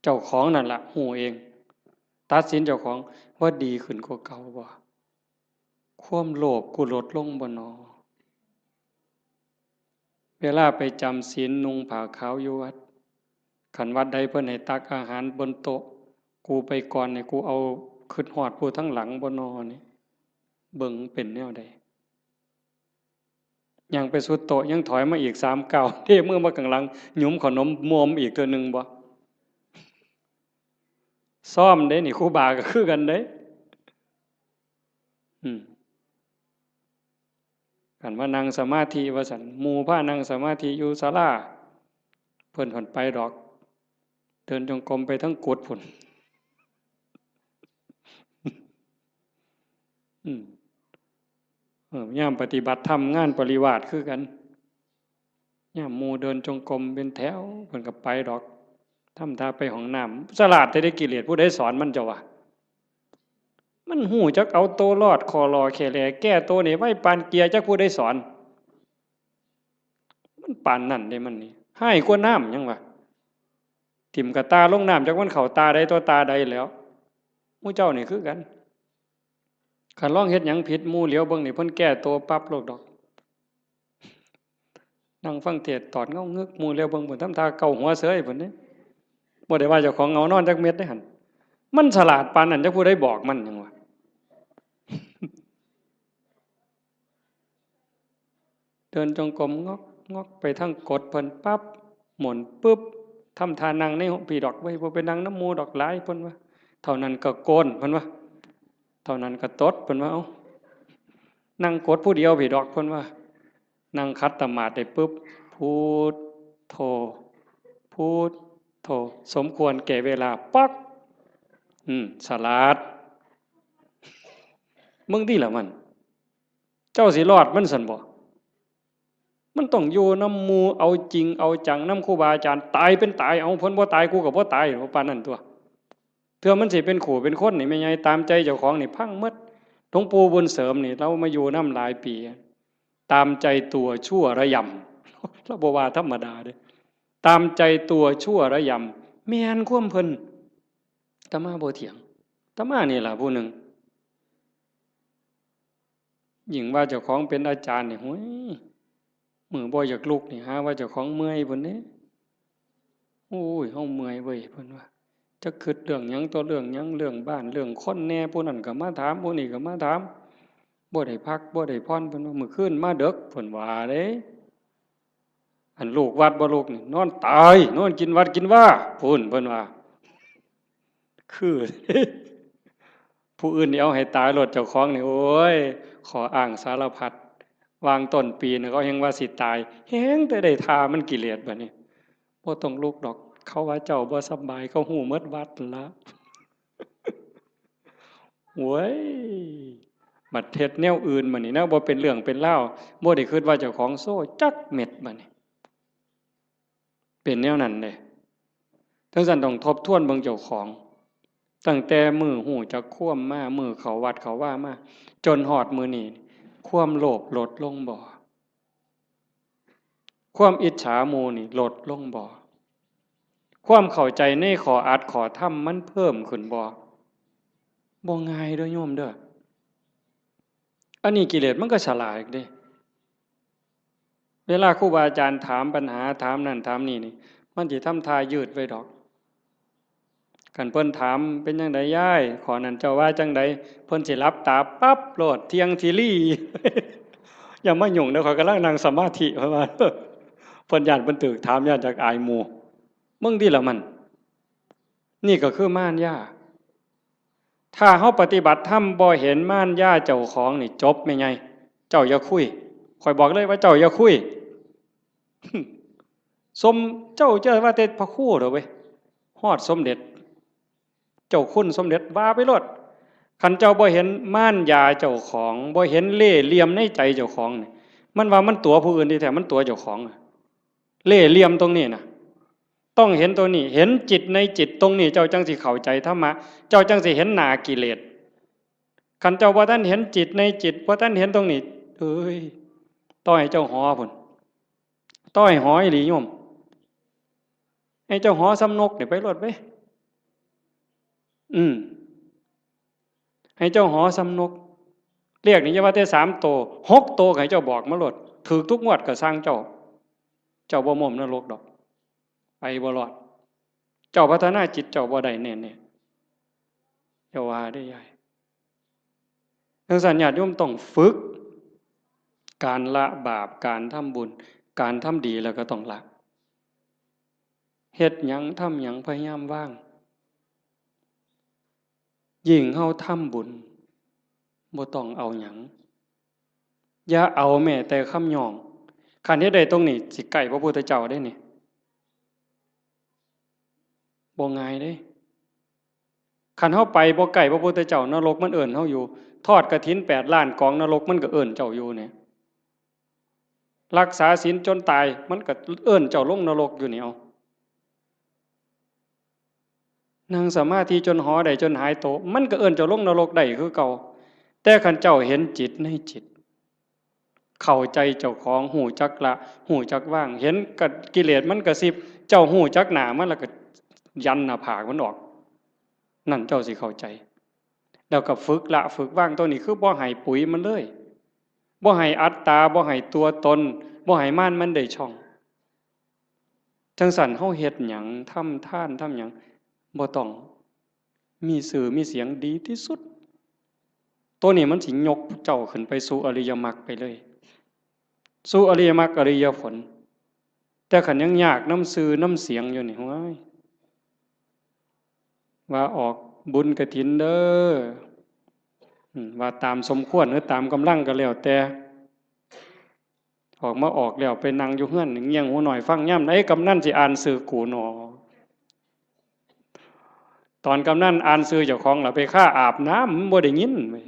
ເຈົ້າຂອງນັ້ນລະຮູ້ເອງ ຕັດສິນເຈົ້າຂອງວ່າດີຂຶ້ນກວ່າເກົ່າບໍ່? ຄວາມໂລບກູລົດລົງບໍ່ນໍ? ເວລາໄປຈຳສິນນຸ່ງຜ້າຂາວຢູ່ວັດ ຄັນວັດໃດເພິ່ນໃຫ້ຕັກອາຫານບົນໂຕະ ກູໄປກ່ອນນີ້ ກູເອົາ ຄຶດຮອດຜູ້ທາງຫຼັງບໍ່ນໍນີ້? ເບິ່ງເປັນແນວໃດ? ຍ່າງໄປສຸດໂຕະ ຍັງຖອຍມາອີກສາມກ້າວ ເທມືມາຂ້າງຫຼັງ ຫຍຸມເຂົ້າໜົມມ່ວມອີກເທື່ອໜຶ່ງບໍ່? ຊ້ອມເດ້ນີ້ ຄູບາກໍຄືກັນເດ້. ອືມ ຄັນວ່ານັ່ງສະມາທິວ່າຊັ້ນ ໝູ່ພານັ່ງສະມາທິຢູ່ສາລາ ເພິ່ນ ເພິ່ນໄປດອກ ເດີນຈົງກົມໄປທາງກຸດພຸ້ນ. ອືມ ເອີ ຍາມປະຕິບັດທຳ ງານປະລິວາດຄືກັນ ຍາມໝູ່ເດີນຈົງກົມເປັນແຖວ ເພິ່ນກໍໄປດອກ ທຳທ່າໄປຫ້ອງນ້ຳ. ສະຫຼາດແທ້ເດ້ ກິເລດ ຜູ້ໃດສອນມັນເຈົ້າວ່າ? ມັນຮູ້ຈັກເອົາໂຕລອດ ຂໍຫຼໍ່ແຄ່ແຫຼ ແກ້ໂຕນີ້ໄວປານເກຍ ຈັກຜູ້ໃດສອນ. ມັນປານນັ້ນເດ້ມັນນີ້ ຮ້າຍກວ່ານ້ຳຫຍັງວະ. ຖິ້ມກະຕ່າລົງນ້ຳ ຈັກມັນເຂົ້າຕາໃດຕໍ່ຕາໃດແລ້ວ. ໝູ່ເຈົ້ານີ້ຄືກັນ ຄັນລອງເຮັດຫຍັງຜິດ ໝູ່ຫຼຽວເບິ່ງນີ້ ເພິ່ນແກ້ໂຕປັບໂລດດອກ. ນັ່ງຟັງເທດຕອດເງົາງຶກ ໝູ່ຫຼຽວເບິ່ງພຸ້ນ ທຳທ່າເກົາຫົວເສີຍພຸ້ນເດ້. ບໍ່ໄດ້ວ່າເຈົ້າຂອງເຫງົານອນຈັກເມັດເດ້ຫັ້ນ. ມັນສະຫຼາດປານນັ້ນ ຈັກຜູ້ໃດບອກມັນຫຍັງວະ. ເດີນຈົງກົມງອກງອກໄປທາງກົດເພິ່ນປັບ ໝູນປຶບ ທຳທ່ານັ່ງໃນຫ້ອງພີ້ດອກ ເວີຍ ບໍ່ໄປນັ່ງນຳໝູ່ດອກ ຫຼາຍ ເພິ່ນວ່າ. ເທົ່ານັ້ນກໍໂກນ ເພິ່ນວ່າ ເທົ່ານັ້ນກໍຕົດ ເພິ່ນວ່າ. ເອົ້າ ນັ່ງກົດຜູ້ດຽວພີ້ດອກ ເພິ່ນວ່າ. ນັ່ງຂັດຕະໝາດໄດ້ປຶບ ພຸດໂທ ພຸດໂທ ສົມຄວນແກ່ເວລາ ປັອກ ອືມ ສະຫຼາດ. ເບິ່ງຕິລະມັນ ເຈົ້າຊິລອດມັນຊັ້ນບໍ່? ມັນຕ້ອງຢູ່ນຳໝູ່ ເອົາຈິງເອົາຈັງນຳຄູບາອາຈານ ຕາຍເປັນຕາຍ ເອົາ ເພິ່ນບໍ່ຕາຍ ກູກໍບໍ່ຕາຍ ປານນັ້ນຕົວະ. ເທື່ອມັນຊິເປັນຄູ່ເປັນຄົນນີ້ ແມ່ໃຫຍ່ ຕາມໃຈເຈົ້າຂອງນີ້ພັງໝົດ. ຫຼວງปู่ບຸນເສີມນີ້ ລາວມາຢູ່ນຳຫຼາຍປີ ຕາມໃຈຕົວຊົ່ວລະຢຳ ລາວບໍ່ວ່າທຳມະດາເດ້ ຕາມໃຈຕົວຊົ່ວລະຢຳ ແມ່ນຄວາມເພິ່ນ. ອາດຕະມາບໍ່ຖຽງ ອາດຕະມານີ້ລະຜູ້ໜຶ່ງ ຍິ່ງວ່າເຈົ້າຂອງເປັນອາຈານນີ້ ໂຫຍ ມື້ບໍ່ຢາກລຸກນີ້ ຫາວ່າເຈົ້າຂອງເມື່ອຍພຸ້ນເດ້. ໂອ້ຍ ເຮົາເມື່ອຍເວີ້ຍ ເພິ່ນວ່າ ຈັກຄິດເລື່ອງຫຍັງຕໍ່ເລື່ອງຫຍັງ ເລື່ອງບ້ານເລື່ອງຄົນແດ່ ຜູ້ນັ້ນກໍມາຖາມ ຜູ້ນີ້ກໍມາຖາມ ບໍ່ໄດ້ພັກບໍ່ໄດ້ຜ່ອນ ເພິ່ນວ່າ ມື້ຄືນມາເດິກ ເພິ່ນວ່າເດ້. ອັນລູກວັດບໍ່ລຸກນີ້ ນອນຕາຍ ນອນກິນວັດກິນວາ ພຸ້ນ ເພິ່ນວ່າ ຄື ຜູ້ອື່ນນີ້ເອົາໃຫ້ຕາຍໂລດ ເຈົ້າຂອງນີ້ ໂອ້ຍ ຂໍ້ອ້າງສາລະພັດ. ຫວ່າງຕົ້ນປີນະ ເຂົາແຮ່ງວ່າຊິຕາຍ ແຮ່ງແຕ່ໄດ້ທ່າມັນກິເລດ ບັດນີ້ ບໍ່ຕ້ອງລຸກດອກ ເຂົາວ່າເຈົ້າບໍ່ສະບາຍ ເຂົາຮູ້ໝົດວັດຫັ້ນລະ. ໂອ້ຍ ບັດເຮັດແນວອື່ນ ບັດນີ້ນະ ບໍ່ເປັນເລື່ອງເປັນລາວ ບໍ່ໄດ້ຄິດວ່າເຈົ້າຂອງໂຊຈັກເມັດ ບັດນີ້ ເປັນແນວນັ້ນເດ້. ຈັ່ງຊັ້ນຕ້ອງທົບທວນເບິ່ງເຈົ້າຂອງ ຕັ້ງແຕ່ມື້ຮູ້ຈັກຄວາມມາ ມື້ເຂົ້າວັດເຂົ້າວາມາ ຈົນຮອດມື້ນີ້ ຄວາມໂລບລົດລົງບໍ່? ຄວາມອິດສາໝູ່ນີ້ລົດລົງບໍ່? ຄວາມເຂົ້າໃຈໃນຂໍ້ອັດຂໍ້ທຳມັນເພີ່ມຂຶ້ນບໍ່? ບໍ່ງ່າຍເດີໂຍມເດີ. ອັນນີ້ກິເລດມັນກໍສະຫຼາດເດ້. ເວລາຄູບາອາຈານຖາມບັນຫາ ຖາມນັ້ນຖາມນີ້ນີ້ ມັນຊິທຳທ່າຍືດໄວ້ດອກ. ຄັນເພິ່ນຖາມ ເປັນຈັ່ງໃດຍາຍ ຂໍ້ນັ້ນເຈົ້າວ່າຈັ່ງໃດ? ເພິ່ນຊິຫຼັບຕາປັບໂລດ ທ່ຽງທີລີ ຢ່າມາຫຍຸ້ງເດີ ຂ້ອຍກຳລັງນັ່ງສະມາທິ ເພິ່ນວ່າ. ເພິ່ນຢ້ານເພິ່ນຖືກຖາມ ຢ້ານຈັກອາຍໝູ່. ເບິ່ງຕິລະມັນ ນີ້ກໍຄືມານຍາ. ຖ້າເຮົາປະຕິບັດທຳບໍ່ເຫັນມານຍາເຈົ້າຂອງນີ້ ຈົບແມ່ໃຫຍ່ ເຈົ້າຢ່າຄຸຍ. ຂ້ອຍບອກເລີຍວ່າເຈົ້າຢ່າຄຸຍ. ສົມເຈົ້າຈະວ່າແຕ່ພະຄູເດເວີຍ ຮອດສົມເດັດ ເຈົ້າຄຸນສົມເດັດ ວ່າໄປໂລດ. ຄັນເຈົ້າບໍ່ເຫັນມານຍາເຈົ້າຂອງ ບໍ່ເຫັນເລ່ຫຼ່ຽມໃນໃຈເຈົ້າຂອງນີ້ ມັນວ່າມັນຕົວະຜູ້ອື່ນທີ່ແທ້ມັນຕົວະເຈົ້າຂອງ. ເລ່ຫຼ່ຽມຕົງນີ້ນະ ຕ້ອງເຫັນຕົງນີ້ ເຫັນຈິດໃນຈິດຕົງນີ້ ເຈົ້າຈັ່ງຊິເຂົ້າໃຈທຳມະ ເຈົ້າຈັ່ງຊິເຫັນໜ້າກິເລດ. ຄັນເຈົ້າບໍ່ທັນເຫັນຈິດໃນຈິດ ບໍ່ທັນເຫັນຕົງນີ້ ເອີຍ ຕໍ່ໃຫ້ເຈົ້າຫໍພຸ້ນ ຕໍ່ໃຫ້ຫໍອີ່ຫຼີໂຍມ ໃຫ້ເຈົ້າຫໍສ່ຳນົກນີ້ໄປໂລດເວີຍ. ອືມ ໃຫ້ເຈົ້າຫໍສ່ຳນົກ. ລຽກນີ້ຢ່າວ່າແຕ່ສາມໂຕ ຫົກໂຕກໍໃຫ້ເຈົ້າບອກມາໂລດ ຖືກທຸກງວດກໍຊ່າງເຈົ້າ. ເຈົ້າບໍ່ມ້ມນະລົກດອກ ໄປບໍ່ລອດ. ເຈົ້າພັດທະນາຈິດເຈົ້າບໍ່ໄດ້ແນ່ໆ ຢ່າວ່າເດີ້ຍາຍ. ຈັ່ງຊັ້ນຍາດໂຍມຕ້ອງຝຶກການລະບາບ ການທຳບຸນ ການທຳດີແລ້ວກໍຕ້ອງລະ. ເຮັດຫຍັງທຳຫຍັງພະຍາຍາມວາງ. ຍິ່ງເຮົາທຳບຸນ ບໍ່ຕ້ອງເອົາຫຍັງ ຢ່າເອົາແມ້ແຕ່ຄຳຍ້ອງ. ຄັນເຮັດໄດ້ຕົງນີ້ ຊິໃກ້ພະພຸດທະເຈົ້າເດ້ນີ້ ບໍ່ງ່າຍເດ້. ຄັນເຮົາໄປບໍ່ໃກ້ພະພຸດທະເຈົ້າ ນະລົກມັນເອີ້ນເຮົາຢູ່. ທອດກະຖິນແປດລ້ານກອງ ນະລົກມັນກໍເອີ້ນເຈົ້າຢູ່ນີ້. ລັກສາສິນຈົນຕາຍ ມັນກໍເອີ້ນເຈົ້າລົງນະລົກຢູ່ນີ້ ເອົາ. ນັ່ງສະມາທິຈົນຫໍໄດ້ ຈົນຫາຍໂຕ ມັນກໍເອີ້ນເຈົ້າລົງນະລົກໄດ້ຄືເກົ່າ. ແຕ່ຄັນເຈົ້າເຫັນຈິດໃນຈິດ ເຂົ້າໃຈເຈົ້າຂອງ ຮູ້ຈັກລະ ຮູ້ຈັກວາງ ເຫັນກະ ກິເລດມັນກະຊິບ ເຈົ້າຮູ້ຈັກໜ້າມັນ ແລ້ວກໍຢັນໜ້າຜາກມັນອອກ ນັ້ນເຈົ້າຊິເຂົ້າໃຈ. ແລ້ວກໍຝຶກລະຝຶກວາງ ໂຕນີ້ຄືບໍ່ໃຫ້ປຸ໋ຍມັນເລີຍ ບໍ່ໃຫ້ອັດຕາ ບໍ່ໃຫ້ຕົວຕົນ ບໍ່ໃຫ້ມານມັນໄດ້ຊ່ອງ. ຈັ່ງຊັ້ນເຮົາເຮັດຫຍັງ ທຳທານທຳຫຍັງ ບໍ່ຕ້ອງມີຊື່ມີສຽງ ດີທີ່ສຸດ. ໂຕນີ້ມັນຊິຍົກເຈົ້າຂຶ້ນໄປສູ່ອະລິຍະມັກໄປເລີຍ ສູ່ອະລິຍະມັກອະລິຍະຜົນ. ແຕ່ຄັນຍັງຍາກນຳຊື່ນຳສຽງຢູ່ນີ້ ໂອ້ຍ ວ່າອອກບຸນກະຖິນເດີ ອາ ວ່າຕາມສົມຄວນ ຫຼື ຕາມກຳລັງກໍແລ້ວແຕ່ ອອກມາອອກແລ້ວ ໄປນັ່ງຢູ່ເຮືອນງຽງຫູໜ້ອຍຟັງ ຍາມໃດກຳນັນຊິອ່ານຊື່ກູໜໍ? ຕອນກຳນັນອ່ານຊື່ເຈົ້າຂອງລະ ໄປຄາອາບນ້ຳ ມັນບໍ່ໄດ້ຍິນເວີຍ.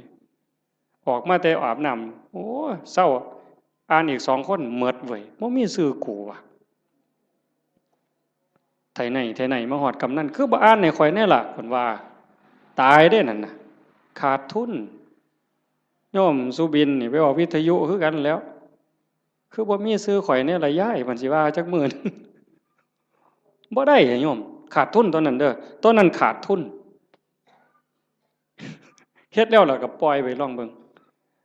ອອກມາແຕ່ອາບນ້ຳ ໂອ້ ເຊົາ ອ່ານອີກສອງຄົນ ໝົດເວີຍ ບໍ່ມີຊື່ກູວ່າ. ໄທໄນ ໄທໄນ ມາຮອດກຳນັນ ຄືບໍ່ອ່ານໃຫ້ຂ້ອຍແດ່ລະ ເພິ່ນວ່າ. ຕາຍເດ້ນັ້ນນະ ຂາດທຶນ. ໂຍມສຸບິນນີ້ໄປອອກວິທະຍຸຄືກັນແລ້ວ ຄືບໍ່ມີຊື່ຂ້ອຍແດ່ລະຍາຍ ເພິ່ນຊິວ່າຈັກມື້ໜຶ່ງ. ບໍ່ໄດ້ໂຍມ ຂາດທຶນຕົວນັ້ນເດີ ຕົວນັ້ນຂາດທຶນ. ເຮັດແລ້ວລະກໍປ່ອຍໄປລອງເບິ່ງ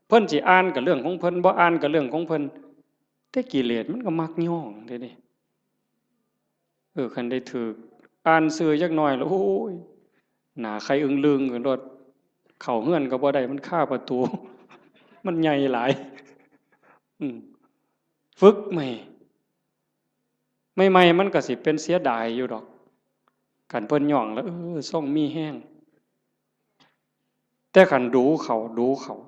ເພິ່ນຊິອ່ານກໍເລື່ອງຂອງເພິ່ນ ບໍ່ອ່ານກໍເລື່ອງຂອງເພິ່ນ ແຕ່ກິເລດມັນກໍມັກຍ້ອງເດ້ນີ້. ເອີ ຄັນໄດ້ຖືກອ່ານຊື່ຈັກໜ້ອຍລະ ໂອ້ຍ ໜ້າໄຄອຶງລຶງກັນໂລດ ເຂົ້າເຮືອນກໍບໍ່ໄດ້ ມັນຄາປະຕູ ມັນໃຫຍ່ຫຼາຍ. ອືມ ຝຶກໃໝ່ ໃໝ່ໆ ມັນກໍຊິເປັນເສຍດາຍຢູ່ດອກ ຄັນເພິ່ນຍ້ອງແລ້ວ ເອີ ຊົງມີແຮງ. ແຕ່ຄັນດູເຂົ້າ ດູເຂົ້າ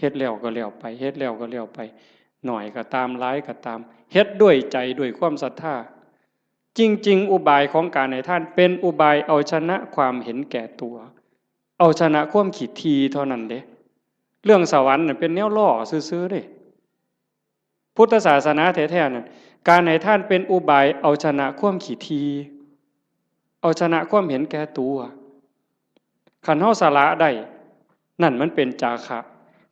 ເຮັດແລ້ວກໍແລ້ວໄປ ເຮັດແລ້ວກໍແລ້ວໄປ ໜ້ອຍກໍຕາມ ຫຼາຍກໍຕາມ ເຮັດດ້ວຍໃຈ ດ້ວຍຄວາມສັດທາ. ຈິງໆ ອຸບາຍຂອງການໃຫ້ທານ ເປັນອຸບາຍເອົາຊະນະຄວາມເຫັນແກ່ຕົວ ເອົາຊະນະຄວາມຂີ້ຖີ່ເທົ່ານັ້ນເດ້. ເລື່ອງສະຫວັນນັ້ນເປັນແນວລໍ້ຊື່ໆເດ້. ພຸດທະສາສະໜາແທ້ໆນັ້ນ ການໃຫ້ທານເປັນອຸບາຍເອົາຊະນະຄວາມຂີ້ຖີ່ ເອົາຊະນະຄວາມເຫັນແກ່ຕົວ. ຄັນເຮົາສະຫຼະໄດ້ ນັ້ນມັນເປັນຈາຄະ.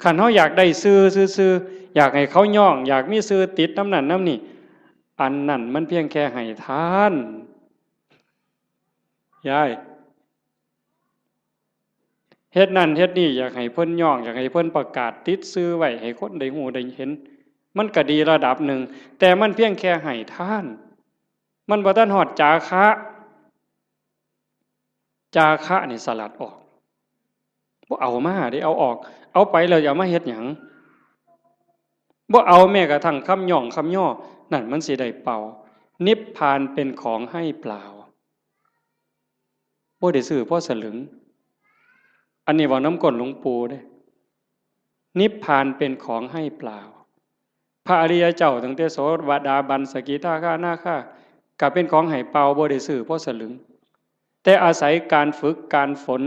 ຄັນເຮົາຢາກໄດ້ຊື່ຊື່ໆ ຢາກໃຫ້ເຂົາຍ້ອງ ຢາກມີຊື່ຕິດນຳນັ້ນນຳນີ້ ອັນນັ້ນມັນພຽງແຄ່ໃຫ້ທານ ຍາຍ. ເຮັດນັ້ນເຮັດນີ້ ຢາກໃຫ້ເພິ່ນຍ້ອງ ຢາກໃຫ້ເພິ່ນປະກາດຕິດຊື່ໄວ້ ໃຫ້ຄົນໄດ້ຮູ້ໄດ້ເຫັນ ມັນກະດີລະດັບໜຶ່ງ ແຕ່ມັນພຽງແຄ່ໃຫ້ທານ ມັນບໍ່ທັນຮອດຈາຄະ. ຈາຄະນີ້ສະຫຼັດອອກ ບໍ່ເອົາມາເດ້ ເອົາອອກ ເອົາໄປແລ້ວຈະເອົາມາເຮັດຫຍັງ? ບໍ່ເອົາແມ້ກະທັ່ງຄຳຍ້ອງຄຳຍໍ ນັ້ນມັນຊິໄດ້ເປົ່າ. ນິບພານເປັນຂອງໃຫ້ເປົ່າ ບໍ່ໄດ້ຊື້ພໍສະລຶງ. ອັນນີ້ເວົ້ານຳກົ້ນຫຼວງປູ່ເດ້ ນິບພານເປັນຂອງໃຫ້ເປົ່າ. ພະອະລິຍະເຈົ້າ ຕັ້ງແຕ່ໂສດາບັນ ສະກິທາຄາ ອະນາຄາ ກະເປັນຂອງໃຫ້ເປົ່າ ບໍ່ໄດ້ຊື້ພໍສະລຶງ ແຕ່ອາໄສການຝຶກ ການຝົນ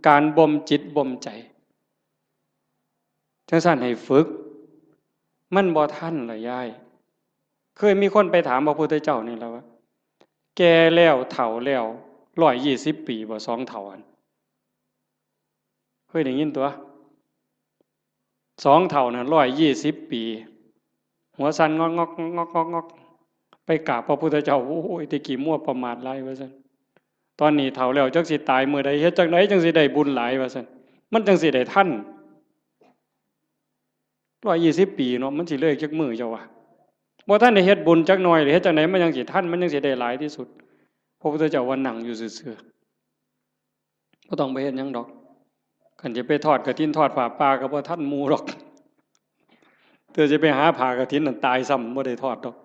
ການບົ່ມຈິດບົ່ມໃຈ ຈັ່ງຊັ້ນໃຫ້ຝຶກ ມັນບໍ່ທັນລະຍາຍ. ເຄີຍມີຄົນໄປຖາມພະພຸດທະເຈົ້ານີ້ລະວ່າ ແກ່ແລ້ວ ເຖົ້າແລ້ວ ຮ້ອຍຊາວປີ ບໍ່ ສອງເຖົ້າຫັ້ນ ເຄີຍໄດ້ຍິນຕົວະ? ສອງເຖົ້ານັ້ນ ຮ້ອຍຊາວປີ ຫົວສັ່ນງອກໆ ງອກໆ ໄປກາບພະພຸດທະເຈົ້າ ໂອ້ຍ ແຕ່ກີ້ມົວປະໝາດຫຼາຍ ວ່າຊັ້ນ ຕອນນີ້ເຖົ້າແລ້ວ ຈັກຊິຕາຍມື້ໃດ ເຮັດຈັ່ງໃດຈັ່ງຊິໄດ້ບຸນຫຼາຍ ວ່າຊັ້ນ ມັນຈັ່ງຊິໄດ້ທັນ. ຮ້ອຍຊາວປີເນາະ ມັນຊິເລີຍຈັກມື້ເຈົ້າວ່າ ບໍ່ທັນໄດ້ເຮັດບຸນຈັກໜ່ອຍ ເຮັດຈັ່ງໃດມັນຍັງຊິທັນ ມັນຍັງຊິໄດ້ຫຼາຍທີ່ສຸດ? ພະພຸດທະເຈົ້າວ່ານັ່ງຢູ່ຊື່ໆ ບໍ່ຕ້ອງໄປເຮັດຫຍັງດອກ. ຄັນຈະໄປທອດກະຖິນ ທອດຜ້າປ່າກະບໍ່ທັນໝູ່ດອກ ເທື່ອຊິໄປຫາຜ້າກະຖິນນັ້ນ ຕາຍຊ້ຳ ບໍ່ໄດ້ທອດດອກ.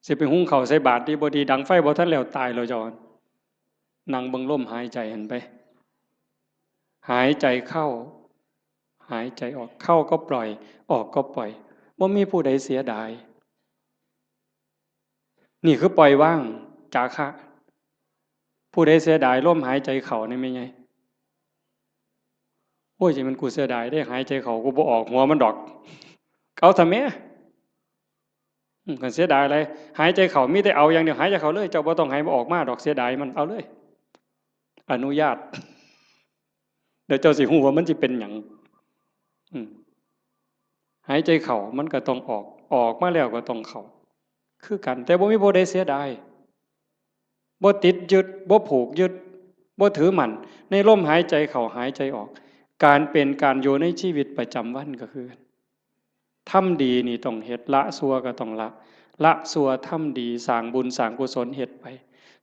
ຊິໄປຫຸງເຂົ້າໃສ່ບາດດີບໍ່ດີ ດັງໄຟບໍ່ທັນແລ້ວ ຕາຍແລ້ວເຈົ້າ. ນັ່ງເບິ່ງລົມຫາຍໃຈຫັ້ນໄປ ຫາຍໃຈເຂົ້າ ຫາຍໃຈອອກ ເຂົ້າກໍປ່ອຍ ອອກກໍປ່ອຍ ບໍ່ມີຜູ້ໃດເສຍດາຍ. ນີ້ຄືປ່ອຍວາງ ຈາຄະ. ຜູ້ໃດເສຍດາຍລົມຫາຍໃຈເຂົ້ານີ້ແມ່ໃຫຍ່? ໂອ້ຍ ຈັ່ງແມ່ນກູເສຍດາຍເດ້ ຫາຍໃຈເຂົ້າ ກູບໍ່ອອກຫົວມັນດອກ. ເອົາຊະແມ້. ອືມ ຄັນເສຍດາຍຫຼາຍ ຫາຍໃຈເຂົ້າ ມີແຕ່ເອົາຢ່າງດຽວ ຫາຍໃຈເຂົ້າເລີຍ ເຈົ້າບໍ່ຕ້ອງໃຫ້ມັນອອກມາດອກ ເສຍດາຍມັນ ເອົາເລີຍ ອະນຸຍາດ. ແລ້ວເຈົ້າຊິຮູ້ວ່າມັນຊິເປັນຫຍັງ. ອືມ ຫາຍໃຈເຂົ້າມັນກໍຕ້ອງອອກ ອອກມາແລ້ວກໍຕ້ອງເຂົ້າ ຄືກັນ ແຕ່ບໍ່ມີຜູ້ໃດເສຍດາຍ ບໍ່ຕິດຍຶດ ບໍ່ຜູກຍຶດ ບໍ່ຖືໝັ້ນໃນລົມຫາຍໃຈເຂົ້າ ຫາຍໃຈອອກ. ການເປັນການຢູ່ໃນຊີວິດປະຈຳວັນກໍຄືກັນ ທຳດີນີ້ຕ້ອງເຮັດ ລະຊົ່ວກໍຕ້ອງລະ ລະຊົ່ວທຳດີ ສ້າງບຸນສ້າງກຸສົນເຮັດໄປ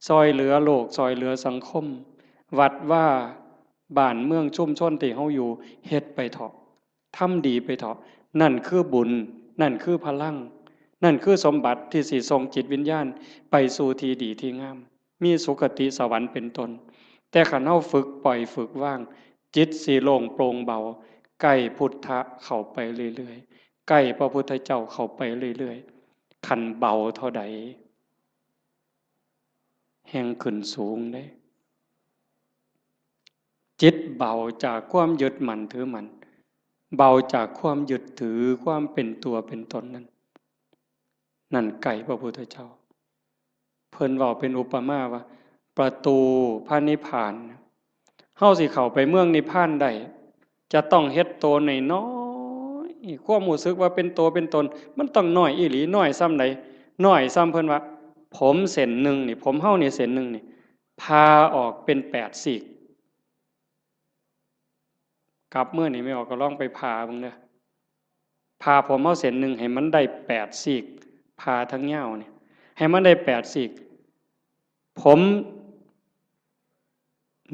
ຊ່ອຍເຫຼືອໂລກ ຊ່ອຍເຫຼືອສັງຄົມ ວັດວາ ບ້ານເມືອງ ຊຸມຊົນທີ່ເຮົາຢູ່ ເຮັດໄປເຖາະ ທຳດີໄປເຖາະ. ນັ້ນຄືບຸນ ນັ້ນຄືພະລັງ ນັ້ນຄືສົມບັດທີ່ຊິສົ່ງຈິດວິນຍານໄປສູ່ທີ່ດີທີ່ງາມ ມີສຸຄະຕິສະຫວັນເປັນຕົ້ນ. ແຕ່ຄັນເຮົາຝຶກປ່ອຍຝຶກວາງ ຈິດຊິໂລ່ງໂປ່ງເບົາ ໃກ້ພຸດທະເຂົ້າໄປເລື້ອຍໆ ໃກ້ພະພຸດທະເຈົ້າເຂົ້າໄປເລື້ອຍໆ. ຄັນເບົາເທົ່າໃດ ແຮ່ງຂຶ້ນສູງເດ້. ຈິດເບົາຈາກຄວາມຍຶດໝັ້ນຖືໝັ້ນ ເບົາຈາກຄວາມຍຶດຖື ຄວາມເປັນຕົວເປັນຕົນນັ້ນ ນັ້ນໃກ້ພະພຸດທະເຈົ້າ. ເພິ່ນເວົ້າເປັນອຸປະມາວ່າ ປະຕູພະນິບພານ ເຮົາຊິເຂົ້າໄປເມືອງນິບພານໄດ້ ຈະຕ້ອງເຮັດໂຕນ້ອຍໆ ຄວາມຮູ້ສຶກວ່າເປັນໂຕເປັນຕົນ ມັນຕ້ອງນ້ອຍອີ່ຫຼີ. ນ້ອຍສ່ຳໃດ? ນ້ອຍສ່ຳເພິ່ນວ່າ ຜົມເສັ້ນໜຶ່ງນີ້ ຜົມເຮົານີ້ເສັ້ນໜຶ່ງນີ້ ຜ່າອອກເປັນແປດຊີກ. ກັບເມືອນີ້ແມ່ອອກກໍລອງໄປຜ່າເບິ່ງເດີ. ຜ່າຜົມເຮົາເສັ້ນໜຶ່ງໃຫ້ມັນໄດ້ແປດຊີກ ຜ່າທາງຍາວນີ້ໃຫ້ມັນໄດ້ແປດຊີກ. ຜົມ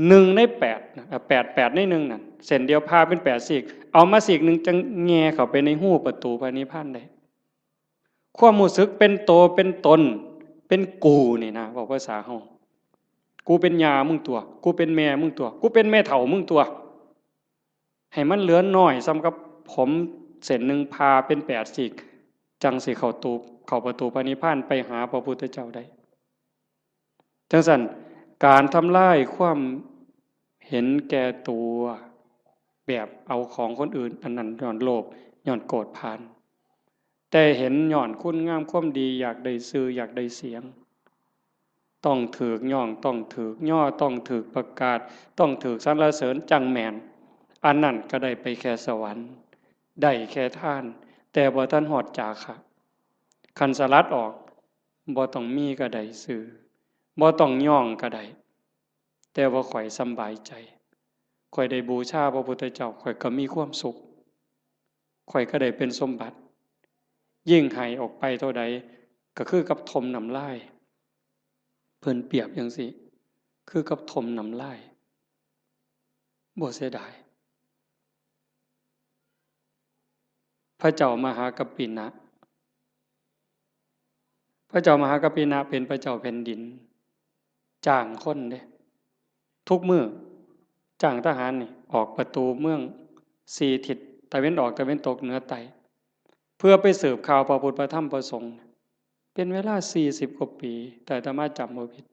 ໜຶ່ງໃນແປດນະ ເອີ ແປດ ແປດໃນໜຶ່ງນັ້ນ ເສັ້ນດຽວຜ່າເປັນແປດຊີກ ເອົາມາຊີກໜຶ່ງຈັ່ງແຍ່ເຂົ້າໄປໃນຮູປະຕູພະນິບພານໄດ້. ຄວາມຮູ້ສຶກເປັນໂຕເປັນຕົນ ເປັນກູນີ້ນະ ເວົ້າພາສາເຮົາ ກູເປັນຍ່າມຶງຕົວະ ກູເປັນແມ່ມຶງຕົວະ ກູເປັນແມ່ເຖົ້າມຶງຕົວະ ໃຫ້ມັນເຫຼືອນ້ອຍສ່ຳກັບຜົມເສັ້ນໜຶ່ງຜ່າເປັນແປດຊີກ ຈັ່ງຊິເຂົ້າຕູ ເຂົ້າປະຕູພະນິບພານ ໄປຫາພະພຸດທະເຈົ້າໄດ້. ຈັ່ງຊັ້ນ ການທຳລາຍຄວາມເຫັນແກ່ຕົວ ແບບເອົາຂອງຄົນອື່ນ ອັນນັ້ນຍ້ອນໂລບ ຍ້ອນໂກດຜານ. ແຕ່ເຫັນຍ້ອນຄຸນງາມຄວາມດີ ຢາກໄດ້ຊື່ ຢາກໄດ້ສຽງ ຕ້ອງຖືກຍ້ອງ ຕ້ອງຖືກຍໍ້ ຕ້ອງຖືກປະກາດ ຕ້ອງຖືກສັນລະເສີນ ຈັ່ງແມ່ນ. ອັນນັ້ນກໍໄດ້ໄປແຄ່ສະຫວັນ ໄດ້ແຄ່ທານ ແຕ່ບໍ່ທັນຮອດຈາຄະ. ຄັນສະຫຼັດອອກ ບໍ່ຕ້ອງມີກໍໄດ້ຊື່ ບໍ່ຕ້ອງຍ້ອງກໍໄດ້ ແຕ່ວ່າຂ້ອຍສຳບາຍໃຈ ຂ້ອຍໄດ້ບູຊາພະພຸດທະເຈົ້າ ຂ້ອຍກໍມີຄວາມສຸກ ຂ້ອຍກໍໄດ້ເປັນສົມບັດ. ຍິ່ງໃຫ້ອອກໄປເທົ່າໃດ ກໍຄືກັບຖົມນ້ຳລາຍ. ເພິ່ນປຽບຈັ່ງຊີ້ ຄືກັບຖົມນ້ຳລາຍ ບໍ່ເສຍດາຍ. ພະເຈົ້າມະຫາກັບປິນະ ພະເຈົ້າມະຫາກັບປິນະເປັນພະເຈົ້າແຜ່ນດິນ ຈ້າງຄົນເດ້ ທຸກມື້ ຈ້າງທະຫານນີ້ອອກປະຕູເມືອງສີ່ທິດ ຕາເວັນອອກ ຕາເວັນຕົກ ເໜືອ ໃຕ້ ເພື່ອໄປສືບຂ່າວພະພຸດ ພະທຳ ພະສົງ ເປັນເວລາສີ່ສິບກວ່າປີ ແຕ່ອາດຕະມາຈຳບໍ່ຜິດ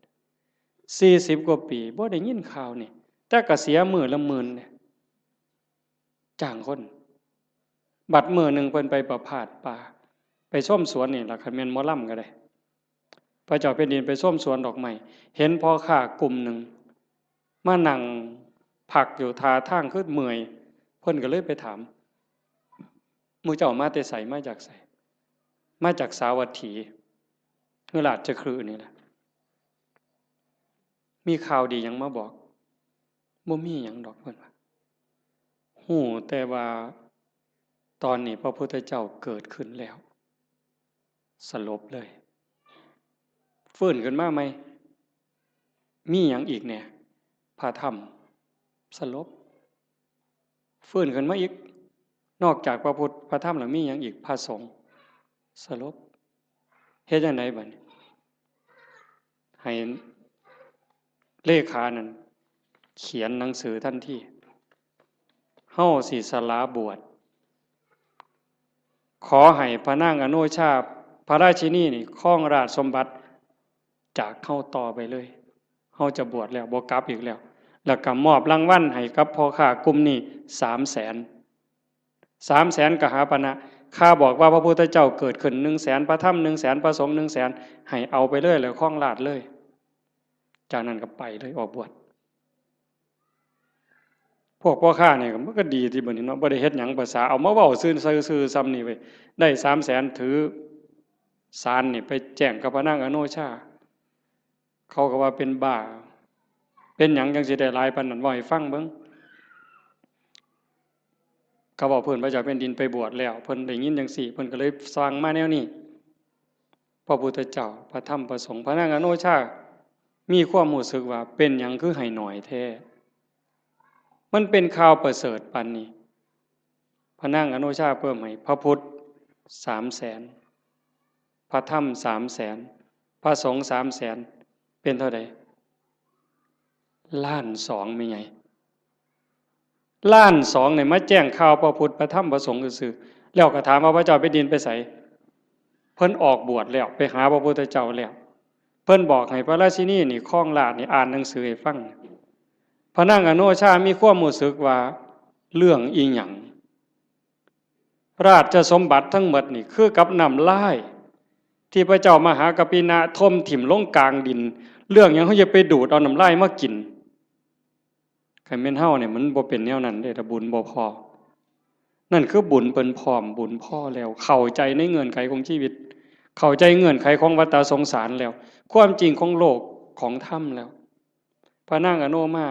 ສີ່ສິບກວ່າປີ ບໍ່ໄດ້ຍິນຂ່າວນີ້ ແຕ່ກະເສຍມື້ລະໝື່ນເດ້ ຈ້າງຄົນ. ບັດມື້ໜຶ່ງເພິ່ນໄປປະພາດປ່າ ໄປຊົມສວນນີ້ລະ ຄັນແມ່ນໝໍລຳກໍໄດ້ ພະເຈົ້າແຜ່ນດິນໄປຊົມສວນດອກໄມ້ ເຫັນພໍ່ຄ້າກຸ່ມໜຶ່ງມານັ່ງພັກຢູ່ ທ່າທາງຄືເມື່ອຍ ເພິ່ນກໍເລີຍໄປຖາມ ໝູ່ເຈົ້າມາແຕ່ໃສ? ມາຈາກໃສ? ມາຈາກສາວັດຖີ ຄືລາດຈະຄຣີນີ້ລະ ມີຂ່າວດີຫຍັງມາບອກ? ບໍ່ມີຫຍັງດອກ ເພິ່ນວ່າ ຮູ້ແຕ່ວ່າຕອນນີ້ພະພຸດທະເຈົ້າເກີດຂຶ້ນແລ້ວ. ສະຫຼົບເລີຍ ຟື້ນຂຶ້ນມາໃໝ່. ມີຫຍັງອີກແດ່? ພະທຳ. ສະຫຼົບ ຟື້ນຂຶ້ນມາອີກ. ນອກຈາກພະພຸດ ພະທຳ ແລ້ວມີຫຍັງອີກ? ພະສົງ. ສະຫຼົບ. ເຮັດຈັ່ງໃດບັດນີ້? ໃຫ້ເລຂານັ້ນຂຽນໜັງສືທັນທີ ເຮົາຊິສະຫຼາບວດ ຂໍໃຫ້ພະນາງອະໂນຊາ ພະລາຊິນີນີ້ຄອງລາດສົມບັດຈາກເຮົາຕໍ່ໄປເລີຍ ເຮົາຈະບວດແລ້ວ ບໍ່ກັບອີກແລ້ວ. ແລ້ວກໍມອບລາງວັນໃຫ້ກັບພໍ່ຄ້າກຸ່ມນີ້ສາມແສນ ສາມແສນກະຫາປະນະ. ຂ້າບອກວ່າພະພຸດທະເຈົ້າເກີດຂຶ້ນໜຶ່ງແສນ, ພະທຳໜຶ່ງແສນ, ພະສົງໜຶ່ງແສນ, ໃຫ້ເອົາໄປເລີຍ ແລ້ວຄອງລາດເລີຍ. ຈາກນັ້ນກໍໄປເລີຍ ອອກບວດ. ພວກພໍ່ຄ້ານີ້ກໍ ມັນກໍດີຕິບັດນີ້ເນາະ, ບໍ່ໄດ້ເຮັດຫຍັງ ພາສາເອົາມາເວົ້າຊື່ໆ ຊ່ຳນີ້ເວີຍ. ໄດ້ສາມແສນ ຖືສານນີ້ໄປແຈ້ງກັບພະນາງອະໂນຊາ. ເຂົາກໍວ່າເປັນບ້າ ເປັນຫຍັງຈັ່ງຊິໄດ້ຫຼາຍປານນັ້ນ ເວົ້າໃຫ້ຟັງເບິ່ງ. ເຂົາເວົ້າເພິ່ນ ພະເຈົ້າແຜ່ນດິນໄປບວດແລ້ວ ເພິ່ນໄດ້ຍິນຈັ່ງຊີ້ ເພິ່ນກໍເລີຍສັ່ງມາແນວນີ້. ພະພຸດທະເຈົ້າ ພະທຳ ພະສົງ ພະນາງອະໂນຊາ ມີຄວາມຮູ້ສຶກວ່າ ເປັນຫຍັງຄືໃຫ້ໜ້ອຍແທ້? ມັນເປັນຂ່າວປະເສີດປານນີ້. ພະນາງອະໂນຊາເພີ່ມໃຫ້ ພະພຸດສາມແສນ ພະທຳສາມແສນ ພະສົງສາມແສນ ເປັນເທົ່າໃດ? ລ້ານສອງ ແມ່ໃຫຍ່. ລ້ານສອງນີ້ມາແຈ້ງຂ່າວພະພຸດ ພະທຳ ພະສົງຊື່ໆ ແລ້ວກໍຖາມວ່າ ພະເຈົ້າແຜ່ນດິນໄປໃສ? ເພິ່ນອອກບວດແລ້ວ ໄປຫາພະພຸດທະເຈົ້າແລ້ວ. ເພິ່ນບອກໃຫ້ພະລາຊິນີນີ້ຄອງລາດນີ້ ອ່ານໜັງສືໃຫ້ຟັງ. ພະນາງອະໂນຊາມີຄວາມຮູ້ສຶກວ່າ ເລື່ອງອີ່ຫຍັງ? ລາຊະສົມບັດທັງໝົດນີ້ຄືກັບນ້ຳລາຍ ທີ່ພະເຈົ້າມະຫາກັບປິນະຖົມຖິ້ມລົງກາງດິນ, ເລື່ອງຫຍັງເຮົາຈະໄປດູດເອົານ້ຳລາຍມາກິນ? ຄັນແມ່ນເຮົານີ້ມັນບໍ່ເປັນແນວນັ້ນເດ້ ຖ້າບຸນບໍ່ພໍ. ນັ້ນຄືບຸນເພິ່ນພ້ອມ, ບຸນພໍແລ້ວ, ເຂົ້າໃຈໃນເງື່ອນໄຂຂອງຊີວິດ, ເຂົ້າໃຈເງື່ອນໄຂຂອງວັດຕະສົງສານແລ້ວ, ຄວາມຈິງຂອງໂລກຂອງທຳແລ້ວ. ພະນາງອະນຸມາ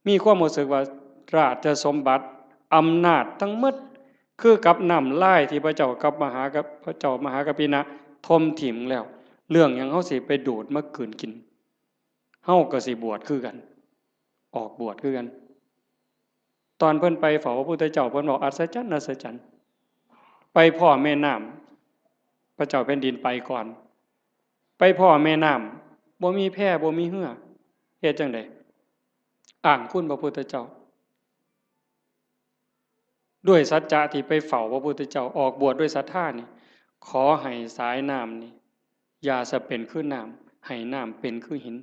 ມີຄວາມຮູ້ສຶກວ່າ ລາຊະສົມບັດ, ອຳນາດທັງໝົດ ຄືກັບນ້ຳລາຍທີ່ພະເຈົ້າກັບມະຫາກັບ ພະເຈົ້າມະຫາກັບປິນະຖົມຖິ້ມແລ້ວ, ເລື່ອງຫຍັງເຮົາຊິໄປດູດມາກືນກິນ? ເຮົາກໍຊິບວດຄືກັນ, ອອກບວດຄືກັນ. ຕອນເພິ່ນໄປເຝົ້າພະພຸດທະເຈົ້າ, ເພິ່ນບອກ ອັດສະຈັນ, ອັດສະຈັນ, ໄປພໍ້ແມ່ນ້ຳ, ພະເຈົ້າແຜ່ນດິນໄປກ່ອນ, ໄປພໍ້ແມ່ນ້ຳ, ບໍ່ມີແພ, ບໍ່ມີເຮືອ, ເຮັດຈັ່ງໃດ? ອ້າງຄຸນພະພຸດທະເຈົ້າ. ດ້ວຍສັດຈະທີ່ໄປເຝົ້າພະພຸດທະເຈົ້າ, ອອກບວດດ້ວຍສັດທານີ້, ຂໍໃຫ້ສາຍນ້ຳນີ້ ຢ່າສະເປັນຄືນ້ຳ, ໃຫ້ນ້ຳເປັນຄືຫີນ.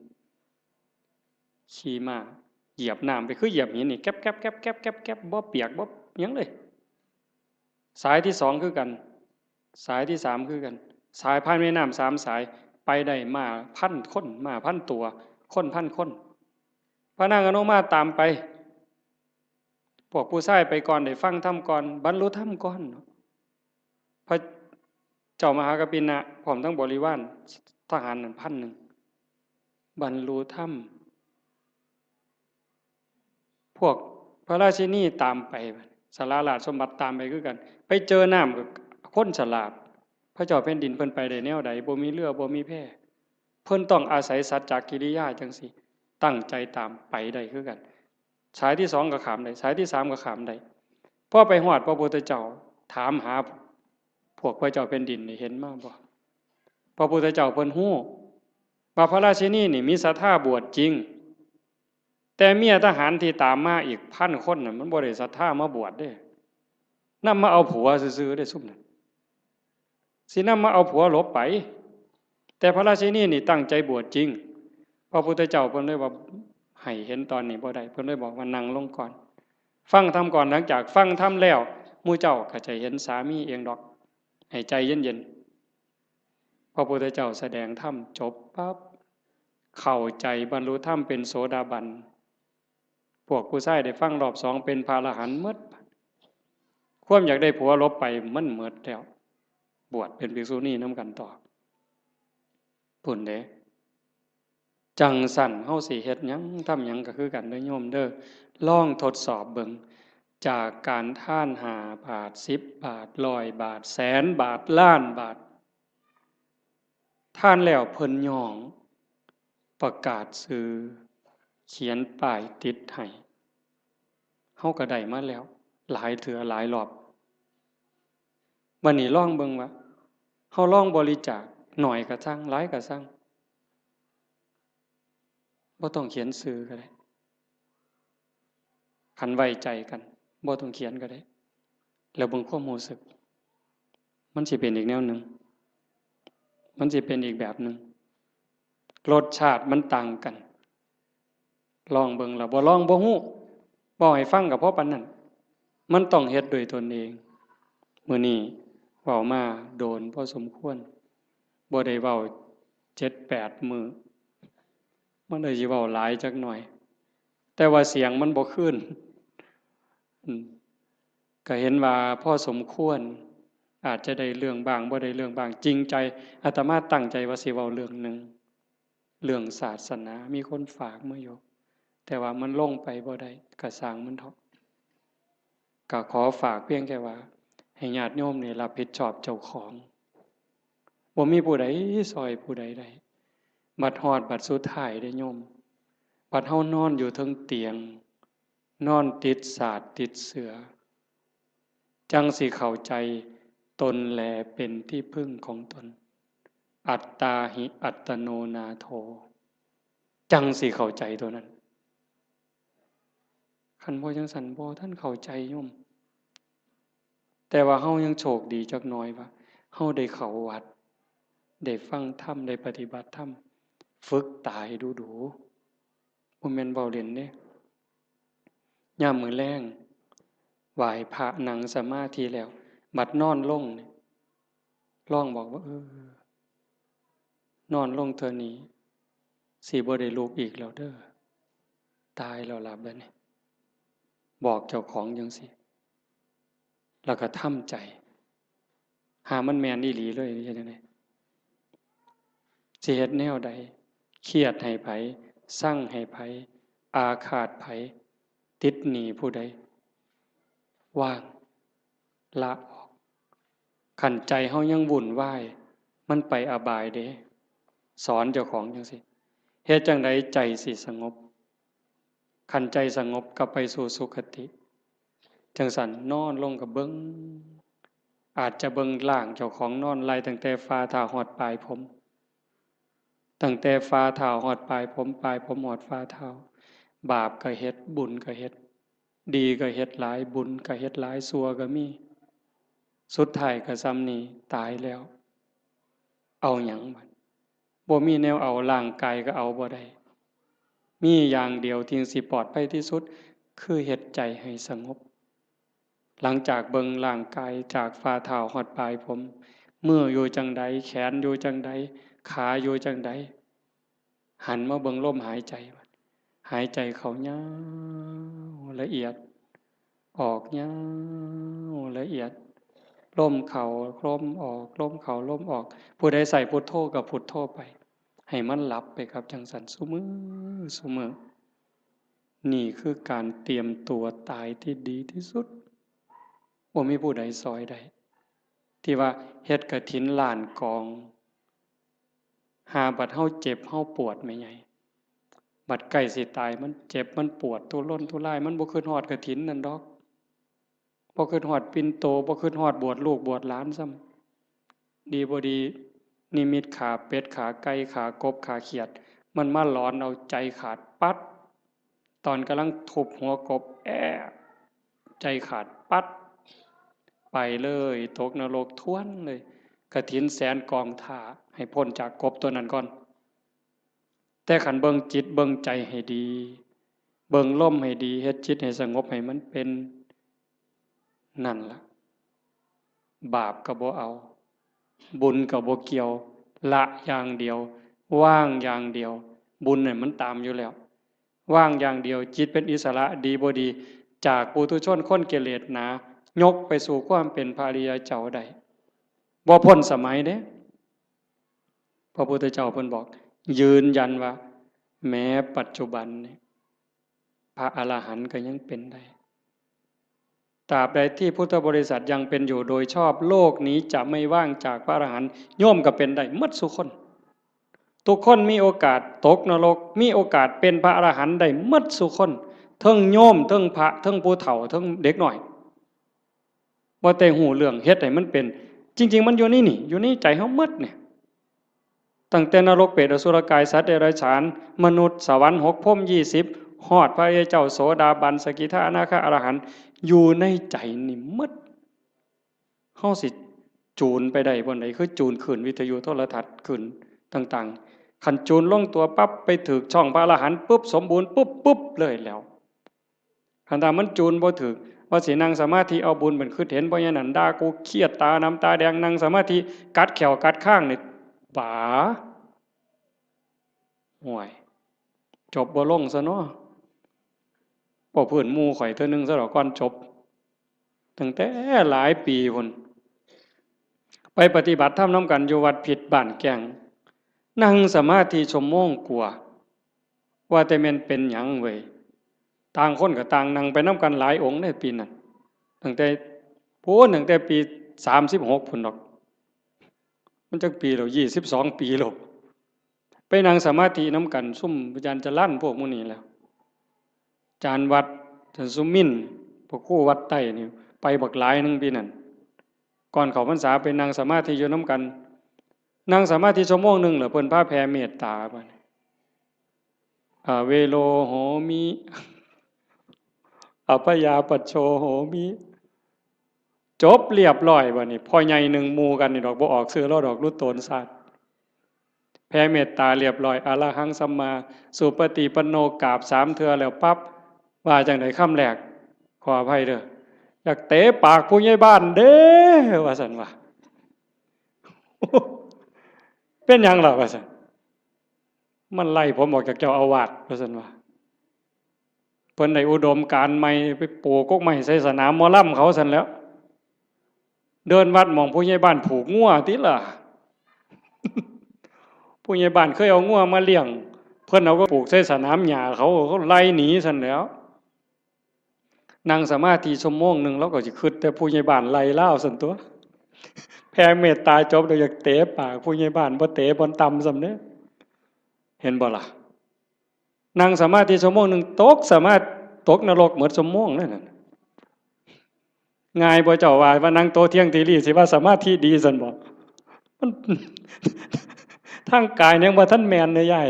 ຂີ່ມ້າຢຽບນ້ຳໄປຄືຢຽບຫີນນີ້ ແກັບໆໆໆໆ ບໍ່ປຽກບໍ່ຫຍັງເລີຍ. ສາຍທີສອງຄືກັນ, ສາຍທີສາມຄືກັນ, ສາຍຜ່ານແມ່ນ້ຳສາມສາຍ, ໄປໄດ້ມ້າພັນຄົນ, ມ້າພັນຕົວ, ຄົນພັນຄົນ. ພະນາງອະນຸມາຕາມໄປ. ພວກຜູ້ຊາຍໄປກ່ອນ, ໄດ້ຟັງທຳກ່ອນ, ບັນລຸທຳກ່ອນ. ພະເຈົ້າມະຫາກັບປິນະ ພ້ອມທັງບໍລິວານທະຫານນັ້ນພັນໜຶ່ງ ບັນລຸທຳ. ພວກພະລາຊິນີຕາມໄປ, ສະຫຼະລາດສົມບັດຕາມໄປຄືກັນ, ໄປເຈີນ້ຳກັບຄົນສະຫຼາດ. ພະເຈົ້າແຜ່ນດິນເພິ່ນໄປໄດ້ແນວໃດ? ບໍ່ມີເຮືອ, ບໍ່ມີແພ. ເພິ່ນຕ້ອງອາໄສສັດຈະກິລິຍາຈັ່ງຊີ້, ຕັ້ງໃຈຕາມໄປໄດ້ຄືກັນ. ສາຍທີສອງກໍຂ້າມໄດ້, ສາຍທີສາມກໍຂ້າມໄດ້. ພໍໄປຮອດ ພະພຸດທະເຈົ້າຖາມຫາພວກພະເຈົ້າແຜ່ນດິນນີ້ ເຫັນມາບໍ່? ພະພຸດທະເຈົ້າເພິ່ນຮູ້ວ່າພະລາຊິນີນີ້ມີສັດທາບວດຈິງ, ແຕ່ເມຍທະຫານທີ່ຕາມມາອີກພັນຄົນນັ້ນ ມັນບໍ່ໄດ້ສັດທາມາບວດເດ້, ນຳມາເອົາຜົວຊື່ໆເດ້ ຊຸມນັ້ນ. ຊິນຳມາເອົາຜົວຫຼົບໄປ, ແຕ່ພະລາຊິນີນີ້ຕັ້ງໃຈບວດຈິງ. ພະພຸດທະເຈົ້າເພິ່ນເລີຍວ່າ ໃຫ້ເຫັນຕອນນີ້ບໍ່ໄດ້, ເພິ່ນເລີຍບອກວ່າ ນັ່ງລົງກ່ອນ, ຟັງທຳກ່ອນ. ຫຼັງຈາກຟັງທຳແລ້ວ, ໝູ່ເຈົ້າກໍຈະເຫັນສາມີເອງດອກ, ໃຫ້ໃຈເຢັນໆ. ພະພຸດທະເຈົ້າສະແດງທຳຈົບປັບ, ເຂົ້າໃຈ, ບັນລຸທຳເປັນໂສດາບັນ. ພວກຜູ້ຊາຍໄດ້ຟັງລອບສອງ ເປັນພະອະລະຫັນໝົດ. ຄວາມຢາກໄດ້ຜົວຫຼົບໄປມັນໝົດແລ້ວ, ບວດເປັນພິກສຸນີນຳກັນຕໍ່. ພຸ້ນເດ້. ຈັ່ງຊັ້ນເຮົາຊິເຮັດຫຍັງທຳຫຍັງກໍຄືກັນເດີໂຍມເດີ. ລອງທົດສອບເບິ່ງ, ຈາກການທານຫ້າບາດ, ສິບບາດ, ຮ້ອຍບາດ, ແສນບາດ, ລ້ານບາດ. ທານແລ້ວເພິ່ນຍ້ອງ, ປະກາດຊື່, ຂຽນປ້າຍຕິດໃຫ້, ເຮົາກໍໄດ້ມາແລ້ວຫຼາຍເທື່ອຫຼາຍລອບ. ບັດນີ້ລອງເບິ່ງວ່າ ເຮົາລອງບໍລິຈາກ, ໜ້ອຍກໍຊ່າງ, ຫຼາຍກໍຊ່າງ, ບໍ່ຕ້ອງຂຽນຊື່ກໍໄດ້. ຄັນໄວ້ໃຈກັນ ບໍ່ຕ້ອງຂຽນກໍໄດ້, ແລ້ວເບິ່ງຄວາມຮູ້ສຶກ, ມັນຊິເປັນອີກແນວໜຶ່ງ, ມັນຊິເປັນອີກແບບໜຶ່ງ, ລົດຊາດມັນຕ່າງກັນ. ລອງເບິ່ງ, ແລ້ວບໍ່ລອງບໍ່ຮູ້, ເວົ້າໃຫ້ຟັງກໍພໍປານນັ້ນ, ມັນຕ້ອງເຮັດດ້ວຍຕົນເອງ. ມື້ນີ້ເວົ້າມາໂດນພໍສົມຄວນ, ບໍ່ໄດ້ເວົ້າເຈັດແປດມື້, ມັນເລີຍຊິເວົ້າຫຼາຍຈັກໜ້ອຍ, ແຕ່ວ່າສຽງມັນບໍ່ຄືນ. ອືມ ກໍເຫັນວ່າພໍສົມຄວນ, ອາດຈະໄດ້ເລື່ອງບ້າງ, ບໍ່ໄດ້ເລື່ອງບ້າງ. ຈິງໃຈ, ອາດຕະມາຕັ້ງໃຈວ່າຊິເວົ້າເລື່ອງໜຶ່ງ, ເລື່ອງສາສະໜາ, ມີຄົນຝາກມາຢູ່, ແຕ່ວ່າມັນລົງໄປບໍ່ໄດ້, ກໍຊ່າງມັນເຖາະ. ກໍຂໍຝາກພຽງແຕ່ວ່າ ໃຫ້ຍາດໂຍມນີ້ຮັບຜິດຊອບເຈົ້າຂອງ. ບໍ່ມີຜູ້ໃດຊ່ອຍຜູ້ໃດໄດ້. ບັດຮອດບັດສຸດທ້າຍເດ້ໂຍມ, ບັດເຮົານອນຢູ່ເທິງຕຽງ, ນອນຕິດສາດຕິດເສື່ອ, ຈັ່ງຊິເຂົ້າໃຈຕົນແລເປັນທີ່ເພິ່ງຂອງຕົນ. ອັດຕາຫິອັດຕະໂນນາໂຖ, ຈັ່ງຊິເຂົ້າໃຈຕົວນັ້ນ. ຄັນບໍ່ຈັ່ງຊັ້ນ ບໍ່ທັນເຂົ້າໃຈໂຍມ. ແຕ່ວ່າເຮົາຍັງໂຊກດີຈັກໜ້ອຍວ່າ ເຮົາໄດ້ເຂົ້າວັດ, ໄດ້ຟັງທຳ, ໄດ້ປະຕິບັດທຳ, ຝຶກຕາໃຫ້ດູໆ. ບໍ່ແມ່ນເວົ້າເລ່ນເດ້. ຍາມມື້ແລງ ໄຫວ້ພະ, ນັ່ງສະມາທິແລ້ວ, ບັດນອນລົງນີ້ ລອງບອກວ່າ ເອີ ນອນລົງເທື່ອນີ້ ຊິບໍ່ໄດ້ລຸກອີກແລ້ວເດີ ຕາຍແລ້ວລະບາດນີ້ ບອກເຈົ້າຂອງຈັ່ງຊີ້ ແລ້ວກໍທຳໃຈ ຫາມັນແມ່ນອີ່ຫຼີເລີຍ ເຮັດຈັ່ງໃດ? ຊິເຮັດແນວໃດ? ຄຽດໃຫ້ໃຜ? ຊັງໃຫ້ໃຜ? ອາຄາດໃຜ? ຕິດໜີ້ຜູ້ໃດ? ວາງ ລະອອກ. ຄັນໃຈເຮົາຍັງວຸ່ນວາຍ ມັນໄປອະບາຍເດ້. ສອນເຈົ້າຂອງຈັ່ງຊີ້. ເຮັດຈັ່ງໃດໃຈຊິສະຫງົບ? ຄັນໃຈສະຫງົບກໍໄປສູ່ສຸຄະຕິ. ຈັ່ງຊັ້ນນອນລົງກໍເບິ່ງ ອາດຈະເບິ່ງຮ່າງເຈົ້າຂອງນອນໄລ່ຕັ້ງແຕ່ຝ່າເທົ້າຮອດປາຍຜົມ ຕັ້ງແຕ່ຝ່າເທົ້າຮອດປາຍຜົມ ປາຍຜົມຮອດຝ່າເທົ້າ ບາບກໍເຮັດ ບຸນກໍເຮັດ ດີກໍເຮັດຫຼາຍ ບຸນກໍເຮັດຫຼາຍ ຊົ່ວກໍມີ ສຸດທ້າຍກໍຊ່ຳນີ້ ຕາຍແລ້ວ ເອົາຫຍັງບັດ? ບໍ່ມີແນວເອົາ ຮ່າງກາຍກໍເອົາບໍ່ໄດ້ ມີຢ່າງດຽວທີ່ຊິປອດໄພທີ່ສຸດ ຄືເຮັດໃຈໃຫ້ສະຫງົບ. ຫຼັງຈາກເບິ່ງຮ່າງກາຍຈາກຝ່າເທົ້າຮອດປາຍຜົມ ມືຢູ່ຈັ່ງໃດ ແຂນຢູ່ຈັ່ງໃດ ຂາຢູ່ຈັ່ງໃດ ຫັນມາເບິ່ງລົມຫາຍໃຈ ຫາຍໃຈເຂົ້າຍາວລະອຽດ ອອກຍາວລະອຽດ ລົມເຂົ້າລົມອອກ ລົມເຂົ້າລົມອອກ ຜູ້ໃດໃຊ້ພຸດໂທກໍພຸດໂທໄປ ໃຫ້ມັນຫຼັບໄປກັບຈັ່ງຊັ້ນຊຸມື້ ຊຸມື້. ນີ້ຄືການຕຽມຕົວຕາຍທີ່ດີທີ່ສຸດ ບໍ່ມີຜູ້ໃດຊ່ອຍໄດ້ ທີ່ວ່າເຮັດກະຖິນລ້ານກອງ ຫາບັດເຮົາເຈັບເຮົາປວດແມ່ໃຫຍ່ ບັດໃກ້ຊິຕາຍ ມັນເຈັບມັນປວດ ທຸລົນທຸລາຍ ມັນບໍ່ຄິດຮອດກະຖິນນັ້ນດອກ ບໍ່ຄິດຮອດປິນໂຕ ບໍ່ຄິດຮອດບວດລູກບວດຫຼານຊ້ຳ. ດີບໍ່ດີ ນິມິດຂ້າເປັດ ຂ້າໄກ່ ຂ້າກົບ ຂ້າຂຽດ ມັນມາຫຼອນເອົາໃຈຂາດປັດ ຕອນກຳລັງທຸບຫົວກົບ ແອບ ໃຈຂາດປັດ ໄປເລີຍ ຕົກນະລົກທວນເລີຍ. ກະຖິນແສນກອງຖ້າ ໃຫ້ພົ້ນຈາກກົບຕົວນັ້ນກ່ອນ. ແຕ່ຄັນເບິ່ງຈິດເບິ່ງໃຈໃຫ້ດີ ເບິ່ງລົມໃຫ້ດີ ເຮັດຈິດໃຫ້ສະຫງົບໃຫ້ມັນເປັນ ນັ້ນລະ ບາບກໍບໍ່ເອົາ ບຸນກໍບໍ່ກ່ຽວ ລະຢ່າງດຽວ ວາງຢ່າງດຽວ ບຸນນັ້ນມັນຕາມຢູ່ແລ້ວ ວາງຢ່າງດຽວ ຈິດເປັນອິດສະຫຼະ ດີບໍ່ດີ ຈາກປຸຖຸຊົນຄົນກິເລດໜາ ຍົກໄປສູ່ຄວາມເປັນພະອະລິຍະເຈົ້າໄດ້ ບໍ່ພົ້ນສະໄໝເດ້. ພະພຸດທະເຈົ້າເພິ່ນບອກ ຢືນຢັນວ່າ ແມ້ປັດຈຸບັນນີ້ ພະອະລະຫັນກໍຍັງເປັນໄດ້. ຕາບໃດທີ່ພຸດທະບໍລິສັດຍັງເປັນຢູ່ໂດຍຊອບ ໂລກນີ້ຈະໄມ່ວ່າງຈາກພະອະລະຫັນ. ໂຍມກໍເປັນໄດ້ໝົດສູ່ຄົນ. ທຸກຄົນມີໂອກາດຕົກນະລົກ, ມີໂອກາດເປັນພະອະລະຫັນໄດ້ໝົດສູ່ຄົນ, ເຖິງໂຍມ, ເຖິງພະ, ເຖິງຜູ້ເຖົ້າ, ເຖິງເດັກນ້ອຍ. ບໍ່ແຕ່ຮູ້ເລື່ອງເຮັດໃຫ້ມັນເປັນ. ຈິງໆ ມັນຢູ່ໃນນີ້, ຢູ່ໃນໃຈເຮົາໝົດນີ້. ຕັ້ງແຕ່ນະລົກ, ເປດ, ອະສຸລະກາຍ, ສັດເດຍລະສານ, ມະນຸດ, ສະຫວັນ, ຫົກພົມ, ຍີ່ສິບ, ຮອດພະອະລິຍະເຈົ້າ, ໂສດາບັນ, ສະກິທາ, ອະນາຄາ, ອະລະຫັນ, ຢູ່ໃນໃຈນີ້ໝົດ. ເຮົາຊິຈູນໄປໄດ້ບ່ອນໃດ? ຄືຈູນຄື້ນວິທະຍຸໂທລະທັດ, ຄື້ນຕ່າງໆ. ຄັນຈູນລົງຕົວປັບ, ໄປຖືກຊ່ອງພະອະລະຫັນປຶບ, ສົມບູນປຶບ, ປຶບເລີຍແລ້ວ. ຄັນຖ້າມັນຈູນບໍ່ຖືກ, ວ່າຊິນັ່ງສະມາທິເອົາບຸນເປັນ, ຄິດເຫັນພໍ່ໃຫຍ່ນັ້ນດ່າກູ, ຄຽດຕານ້ຳຕາແດງ, ນັ່ງສະມາທິກັດແຂ້ວກັດຄາງນີ້, ບາ! ໂອ້ຍ, ຈົບບໍ່ລົງຊະເນາະ. ເວົ້າພື້ນໝູ່ຂ້ອຍເທື່ອໜຶ່ງຊະດອກ, ກ່ອນຈົບ, ຕັ້ງແຕ່ຫຼາຍປີພຸ້ນ, ໄປປະຕິບັດທຳນຳກັນຢູ່ວັດພິດບ້ານແກ້ງ, ນັ່ງສະມາທິຊົ່ວໂມງກວ່າ. ວ່າແຕ່ແມ່ນເປັນຫຍັງເວີຍ, ຕ່າງຄົນກໍຕ່າງນັ່ງໄປນຳກັນຫຼາຍອົງເດ້ປີນັ້ນ, ຕັ້ງແຕ່ພຸ້ນ, ຕັ້ງແຕ່ປີສາມສິບຫົກພຸ້ນດອກ. ມັນຈັກປີແລ້ວ? ຊາວສອງປີແລ້ວ. ໄປນັ່ງສະມາທິນຳກັນ ຊຸມອາຈານຈະລັນ ພວກໝູ່ນີ້ແຫຼະ, ອາຈານວັດ, ອາຈານສຸມິນ, ພະຄູວັດໃຕ້ນີ້ ໄປບັກຫຼາຍໜຶ່ງປີນັ້ນ. ກ່ອນເຂົ້າພັນສາໄປນັ່ງສະມາທິຢູ່ນຳກັນ, ນັ່ງສະມາທິຊົ່ວໂມງໜຶ່ງແລ້ວ ເພິ່ນພາແຜ່ເມດຕາບາດນີ້. ອະເວໂລໂຫມິ ອະພະຍາປັດໂຊໂຫມິ ຈົບລຽບຮ້ອຍບາດນີ້. ພໍ່ໃຫຍ່ໜຶ່ງໝູ່ກັນນີ້ດອກ, ບໍ່ອອກຊື່ລາວດອກ, ລຸໂຕນຊາດ. ແຜ່ເມດຕາລຽບຮ້ອຍ, ອະລະຫັງສຳມາ ສຸປະຕິປັນໂນ, ກາບສາມເທື່ອແລ້ວປັບ, ວ່າຈັ່ງໃດຄຳແລກ? ຂໍອະໄພເດີ້, อยากเตะปากผู้ใหญ่บ้านเด้อ ว่าซั่นว่า เป็นหยังล่ะ ว่าซั่น มันไล่ผมออกจากเจ้าอาวาส ว่าซั่นว่า เพิ่นได้อุดมการณ์ใหม่ ไปปลูกกกไม้ใส่สนามหมอลำเขาซั่นแหล้ว เดินวัดหม่องผู้ใหญ่บ้านผูกงัวติล่ะ ผู้ใหญ่บ้านเคยเอางัวมาเลี้ยง เพิ่นเอาไปผูกใส่สนามหญ้าเขา เขาไล่หนีซั่นแหล้ว นั่งสมาธิชั่วโมงหนึ่ง ลาวก็สิคิดแต่ผู้ใหญ่บ้านไล่ลาวซั่นตั่ว แผ่เมตตาจบแล้วอยากเตะปากผู้ใหญ่บ้าน บ่เตะบ่อนต่ำซ้ำเด้ เห็นบ่ล่ะ นั่งสมาธิชั่วโมงหนึ่ง ตกสมา ตกนรกหมดชั่วโมงนั่นน่ะ ง่ายบ่เจ้าว่า ว่านั่งโตเที่ยงทีรีสิว่าสมาธิดีซั่นบ่ มัน ทางกายยังบ่ทันแม่นเด้ยาย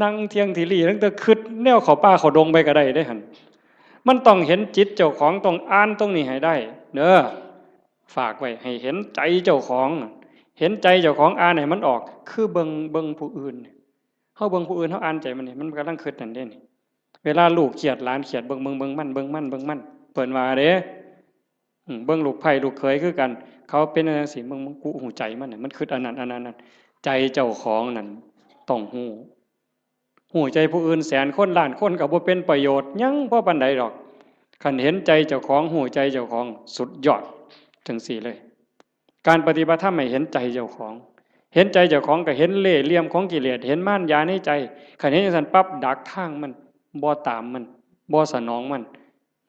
นั่งเที่ยงทีรีตั้งแต่คิดแนวเข้าป่าเข้าดงไปก็ได้เด้หั่น มันต้องเห็นจิตเจ้าของ ต้องอ่านตรงนี้ให้ได้เด้อ ฝากไว้ให้เห็นใจเจ้าของ เห็นใจเจ้าของ อ่านให้มันออก คือเบิ่ง เบิ่งผู้อื่น เฮาเบิ่งผู้อื่น เฮาอ่านใจมันนี่ มันกำลังคิดนั่นเด้นี่ เวลาลูกเครียด หลานเครียด เบิ่ง เบิ่ง เบิ่งมัน เบิ่งมัน เบิ่งมัน เพิ่นว่าเด้ อืม เบิ่งลูกไผลูกเขยคือกัน เขาเป็นจั่งซี้ เบิ่ง เบิ่ง กูฮู้ใจมันน่ะ มันคิดอันนั้น อันนั้น อันนั้น ใจเจ้าของนั่นต้องฮู้ ฮู้ใจผู้อื่นแสนคนล้านคนก็บ่เป็นประโยชน์หยังพอปานใดดอก คันเห็นใจเจ้าของ ฮู้ใจเจ้าของ สุดยอด จั่งซี้เลย การปฏิบัติธรรมให้เห็นใจเจ้าของ เห็นใจเจ้าของก็เห็นเล่ห์เหลี่ยมของกิเลส เห็นมารยาในใจ คันเห็นจั่งซั้นปั๊บ ดักทางมัน บ่ตามมัน บ่สนองมัน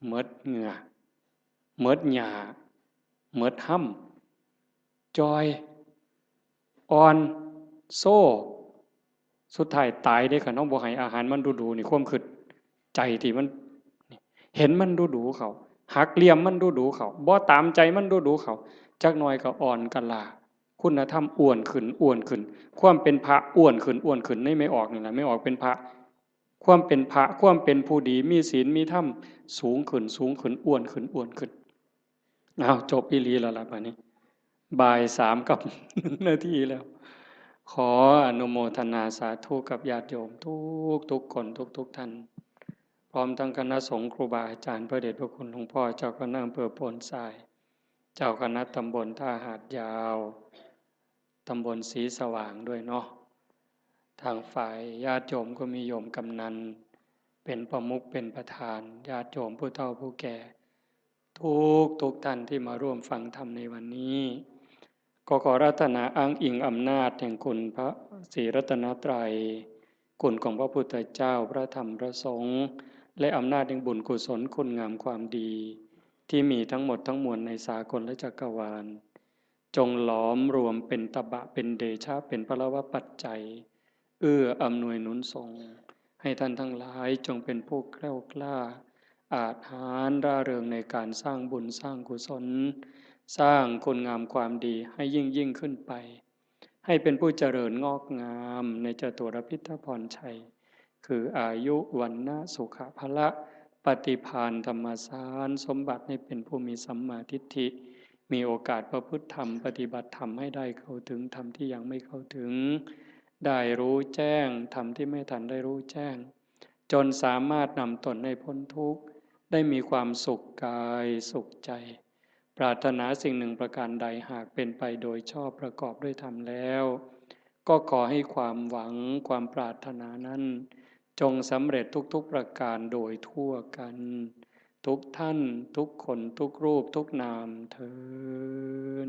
หมดเหงื่อ หมดหญ้า หมดฮำ จ่อย อ่อน โซ สุดท้ายตายเด้ คันเฮาบ่ให้อาหารมันดูๆ นี่ ความคิด ใจที่มัน เห็นมันดูๆ เข้า หักเหลี่ยมมันดูๆ เข้า บ่ตามใจมันดูๆ เข้า จักหน่อยก็อ่อนกะลา คุณธรรมอ้วนขึ้น อ้วนขึ้น ความเป็นพระอ้วนขึ้น อ้วนขึ้น ในแม่ออกนี่แหละ แม่ออกเป็นพระ ความเป็นพระ ความเป็นผู้ดี มีศีล มีธรรม สูงขึ้น สูงขึ้น อ้วนขึ้น อ้วนขึ้น อ้าว จบอีหลีแล้วล่ะบัดนี้ บ่ายสามกับหนึ่งนาทีแล้ว ขออนุโมทนาสาธุกับญาติโยมทุกๆ คน ทุกๆ ท่าน พร้อมทั้งคณะสงฆ์ ครูบาอาจารย์ พระเดชพระคุณหลวงพ่อ เจ้าคณะอำเภอโพนทราย เจ้าคณะตำบลท่าหาดยาว ตำบลศรีสว่างด้วยเนาะ ทางฝ่ายญาติโยมก็มีโยมกำนันเป็นประมุขเป็นประธาน ญาติโยมผู้เฒ่าผู้แก่ ทุกๆ ท่านที่มาร่วมฟังธรรมในวันนี้ ก็ขออาราธนาอ้างอิงอำนาจแห่งคุณพระศรีรัตนตรัย คุณของพระพุทธเจ้า พระธรรม พระสงฆ์ และอำนาจแห่งบุญกุศลคุณงามความดี ที่มีทั้งหมดทั้งมวลในสากลและจักรวาล จงหลอมรวมเป็นตบะ เป็นเดชะ เป็นพลวปัจจัย เอื้ออำนวยหนุนส่ง ให้ท่านทั้งหลายจงเป็นผู้แกล้วกล้า อาจหาญร่าเริงในการสร้างบุญสร้างกุศล สร้างคุณงามความดีให้ยิ่งๆ ขึ้นไป ให้เป็นผู้เจริญงอกงามในจตุรพิธพรชัย คืออายุ วรรณะ สุขะ พละ ปฏิภาณ ธรรมสารสมบัติ ให้เป็นผู้มีสัมมาทิฏฐิ มีโอกาสประพฤติธรรม ปฏิบัติธรรมให้ได้เข้าถึงธรรมที่ยังไม่เข้าถึง ได้รู้แจ้งธรรมที่ไม่ทันได้รู้แจ้ง จนสามารถนำตนให้พ้นทุกข์ ได้มีความสุขกายสุขใจ ปรารถนาสิ่งหนึ่งประการใด หากเป็นไปโดยชอบประกอบด้วยธรรมแล้ว ก็ขอให้ความหวังความปรารถนานั้น จงสำเร็จทุกๆ ประการโดยทั่วกัน ทุกท่าน ทุกคน ทุกรูป ทุกนามเทอญ